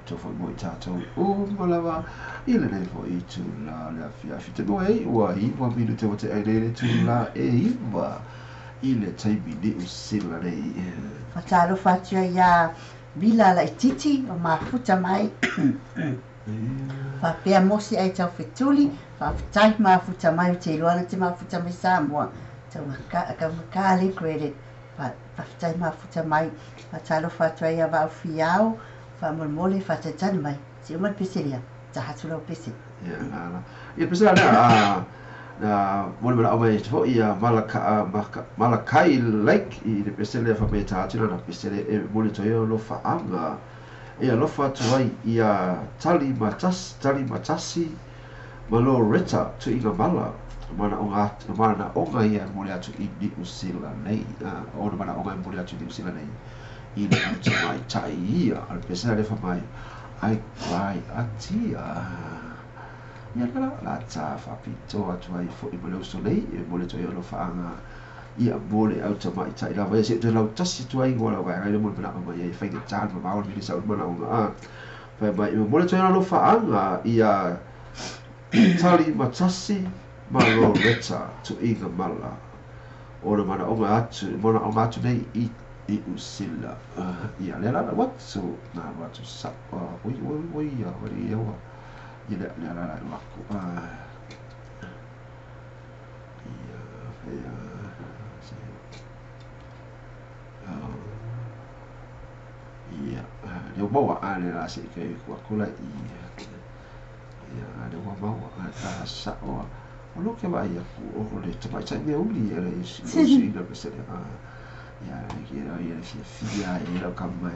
faapitoa foi mo i tatou uma lava i lenei foi itulā o le afiafi. Talu ai ua 9 minute ua tea ai nei le itulā e 9 i le taimi Niu Sila nei. Faatalofa atu ai ia Mila Laititi o mafuta mai faapea Mose ai Taufetuli, faafetai mafuta mai, ou te iloa na te mafuta mai Samoa, taugata le credit, faafetai mafuta mai. Faatalofa atu ai ia Vao Fiao, faamolemole faatalitali mai, se uma le pese lea, taha atu lau pese. Ia, la, la. Ia, pese la lea, a, na mo le manao mai foi ia Malaka, Maka, Malakai Lake i le pese lea fa mai ta atu na pese le e mo le toi lo faanga. E alofa atu ai ia Tali Matasi, Tali Matasi ma Loretta Tuiga Mala, manaoga manaoga ia e momoli atu i Niu Sila nei, ona manaoga e momoli atu i Niu Sila nei i le au tamaitai ia. O le pese lea fai mai, I cry a tear. Ia la la ta faapitoa atu ai foi ma le uso nei e momoli atu ai alofaaga ia mo le au tamaitai lava ia, seʻi toe lautasi atu ai igoa o lau vaega ia mo le manao mai ai e faigata le mamao le mea sau le manaoga a fai mai e momoli atu ai alofaaga ia Tali Matasi ma Loretta Tuiga Mala ona manaoga atu manaoga atu nei i Niu Sila. Ia lea la lau atu na alu atu sa oi oi oi ia oi ia ua ia lea lea la lau aku ia ia se ia lea ua maua a lea la se i kai aku la i ia lea ua maua a sa'o o lo ke vaai aku o le tamaitai mea uli ia le suiga pese lea ia ia ia le fiafia ia lau kama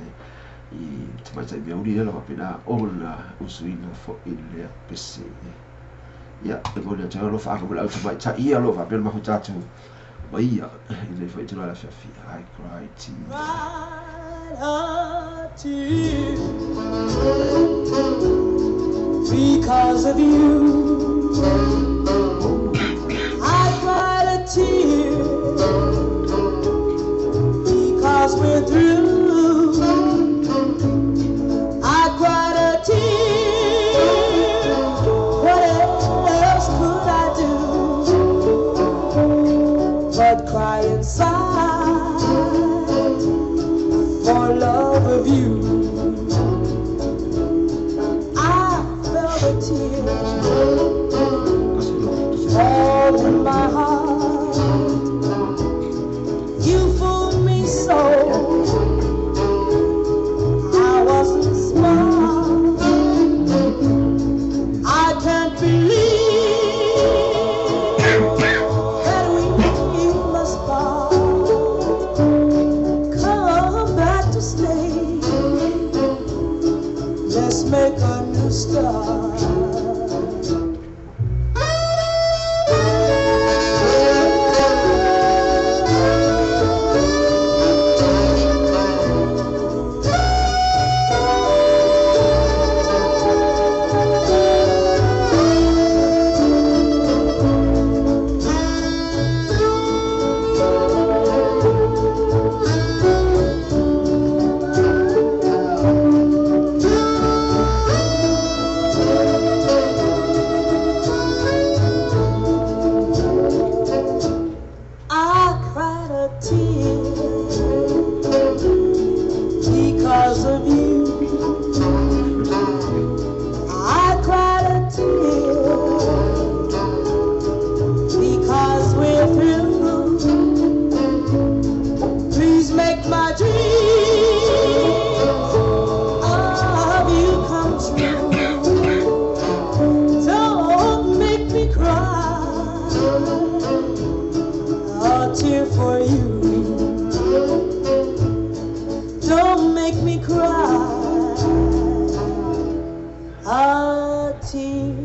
i tamaitai mea uli lea faapena ona usuina foi lea pese. Ia e momoli atu ai alofaaga ma le au tamaitai ia o lo o faapea ona mafuta atu ma ia i lenei foi itula afiafi. I cry tear. Because of you, I cried a tear. Because we're through, I cried a tear. What else could I do but cry inside for love of you? I felt a tear fall in my heart. You fooled me so, I wasn't smart. I can't believe that we must part. Come back to stay. Let's make a new start. I cried a tear because of you. I cried a tear because we're through. Please make my dreams of you come true. Don't make me cry a tear for you. Don't make me cry a tear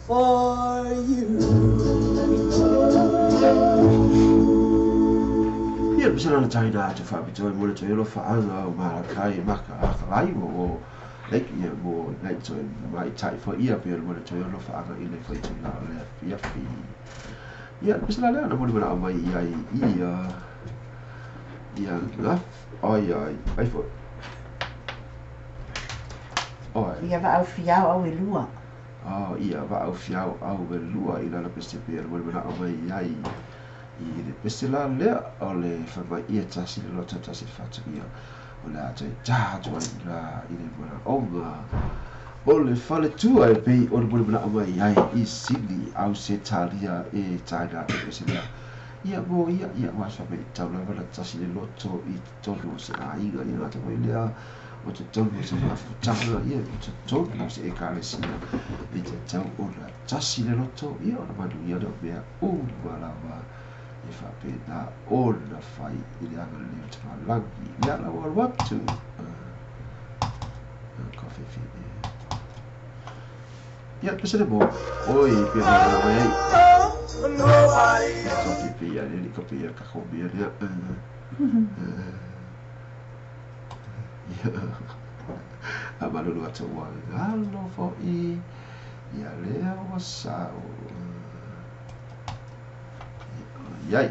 for you. Ia le pese la na taina atu faapitoa e momoli atu ai alofaaga o Malakai Maka Akalai mo like ia mo like toe tamaitai foi ia pei o le momoli atu ai alofaaga i le foi itula o le afiafi. Ia le pese la lea na momoli manao mai ai ia ia gaf ai ai ai foi. Oe. Ia vaaufiao au e lua. Oh, ia vaaufiao au e lua i lana pese pea le molimana o mai ai i le pese la lea o le fai mai ia tasi le loto tasi le fatu ia o le a toe tā atu ai i la i le manaoga o le faletua e pei o le molimana mai ai i Sini Ausetalia e China e pese lea ia mo ia ia ua sa mai tau lava la tasi le loto i totonu o se aiga ia gata mai lea o totonu o se mafutaga ia o totonu o se ekalesia e tatau ona tasi le loto ia ona manuia lea o mea uma lava e faapena ona fai i le agalelei o Tamalagi lea la ua alu atu kofefine ia pese le mo oi pe mai mai ai kopi pe ia le kopi ia ka kopi ia lea ia a malulu atu ua galo fo'i ia lea ua sao iai.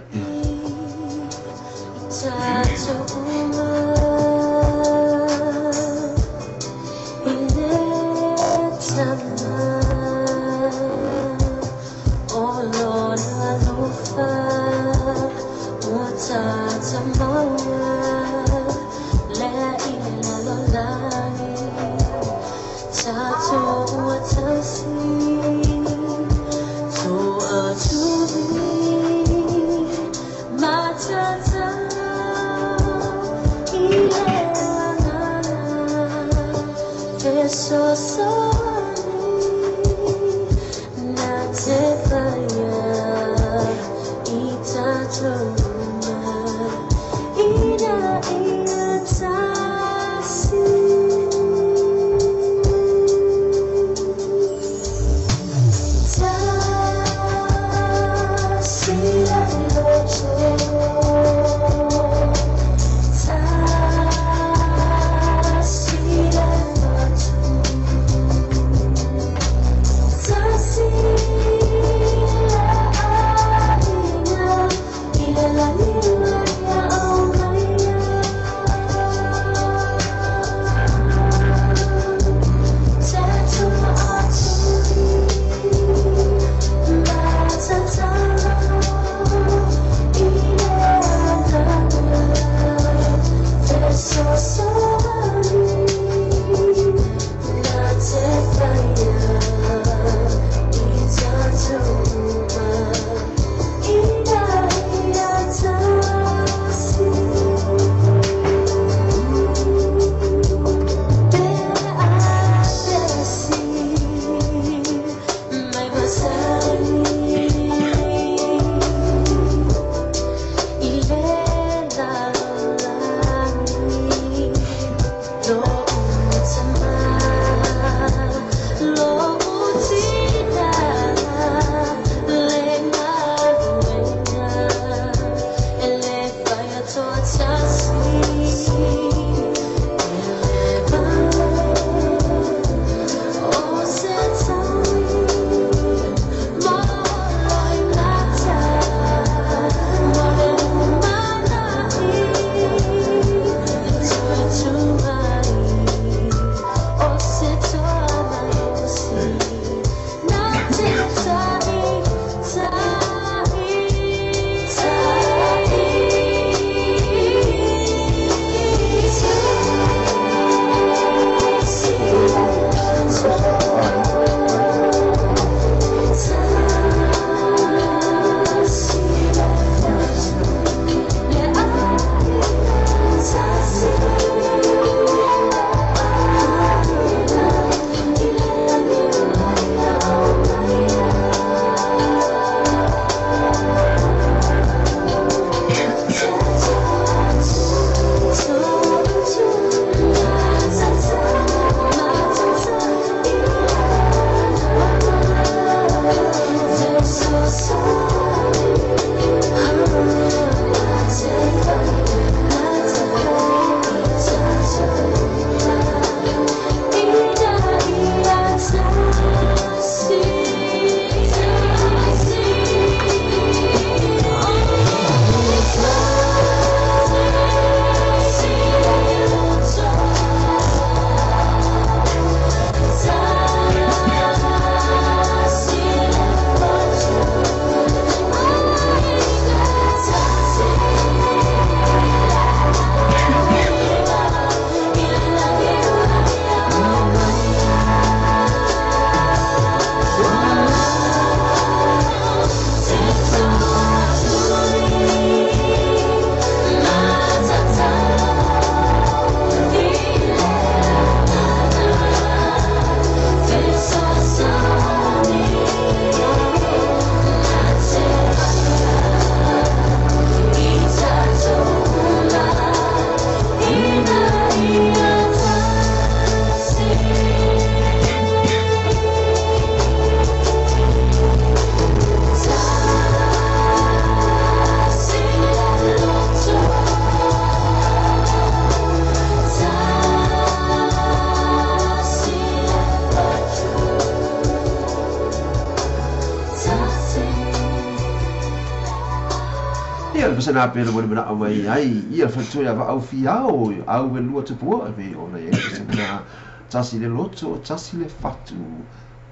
Ia le pasana pe le mo le mana mai ai ia fa ia va au fiao au e lua tupua e pei ona i ai pasana tasi le loto tasi le fatu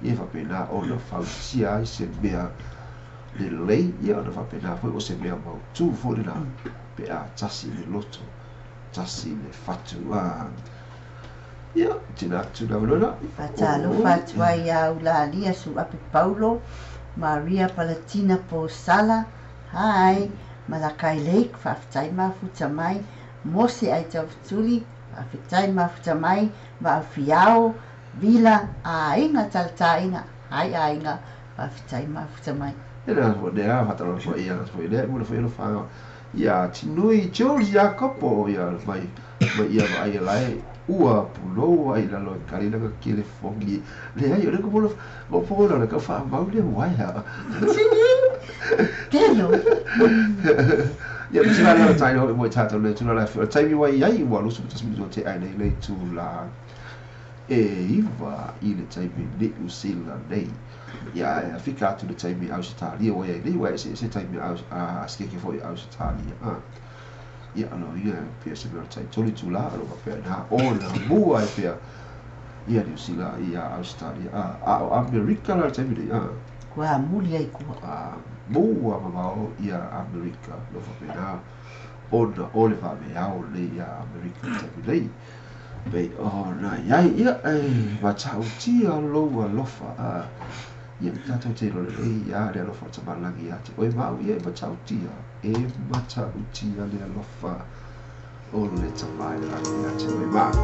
ia faapena ona fausia ai se mea lelei ia ona faapena foi o se mea mautū foi lena pe a tasi le loto tasi le fatu ia tina atu na lona Faatalofa atu ai ia Ulalia Suape Paulo, Maria Palatina Posala, hi, Malakai Lake, faafetai mafuta mai, Mose Aitafetuli, faafetai mafuta mai, Vaafiao, Vila, Aiga Talataiga, hi Aiga, faafetai mafuta mai. Ia le foi lea faatalofa foi ia foi lea mo le foi alofaga ia tinui Jules Iakopo ia mai mai ia vaai lae ua pulou ai lalo e kali langa kelefogi leai o le ko mo po le ka faamau le uaea Telo. Ia tila le tai ho mo tatou le tula la fi taimi wai ai ua 21 minute te ai nei le tula e iva i le taimi Niu Sila nei ia e fika atu le taimi Ausitalia ua iai nei ua eseese taimi asikeke foi Ausitalia ia ano ia pea se mea o tai tolu itulā o lo faapena ona mua ai pea ia Niu Sila ia Ausitalia a o Amerika la le taimi nei Kua amuli ai kua. Mua mamao ia Amerika lo faapena ona o le faameao nei ia Amerika le taimi nei pei ona iai ia e matautia lou alofa ia tatou te iloa lelei ia le alofa o le tamalagi ia te oe ma au ia e matautia le alofa o le tamā i le lagi ia te oe ma au.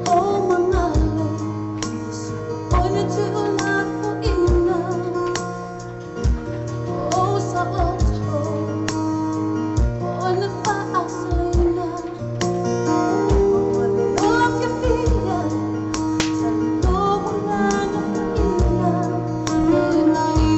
O mangalo, o le tuulafoina, o sa oto, o le faasaina, o le ofiafia, sa logo lana paia, e nai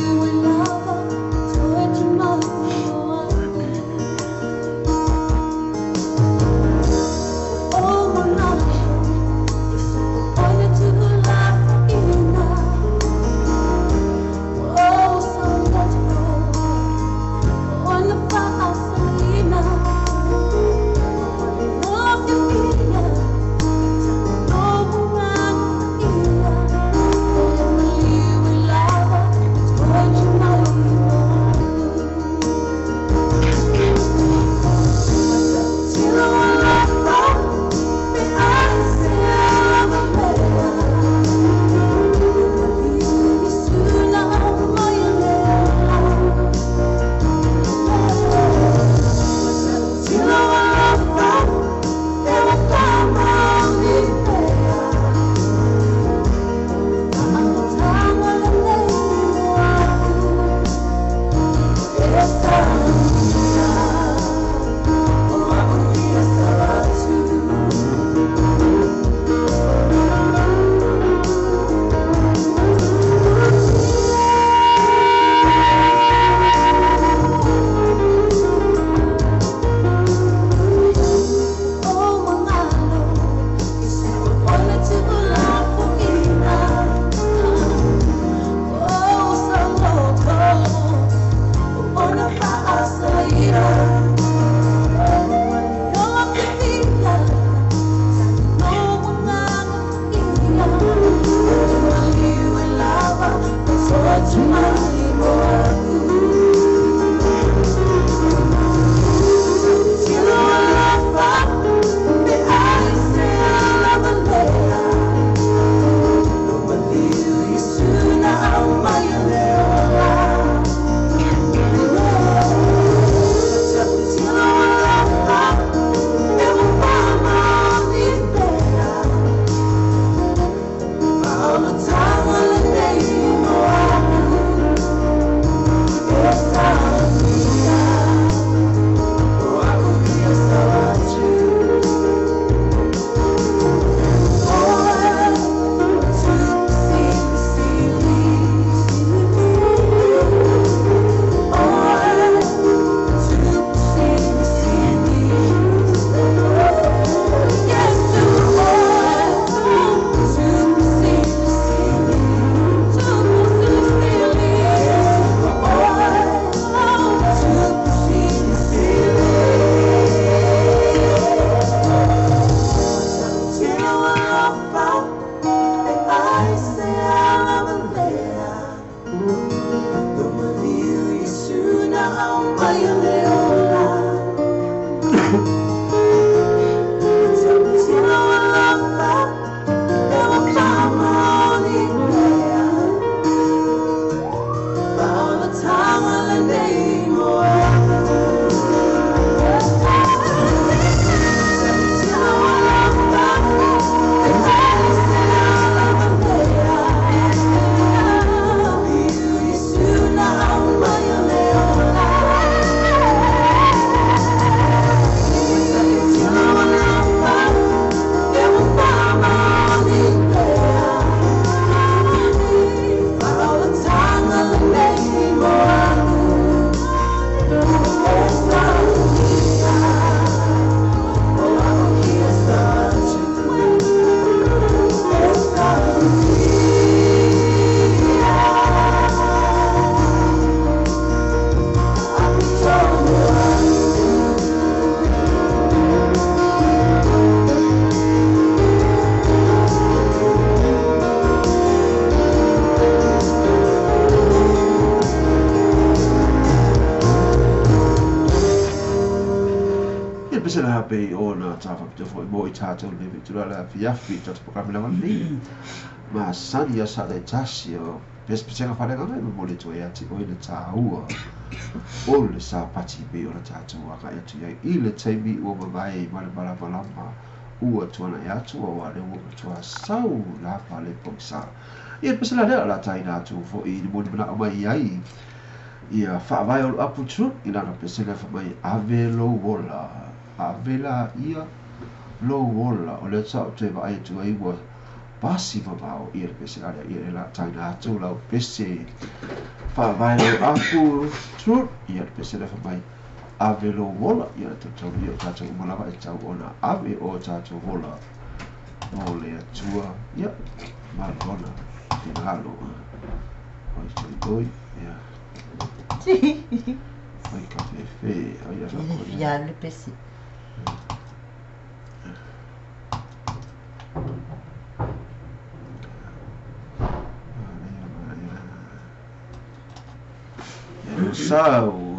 tala faapitoa foi mo i tatou lenei itula le afiafi i tatou polokalame lava lenei. Masani aso sa taitasi o pesepesega faaleagaga e momoli atu ai ia te oe le taua o le Sapati pei ona tatou agai atu i ai i le taimi ua mavae ma le malamalama ua tuanai atu aua lea ua matua sau lava le pogisa. Ia le pese la lea o le a taina atu foi i le molimanao mai ai ia faavae o le apu truth i lana pese lea fai mai ave lou ola, ave laia lou ola. O lea sa ou toe vaai atu ai ua pasi mamao ia le pese la lea ia le la taina atu lau pese faavae o apu truth ia le pese lea fai mai ave lou ola. Ia le taulimaina o tatou uma lava e tau ona ave o tatou ola mo le Atua ia ma lona finagalo. Oi oi oi ia oi ka fefe oi a E le fia alu le pese. Ia sau.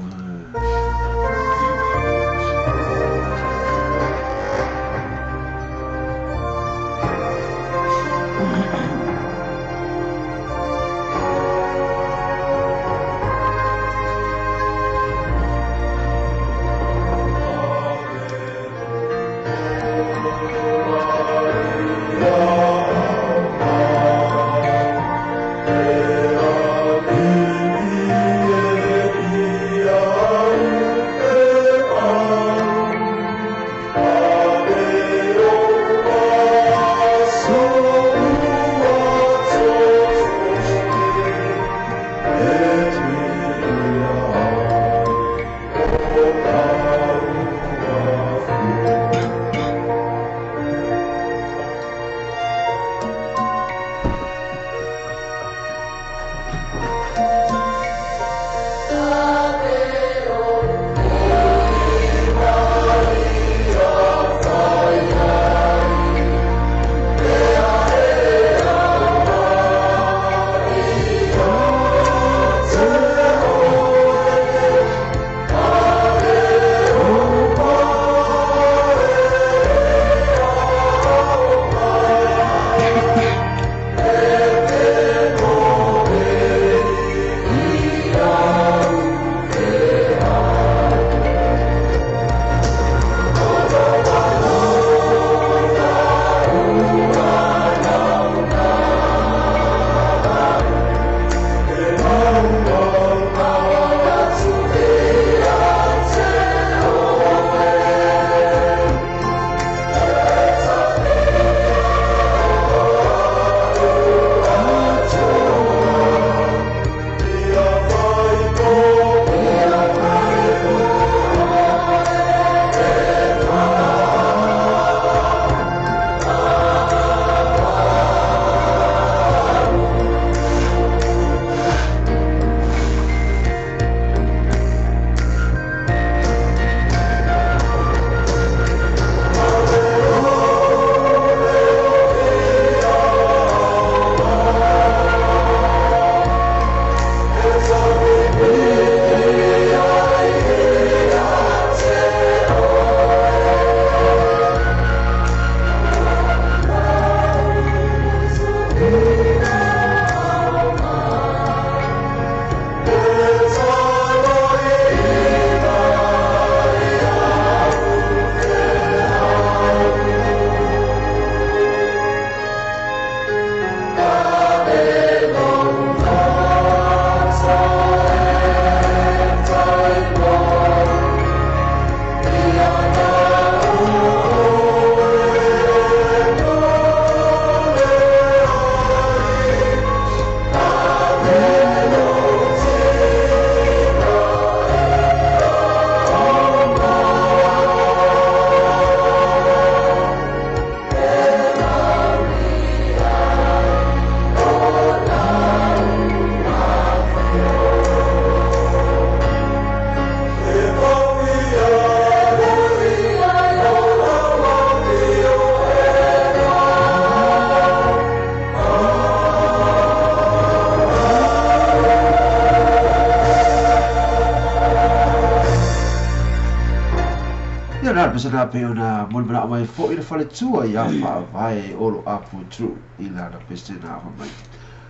pese na pe ona mo le mai foi le faletua ia faavae o lo apu tru i lana pese na mai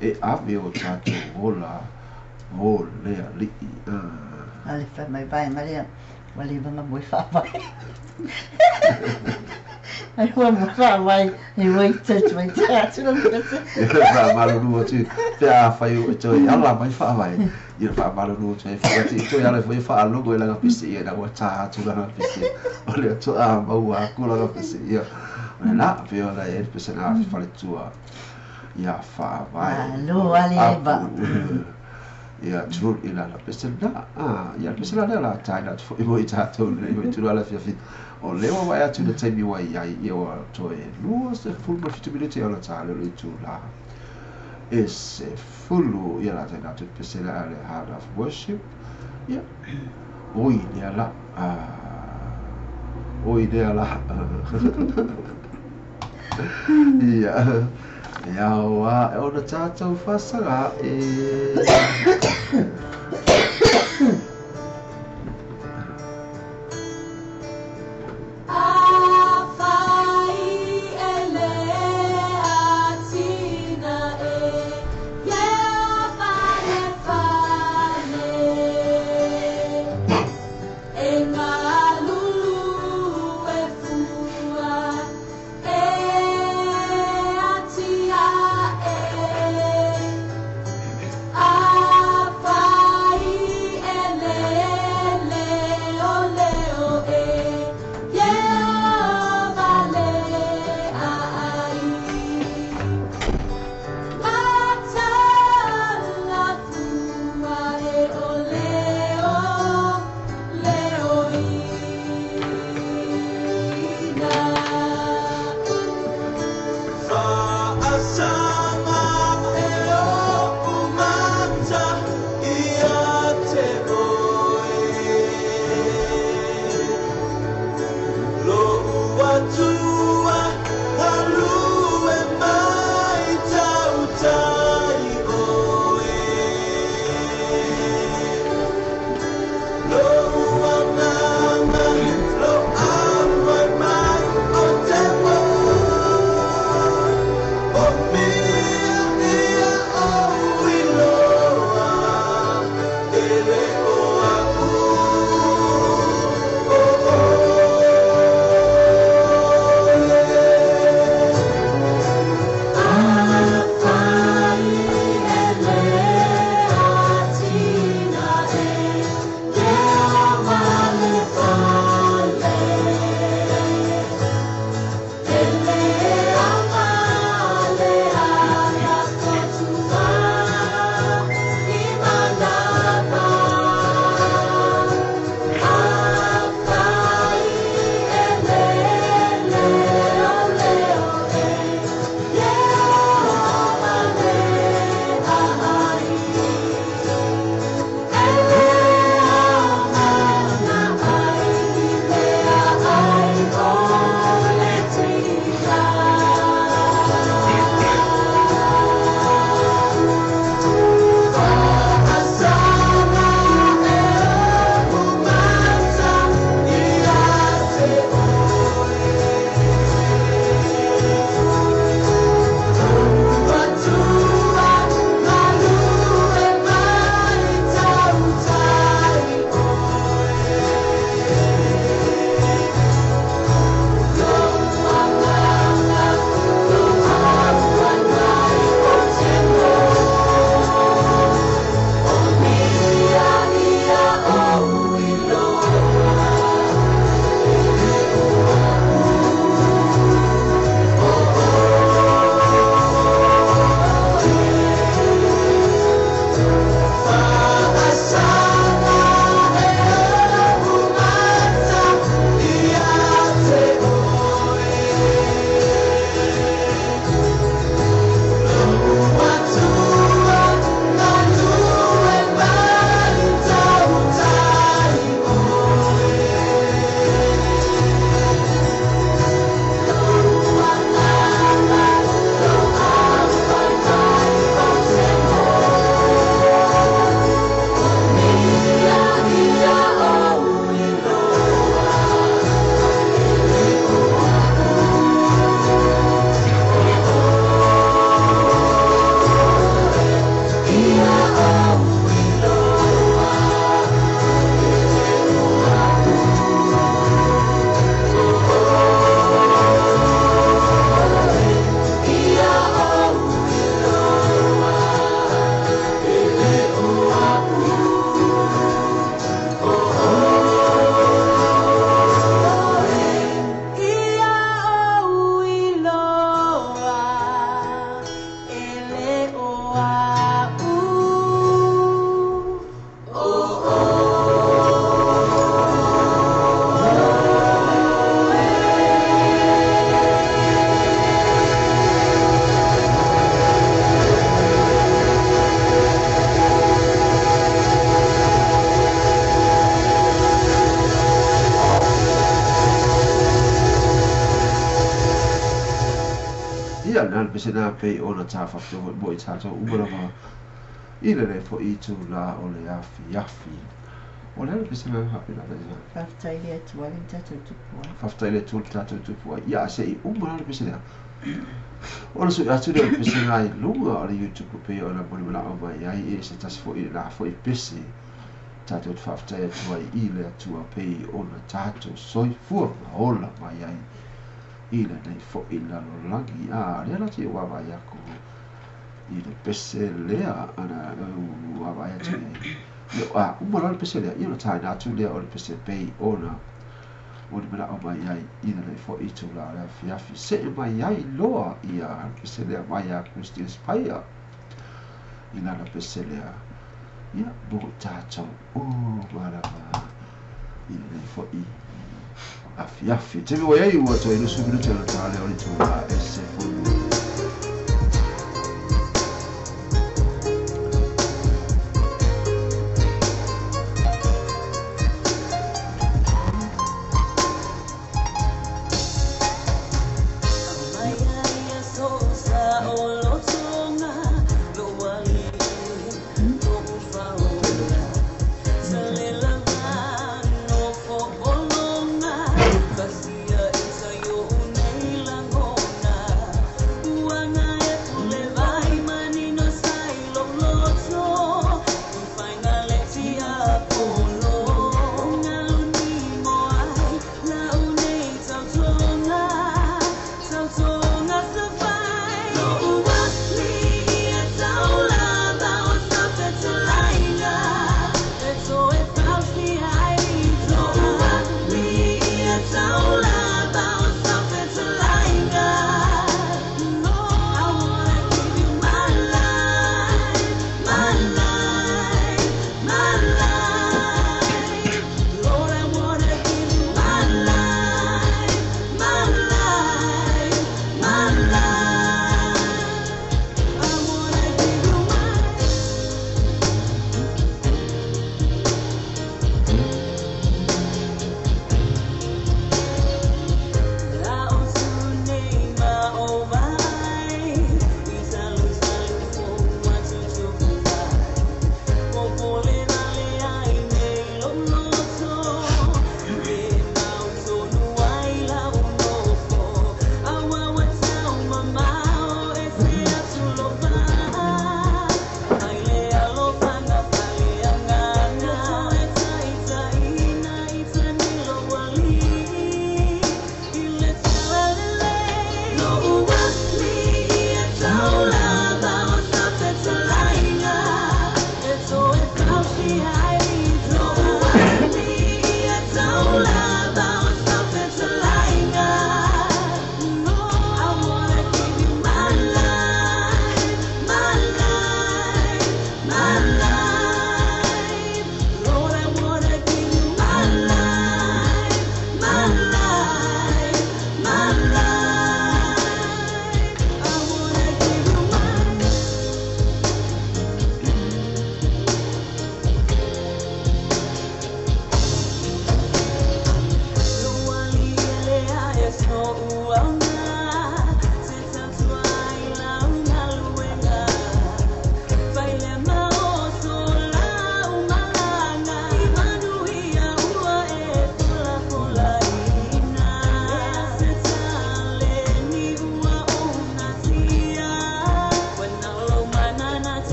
e ave o tatou ola mo le ali'i. Ale fai mai vai Maria, ua leva ona moe faavae. Ai ua moe faavae, e waited, waited atu lana pese. Ia faamalulu atu pe afai ua e toe ala mai faavae. Ia faamalulu atu ai foi atu i toe ala foi faalogo i lana pese ia ina ua tā atu lana pese. O lea to'a maua aku lana pese ia. O le la pei ona i ai le pese na faletua ia faavae. Malo ale eva. Ia true i lana pese na. Ah, ia le pese la lea la tā ina atu foi mo i tātou nei mo i tulu ala fiafi. O lea ua vaai atu i le taimi ua i ai ia ua toe 27 minute ona tā lea o le itulā. E 10 ia la tā ina atu le pese lea a le Heart of Worship. Ia, oi lea la. Ah, oi lea la. Ia, e ao a e ona tātou whasaga e. Afai e le atina e, ia fale fale. E malulu e fua, e atia e. Afai e le Ia le na le pese lena pei ona ta faafetai foi mo i tatou uma lava i lenei foi itula o le afiafi. O le a le pese lena faapena le Faafetai i le Atua le tatou tupu ai. Faafetai i le Atua le tatou tupu ai. Ia se i uma la le pese lea. Ona sui atu lea o le pese lena i luga o le YouTube pei ona molimolao mai ai e se tasi foi lena foi pese tatou te faafetai atu ai i le Atua pei ona tatou soifua ma ola mai ai i lenei foi lalolagi. A lea la te vaavaai aku i le pese lea ana vaavaai atu i ai. Ia, a uma loa le pese lea, ia ona taina atu lea o le pese pei ona molimolao mai ai i lenei foi itula o le afiafi. Se'e mai ai loa ia le pese lea mai ia Christian Spire i lana pese lea. Ia, mo i tatou uma lava i lenei foi afiafi. Taimi ua i ai ua toe 20 minute ona ta lea o le itula e 10.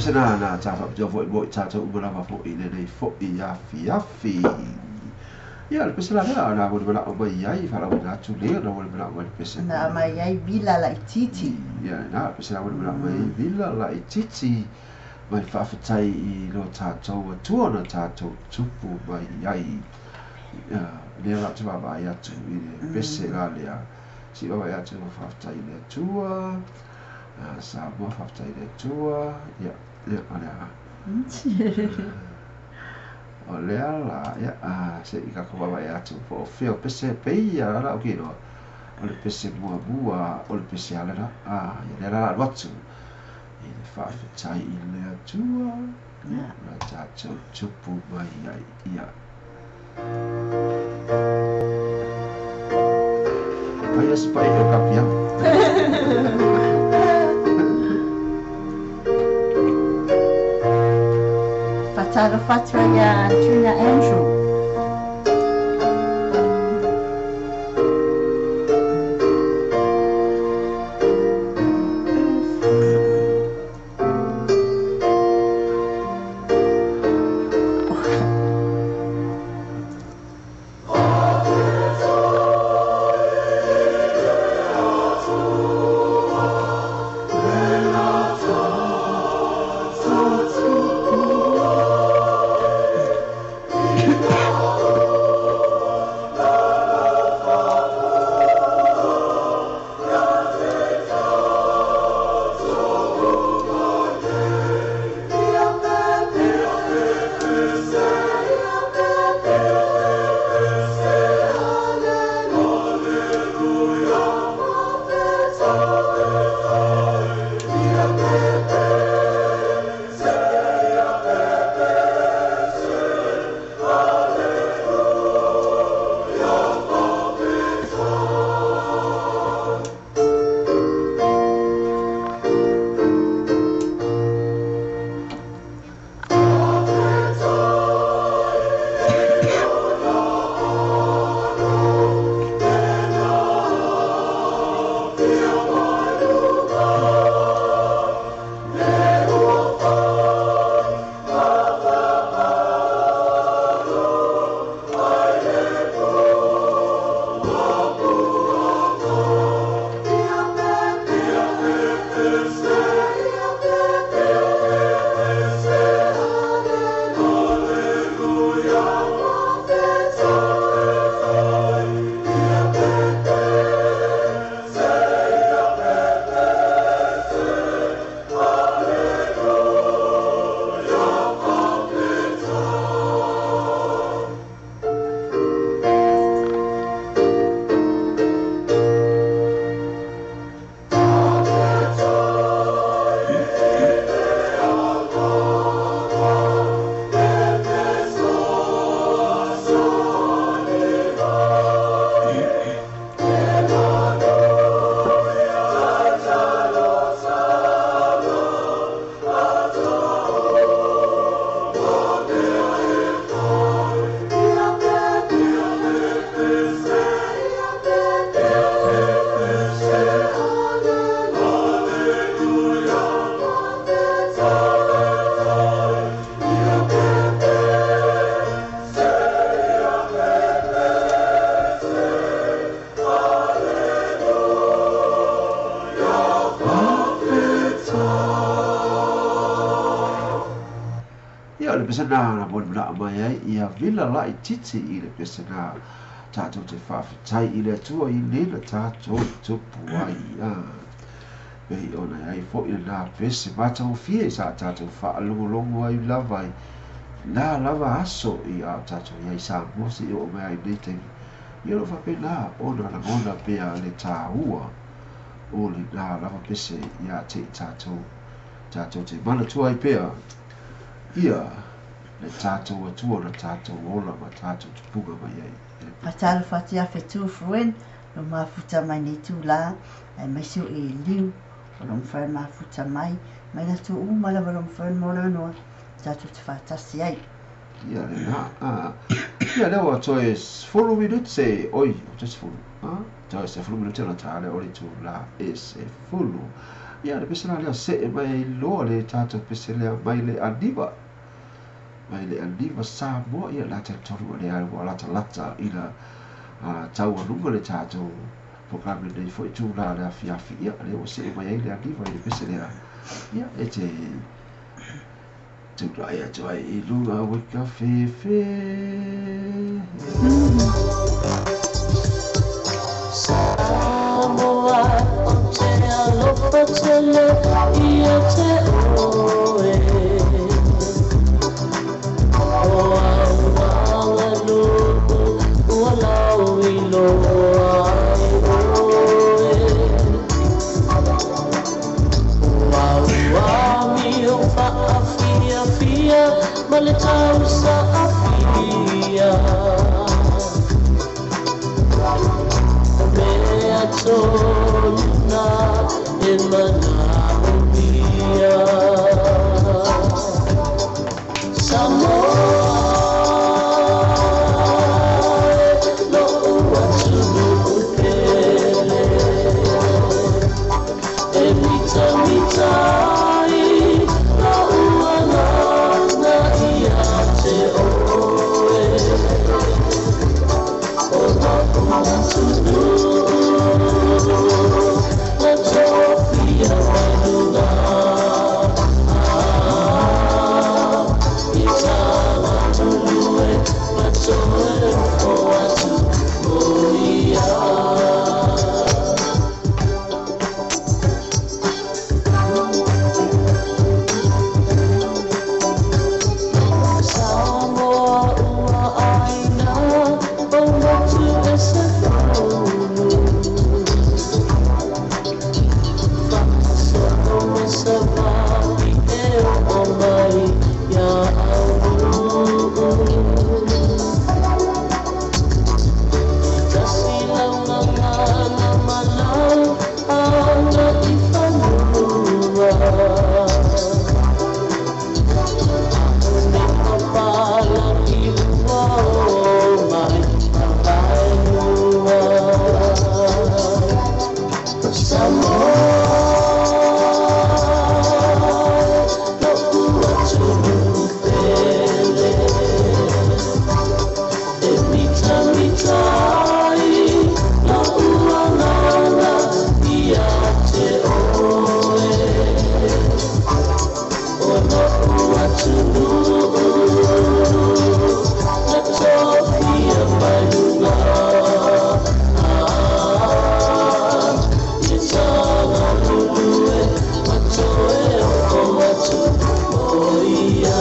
pese na ta faapitoa foʻi mo i tatou uma lava foʻi i lenei foʻi afiafi. Ia, o le pese la lea na mo le manao mai ai, faalauina atu lea na mo le manao mai le pese. Na aumai ai vila laitiiti. Ia, lena, le pese la mo le manao mai ai vila laitiiti mai le faafetai i lo tatou Atua na tatou tupu mai ai. Ia, lea la ou te vaavaai atu i le pese la lea. Se i vaavaai atu, faafetai i le Atua. Samoa, faafetai i le Atua. Ia, ia, o lea. O lea la, ia, se i tatou vaavaai atu po o fea o pese pei ia la ou te iloa. O le pese muamua, o le pese a lena. Ia lea la alu atu i le faafetai i le Atua. Ia, na tatou tupu mai ai. Ia. Mai asi pai o ka piano. Faatalofa atu ai ia Trina Andrew. Ia, o le pese na na molimolaa mai ai ia vila laitiiti i le pese na tatou te faafetai i le Atua i le na tatou tupu ai. Pei ona ai foʻi lenā pese matagofie sa tatou faalogologo ai lava i la lava aso i a o tatou iai Samoa seia oo mai ai i lenei taimi. Ia o loo faapena ona lagona pea le tāua o lenā lava pese iā te i tatou tatou te manatua ai pea ia le tatou Atua na tatou ola ma tatou tupuga mai ai. Faatalofa atu ia Fetu Fruen lo mafuta mai nei tula aemaise o Eliu o lo mafai ona mafuta mai mai latou uma lava lo mafai ona maua le avanoa tatou te faatasi ai. Ia lena a ia lea ua toe 10 minute oi o te 10 a toe 10 minute ona ta lea o le itula e 10. Ia, le pese la lea see mai ai loa le tatou pese lea mai le aniva. Mai le aniva Samoa, ia la talitonu o lea ua latalata ina taualuga le tatou polokalame lenei foi itula o le afiafi. Ia, lea ua see mai ai le aniva i le pese lea. Ia, e te tulai atu ai i luga o ka fefe. Samoa o te alofa tele ia te oe. O au aganuu ua lauiloa ai oe. O au amio faafiafia ma le tausaafia. Mea tonu na e manaomia. Samoa lo'u atunuu pele. E mitamita ai la'u agaga ia te oe. O lo'u atunuu na tofia mai luga. I tagatulue ma toe ofo atu o ia. Samoa ua ʻāina o motu ese fou. Fa'asolo ma Savaii e o'o mai iā aunuu. Tasi lau gagana ma lau aga i fanua. A'ole papalagi ua o mai mavaelua. Samoa lo'u atunuu pele. E mitamita ai la'u agaga ia te oe. O lo'u atunuu na tofia mai luga. I tagalulue ma toe o'o atu o ia.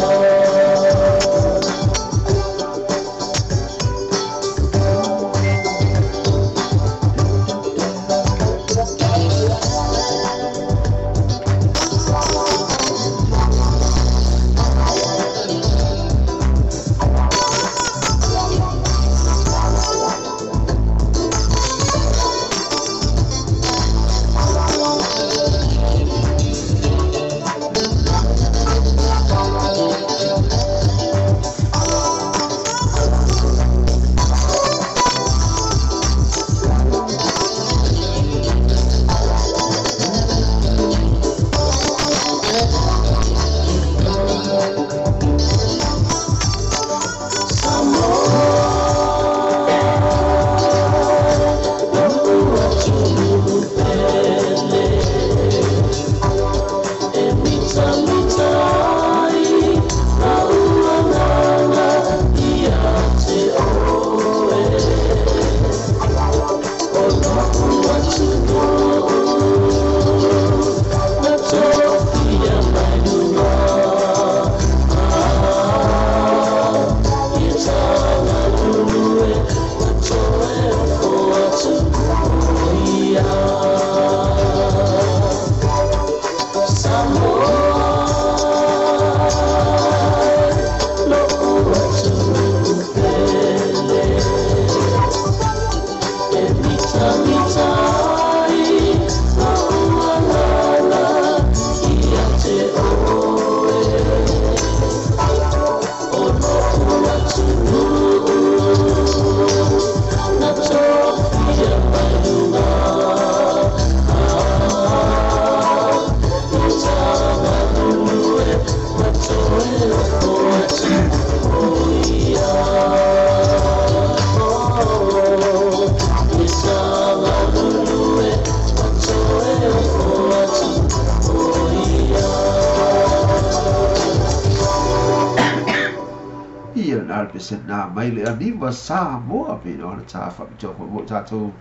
se nā mai le aniva Samoa pei ona tā faapitoa foi mo i tatou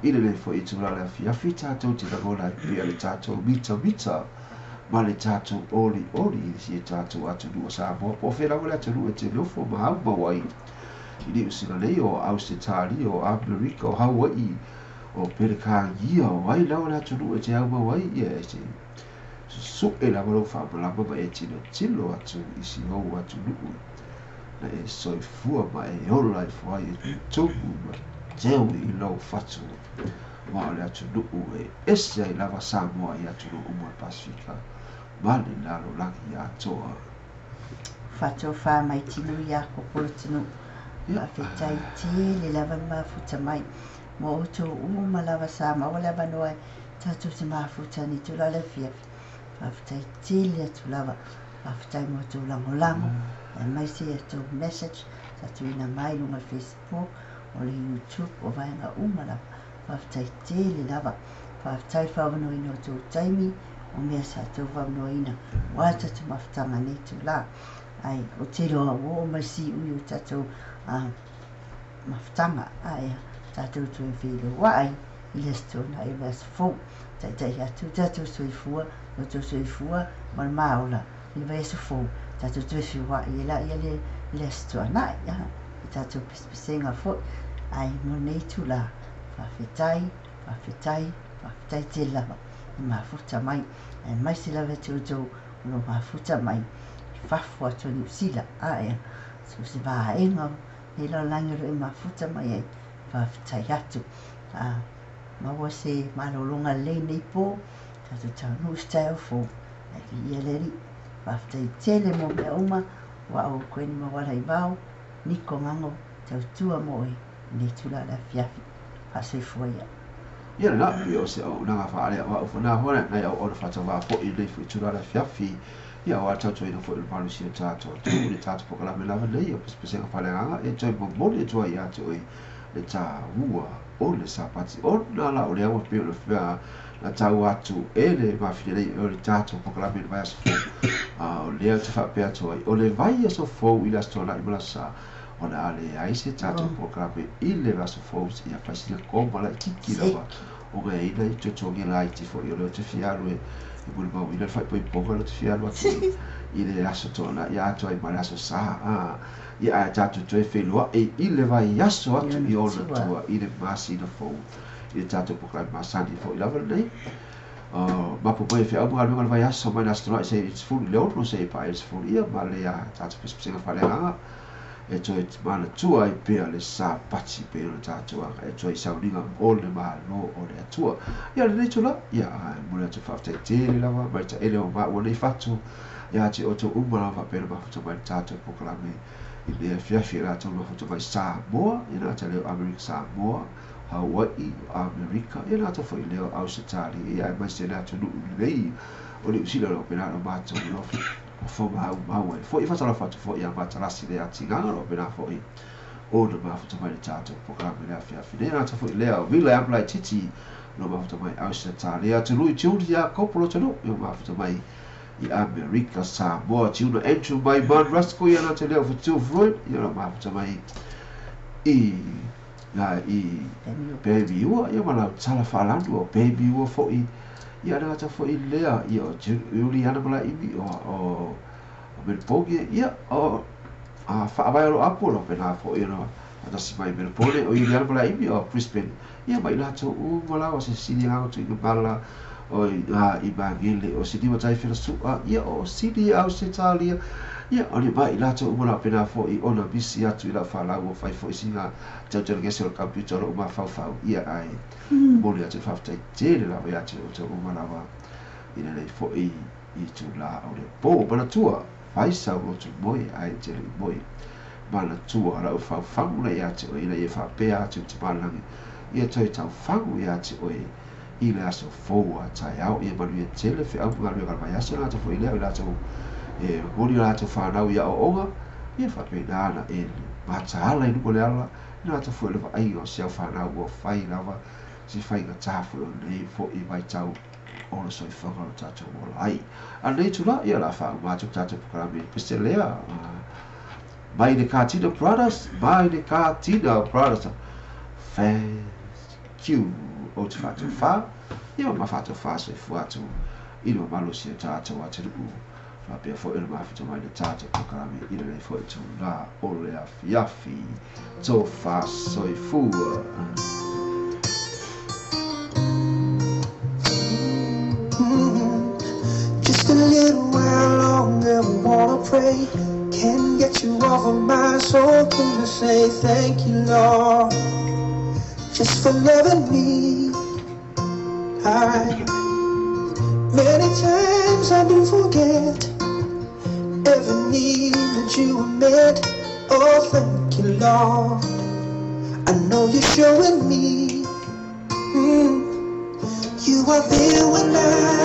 i lenei foi itula o le afiafi tatou te lagona ai pea le tatou mitamita ma le tatou olioli i si tatou atunuu o Samoa po o fea lava le atunuu e te nofo ma aumau ai i Niu Sila nei o Ausetalia o Amerika o Hauaʻi o Pelekānia o ai lava le atunuu e te aumau ai ia e te susuʻe lava lou faamalama ma e tilotilo atu i si ou atunuu na e soifua ma e ola ifo ai e tumu ma teu i lou fatu ma o le atunuu e ese ai lava Samoa i atunuu uma o le Pasefika ma le lalolagi atoa. Fatofa mai tino ia Kopolotinuu. Faafetai tele lava le mafuta mai mo outou uma lava sa maua le avanoa e tatou te mafuta nei tulaga le afiafi. Faafetai tele atu lava. Faafetai mo outou lagolago aemaise a outou message sa tuuina mai i luga o le Facebook, o le YouTube, o vaega uma lava. Faafetai tele lava. Faafetai le faaavanoaina o outou taimi, o mea sa outou faaavanoaina aua le tatou mafutaga i lenei itula. Ae ou te iloa ua oo mai le siui o tatou mafutaga ae tatou toe feiloai i le Aso Toonai o le aso fou. Taitai atu tatou soifua, lo outou soifua ma le maola i le vaiaso fou, tatou toe feoai ai laia i le Aso Toonai i tatou pesepesega foi. Ae mo lenei itula, faafetai, faafetai, faafetai tele lava i mafuta mai, aemaise lava ia te outou o lo o mafuta mai i fafo atu o Niu Sila, ae so o se vaega o nei lalolagi o lo o e mafuta mai ai, faafetai atu. A maua se malologa lelei nei po, tatou taunuu i se taeao fou, ae viia le Alii. Faafetai tele mo mea uma, o au o Gwen Mawala i Vao, Niko Gago, tautua mo oe i lenei itula o le afiafi. Faasoifua ia. Ia lena, pei o se auaunaga faaleauau na foi nai auauna faatauva foi i lenei foi itula o le afiafi. Ia aua le tautuaina foi o le malosi o tatou atunuu i le tatou polokalame lava nei o Pesepesega Faaleagaga e toe momoli atu ai ia te oe le taua o le Sapati ona la o lea ua pei ona na taua atu e le mafine nei o le tatou polokalame i le vaiaso fou. A o lea ou te faapea atu ai, o le vaiaso fou i le Aso Toonai ma le Aso Sa, o le a leai se tatou polokalame i le aso fou ia fai sina koma laitiiti lava ona e i ai nai totogi laiti foi o lea ou te fia alu e molimauina le faaipoipoga lea ou te fia alu atu i le aso Toonai atoa ai ma le aso Sa a ia ae tatou toe feiloai i le vaiaso atu i ona tua i le masina fou i le tatou polokalame masani foi lava lenei. Mapu mai e feau ma galuega i le vaiaso mai le Aso Toonai seia i le 10 i le 6 seia paia i le 10 ia ma le tatou pesepesega faaleagaga e toe manatua ai pea le Sapati pei ona tatou agai atu ai i sauniga o le Malo o le Atua. Ia lenei itula, ia e momoli atu le faafetai tele lava mai taele o maua nei fatu ia te outou uma lava faapea le mafuta mai le tatou polokalame i lenei afiafi e latou mafuta mai Samoa, ia le gata lea o Amerika Samoa, Hauaʻi, Amerika, ia le gata foi lea o Ausetalia, ia aemaise le atunuu lenei o Niu Sila o lo o pena ona matou nofo maumau ai foi. E faatalofa atu foi ia Matalasi le Atigaga o lo o pena foi ona mafuta mai le tatou polokalame i le afiafi nei. Gata foi lea o William Laititi o lo o mafuta mai Ausetalia, atunuu i June Iakopo Lotonuu o mafuta mai i Amerika Samoa, Tiuna Andrew mai Man Rasco ia gata lea o Fetu Floyd ia o lo o mafuta mai i i Pemiua ia ma lau tala faalanu o Pemiua foi ia le gata foi lea ia o Juliana Malaimi o Melbourne ia o a faavae o lo apu o lo pena foi ona faatasi mai Melbourne o Juliana Malaimi o Brisbane ia ma i latou uma lava se sili agaga tuuina mala o i Magele o Siniva Taifela Su'a ia o Sini Ausetalia ia o le ma i latou uma lava pena foi ona misi atu i lau falau ua fai foi sina tautalagese o le computer o lou mafaufau ia ae momoli atu le faafetai tele lava ia te outou uma lava i lenei foi itula o le po. Manatua, fai sau lotu moe ae e te le i moe. Manatua lau faufauga ia te oe ina ia faapea atu i le tamalagi ia toe taufagu ia te oe i le aso fou a taeao. Ia manuia tele feau ma galuega a le vaiaso le gata foi lea o i latou e momoli a latou fanau i aoaoga ia faapena ona e mataala i luga o le ala i le gata foi o le vaaiga o si au fanau ua fai lava se faigata foi o lenei foi vaitau o le soifuaga o le tatou ola ai. A o lenei itula, ia o le a faauma atu le tatou polokalame i le pese lea. Mai le Katina Brothers, mai le Katina Brothers. Thank you. Ou te faatofa, ia ma faatofa soifua atu i le mamalu o si o tatou atunuu. Faapea foi ona mafuta mai le tatou polokalame i lenei foi itula o le afiafi. Tofa soifua. Just a little while longer, I wanna pray. Can't get you off of my soul. Can I say thank you, Lord, just for loving me? I many times I do forget every need that you have met. Oh, thank you, Lord. I know you're showing me. You are there when I